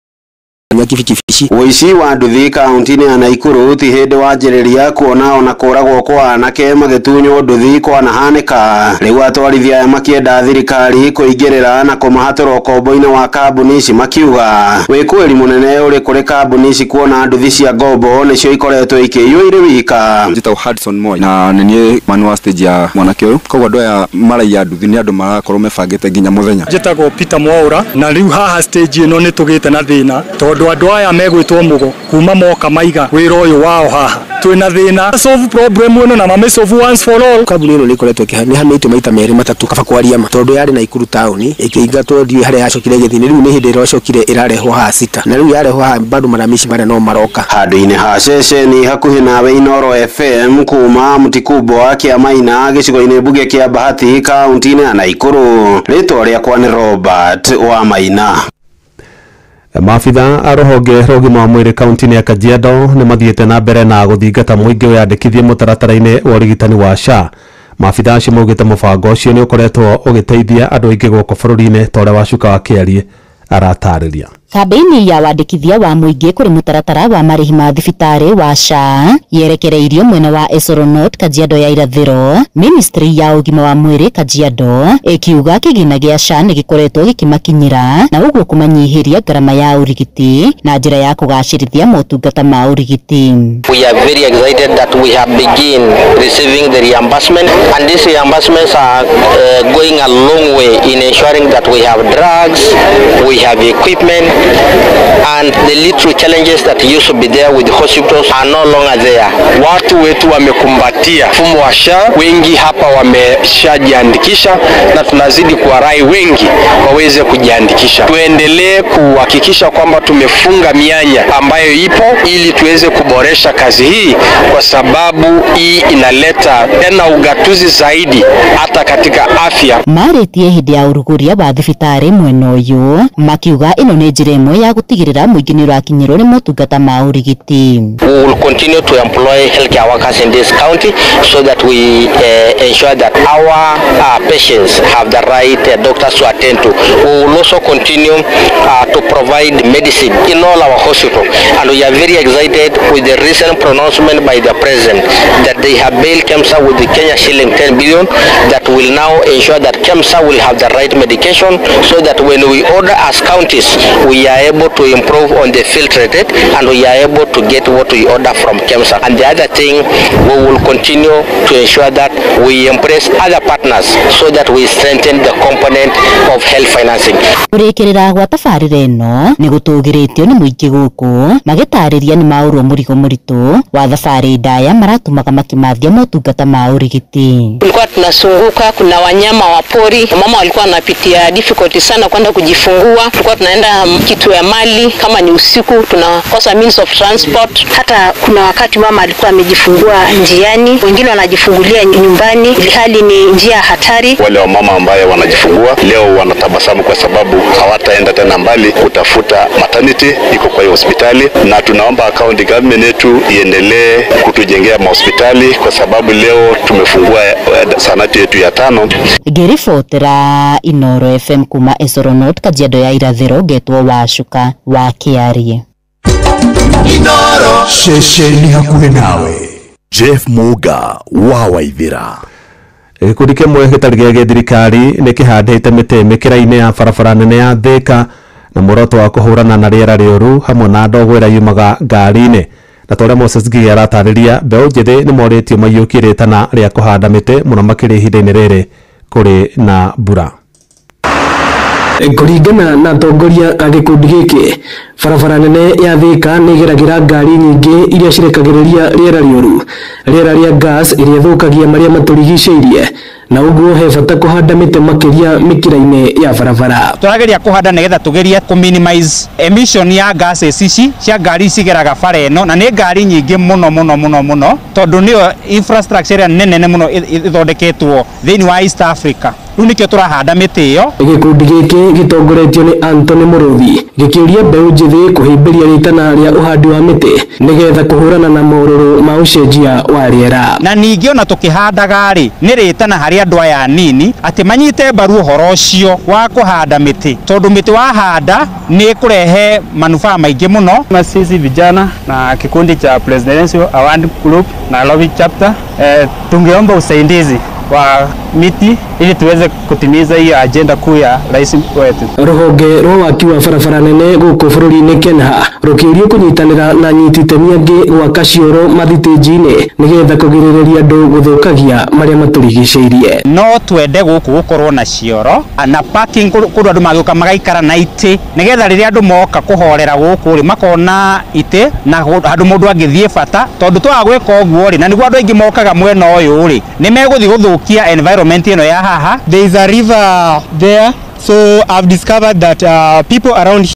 kibikibi ici. Ũici wa nduthi kaunti-inĩ ya Naikuru ti hĩndĩ wanjĩrĩria kuona ona kũragwo kwa anake magĩtunywo nduthi kwanahanĩka. Rĩu atwarithia aya makĩenda thirikari kũingĩrĩra na kũmahatũra ũkombo-inĩ wa kambuni ici, makiuga wĩkũĩri mũnene ũrĩ kũrĩ kambuni ici kuona nduthi cia ngombo nĩcio ikoretwo ikĩiywo irĩ wika. Njĩtagwo Hudson Moi na nĩ niĩ man wa stage ya mwanake ũyũ, koguo andũ aya maraiya nduthi nĩ andũ marakorwo mebangĩte nginya mũthenya. Njĩtagwo Peter Mwaura na rĩu haha stage ĩno nĩ tũgĩte na thĩna tondũ andũ aya megwĩtwo mũgo kuma moka maiga wĩra ũyũ wao haha twĩna thĩna solve problem ĩno na mame solve once for all. Kambuni ĩno nĩ ĩkoretwo nĩhanĩtio maita 2 3 kaba kwaria ma, tondũ yarĩ Naikuru taũni ĩkĩingatwo, ndiũĩ harĩa yacokire ĩgĩthiĩ. Rĩu nĩ hĩndĩ ĩracokire ĩrarehwo haha sita, na rĩu yarehwo haha bado maramici marĩa no maroka. Handũ-inĩ ha ceceni hakuhĩ nawe Inooro FM kuma Mtikubwa kĩa Maina gĩcigo-inĩ mbunge kĩa Bahati kaunti-inĩ ya Naikuru, rĩtwa rĩakwa nĩ Robert wa Maina. Maabitha a rũhonge rwa ũgima wa mwĩrĩ kaunti-inĩ ya Kajiado nĩ mathiĩte na mbere na gũthingata mũingĩ wĩyandĩkithie mũtaratara-inĩ wa ũrigitani wa SHA. Maabitha acio maugĩte mũbango ũcio nĩ ũkoretwo ũgĩteithia andũ aingĩ gũkũ bũrũri-inĩ ta ũrĩa Wacuka wa Kĩarie aratarĩria. Kambĩini ya wandĩkithia wa mũingĩ kũrĩ mũtaratara wa marĩhi ma thibitarĩ wa SHA yerekereirio mwena wa Esoronot Kajiado ya irathĩro. Ministry ya ũgima wa mwĩrĩ Kajiado ĩkiuga kĩgĩna gĩa SHA nĩ gĩkoretwo gĩkĩmakinyĩra na ũguo kũmanyihĩria ngarama ya ũrigiti na njĩra ya kũgacĩrithia motungata ma ũrigiti. We are very excited that we have begin receiving the reimbursement, and these reimbursements are going a long way in ensuring that we have drugs, we have equipment, and the little challenges that used to be there with the hospitals are no longer there. Watu wetu wamekumbatia mfumo wa SHA, wengi hapa wameshajiandikisha na tunazidi kuwarai wengi waweze kujiandikisha. Tuendelee kuhakikisha kwamba tumefunga mianya ambayo ipo ili tuweze kuboresha kazi hii, kwa sababu hii inaleta tena ugatuzi zaidi hata katika afya. Marĩtie hĩndĩ ya ũrugũria wa thibitarĩ mwena ũyũ makiuga ĩno nĩ njĩra ĩmwe ya gũtigĩrĩra mũingĩ nĩ ũrakinyĩrwo nĩ motungata ma ũrigiti. We will continue to employ healthcare workers in this county so that we ensure that our patients have the right doctors to attend to. We will also continue to provide medicine in all our hospitals, and we are very excited with the recent pronouncement by the president that they have bailed KEMSA with the Kenya shilling 10 billion that will now ensure that KEMSA will have the right medication so that when we order as counties we are able to improve on the filtrated and we are able to get what we order from KEMSA. And the other thing, we will continue to ensure that we embrace other partners so that we strengthen the component of health financing. Kũrĩkĩrĩra gwa tabarĩra ĩno nĩ gũtũgĩrĩtio nĩ mũingĩ gũkũ magĩtarĩria nĩ maũrwo mũrigo mũritũ wa thabarĩ ndaya maratũmaga makĩmathia motungata ma ũrigiti. Tulikuwa tunasunguka, kuna wanyama wa pori, mama walikuwa wanapitia difficulty sana kwenda kujifungua. Tulikuwa tunaenda kitu ya mali, kama ni usiku tunakosa means of transport. Hata kuna wakati mama alikuwa amejifungua njiani, wengine wanajifungulia nyumbani, ilhali ni njia hatari. Wale wamama ambaye wanajifungua leo wanatabasamu kwa sababu hawataenda tena mbali kutafuta maternity, iko kwa hiyo hospitali, na tunaomba county government yetu iendelee kutujengea mahospitali kwa sababu leo tumefungua sanati yetu ya 5. Ngĩribotera Inooro FM kuma Esoronot Kajiado ya irathĩro, ngetwo Wacuka wa Kĩarie. Inooro ceceni hakuhĩ nawe. Jeff Muga wa Waithira. Gĩkundi kĩmwe gĩtarĩ gĩa gĩthirikari nĩ kĩhandĩte mĩtĩ mĩkĩra-inĩ ya barabara nene ya Thika na muoroto wa kũhũrana na rĩera rĩũru hamwe na ndogo ĩrĩa yumaga ngari-inĩ. Na ta ũrĩa Moses Ngigĩ aratarĩria, mbeũ njĩthĩ nĩ morĩtio maiyũkie rĩtana rĩa kũhanda mĩtĩ mũno makĩria ihinda-inĩ rĩrĩ kũrĩ na mbura. Kũringana na atongoria a gĩkundi gĩkĩ, barabara nene ya Thika nĩ ĩgeragĩra ngari nyingĩ iria cirekagĩrĩria rĩera rĩũru, rĩera rĩa gas ĩrĩa ĩthũkagia marĩa matũrigicĩirie, na ũguo he bata kũhanda mĩtĩ makĩria mĩkĩra-inĩ ya barabara. Tũrageria kũhanda nĩgetha tũgerie kũ minimize emission ya gases ici cia ngari cigeraga bara ĩno, na nĩ ngari nyingĩ mũno mũno mũno mũno, tondũ nĩyo infrastructure ĩrĩa nene mũno ĩthondeketwo thĩinĩ wa East Africa. Rĩu nĩkĩo tũrahanda mĩtĩ ĩyo. Gĩkundi gĩkĩ gĩtongoretio nĩ Anthony Mũrũthi gĩkĩũria mbeũ njĩthĩ kũhĩmbĩria rĩtana rĩa ũhandi wa mĩtĩ nĩgetha kũhũrana na morũrũ ma ũcenjia wa rĩera. Na ningĩ ona tũkĩhandaga rĩ, nĩ rĩtana harĩ andũ aya anini atĩ manyite mbaru ũhoro ũcio wa kũhanda mĩtĩ, tondũ mĩtĩ wahanda nĩ ĩkũrehe manufaa maingĩ mũno. Na sisi vijana na kikundi cha Presidential Award Group na Nairobi chapter, tungeomba usaidizi wa miti ili tuweze kutimiza hii agenda kuu ya rais wetu. Rũhonge rwa waki wa barabara nene gũkũ bũrũri-inĩ KENHA rũkĩũrio kũnyitanĩra na anyiti itemi angĩ gwaka cioro mathitĩnji-inĩ nĩgetha kũgirĩrĩria andũ gũthũkagia marĩa matũrigicĩirie. No twende gũkũ gũkorwo na cioro na parking kũndũ andũ magĩũka magaikara na itĩ, nĩgetha rĩrĩa andũ moka kũhorera gũkũ rĩ makona itĩ na handũ mũndũ angĩthiĩ bata, tondũ twaga gwĩka ũguo rĩ, na nĩguo andũ aingĩ mokaga mwena ũyũ rĩ, nĩ megũthiĩ gũthũkia environment ĩno ya haha. There is a river there, so I've discovered that people around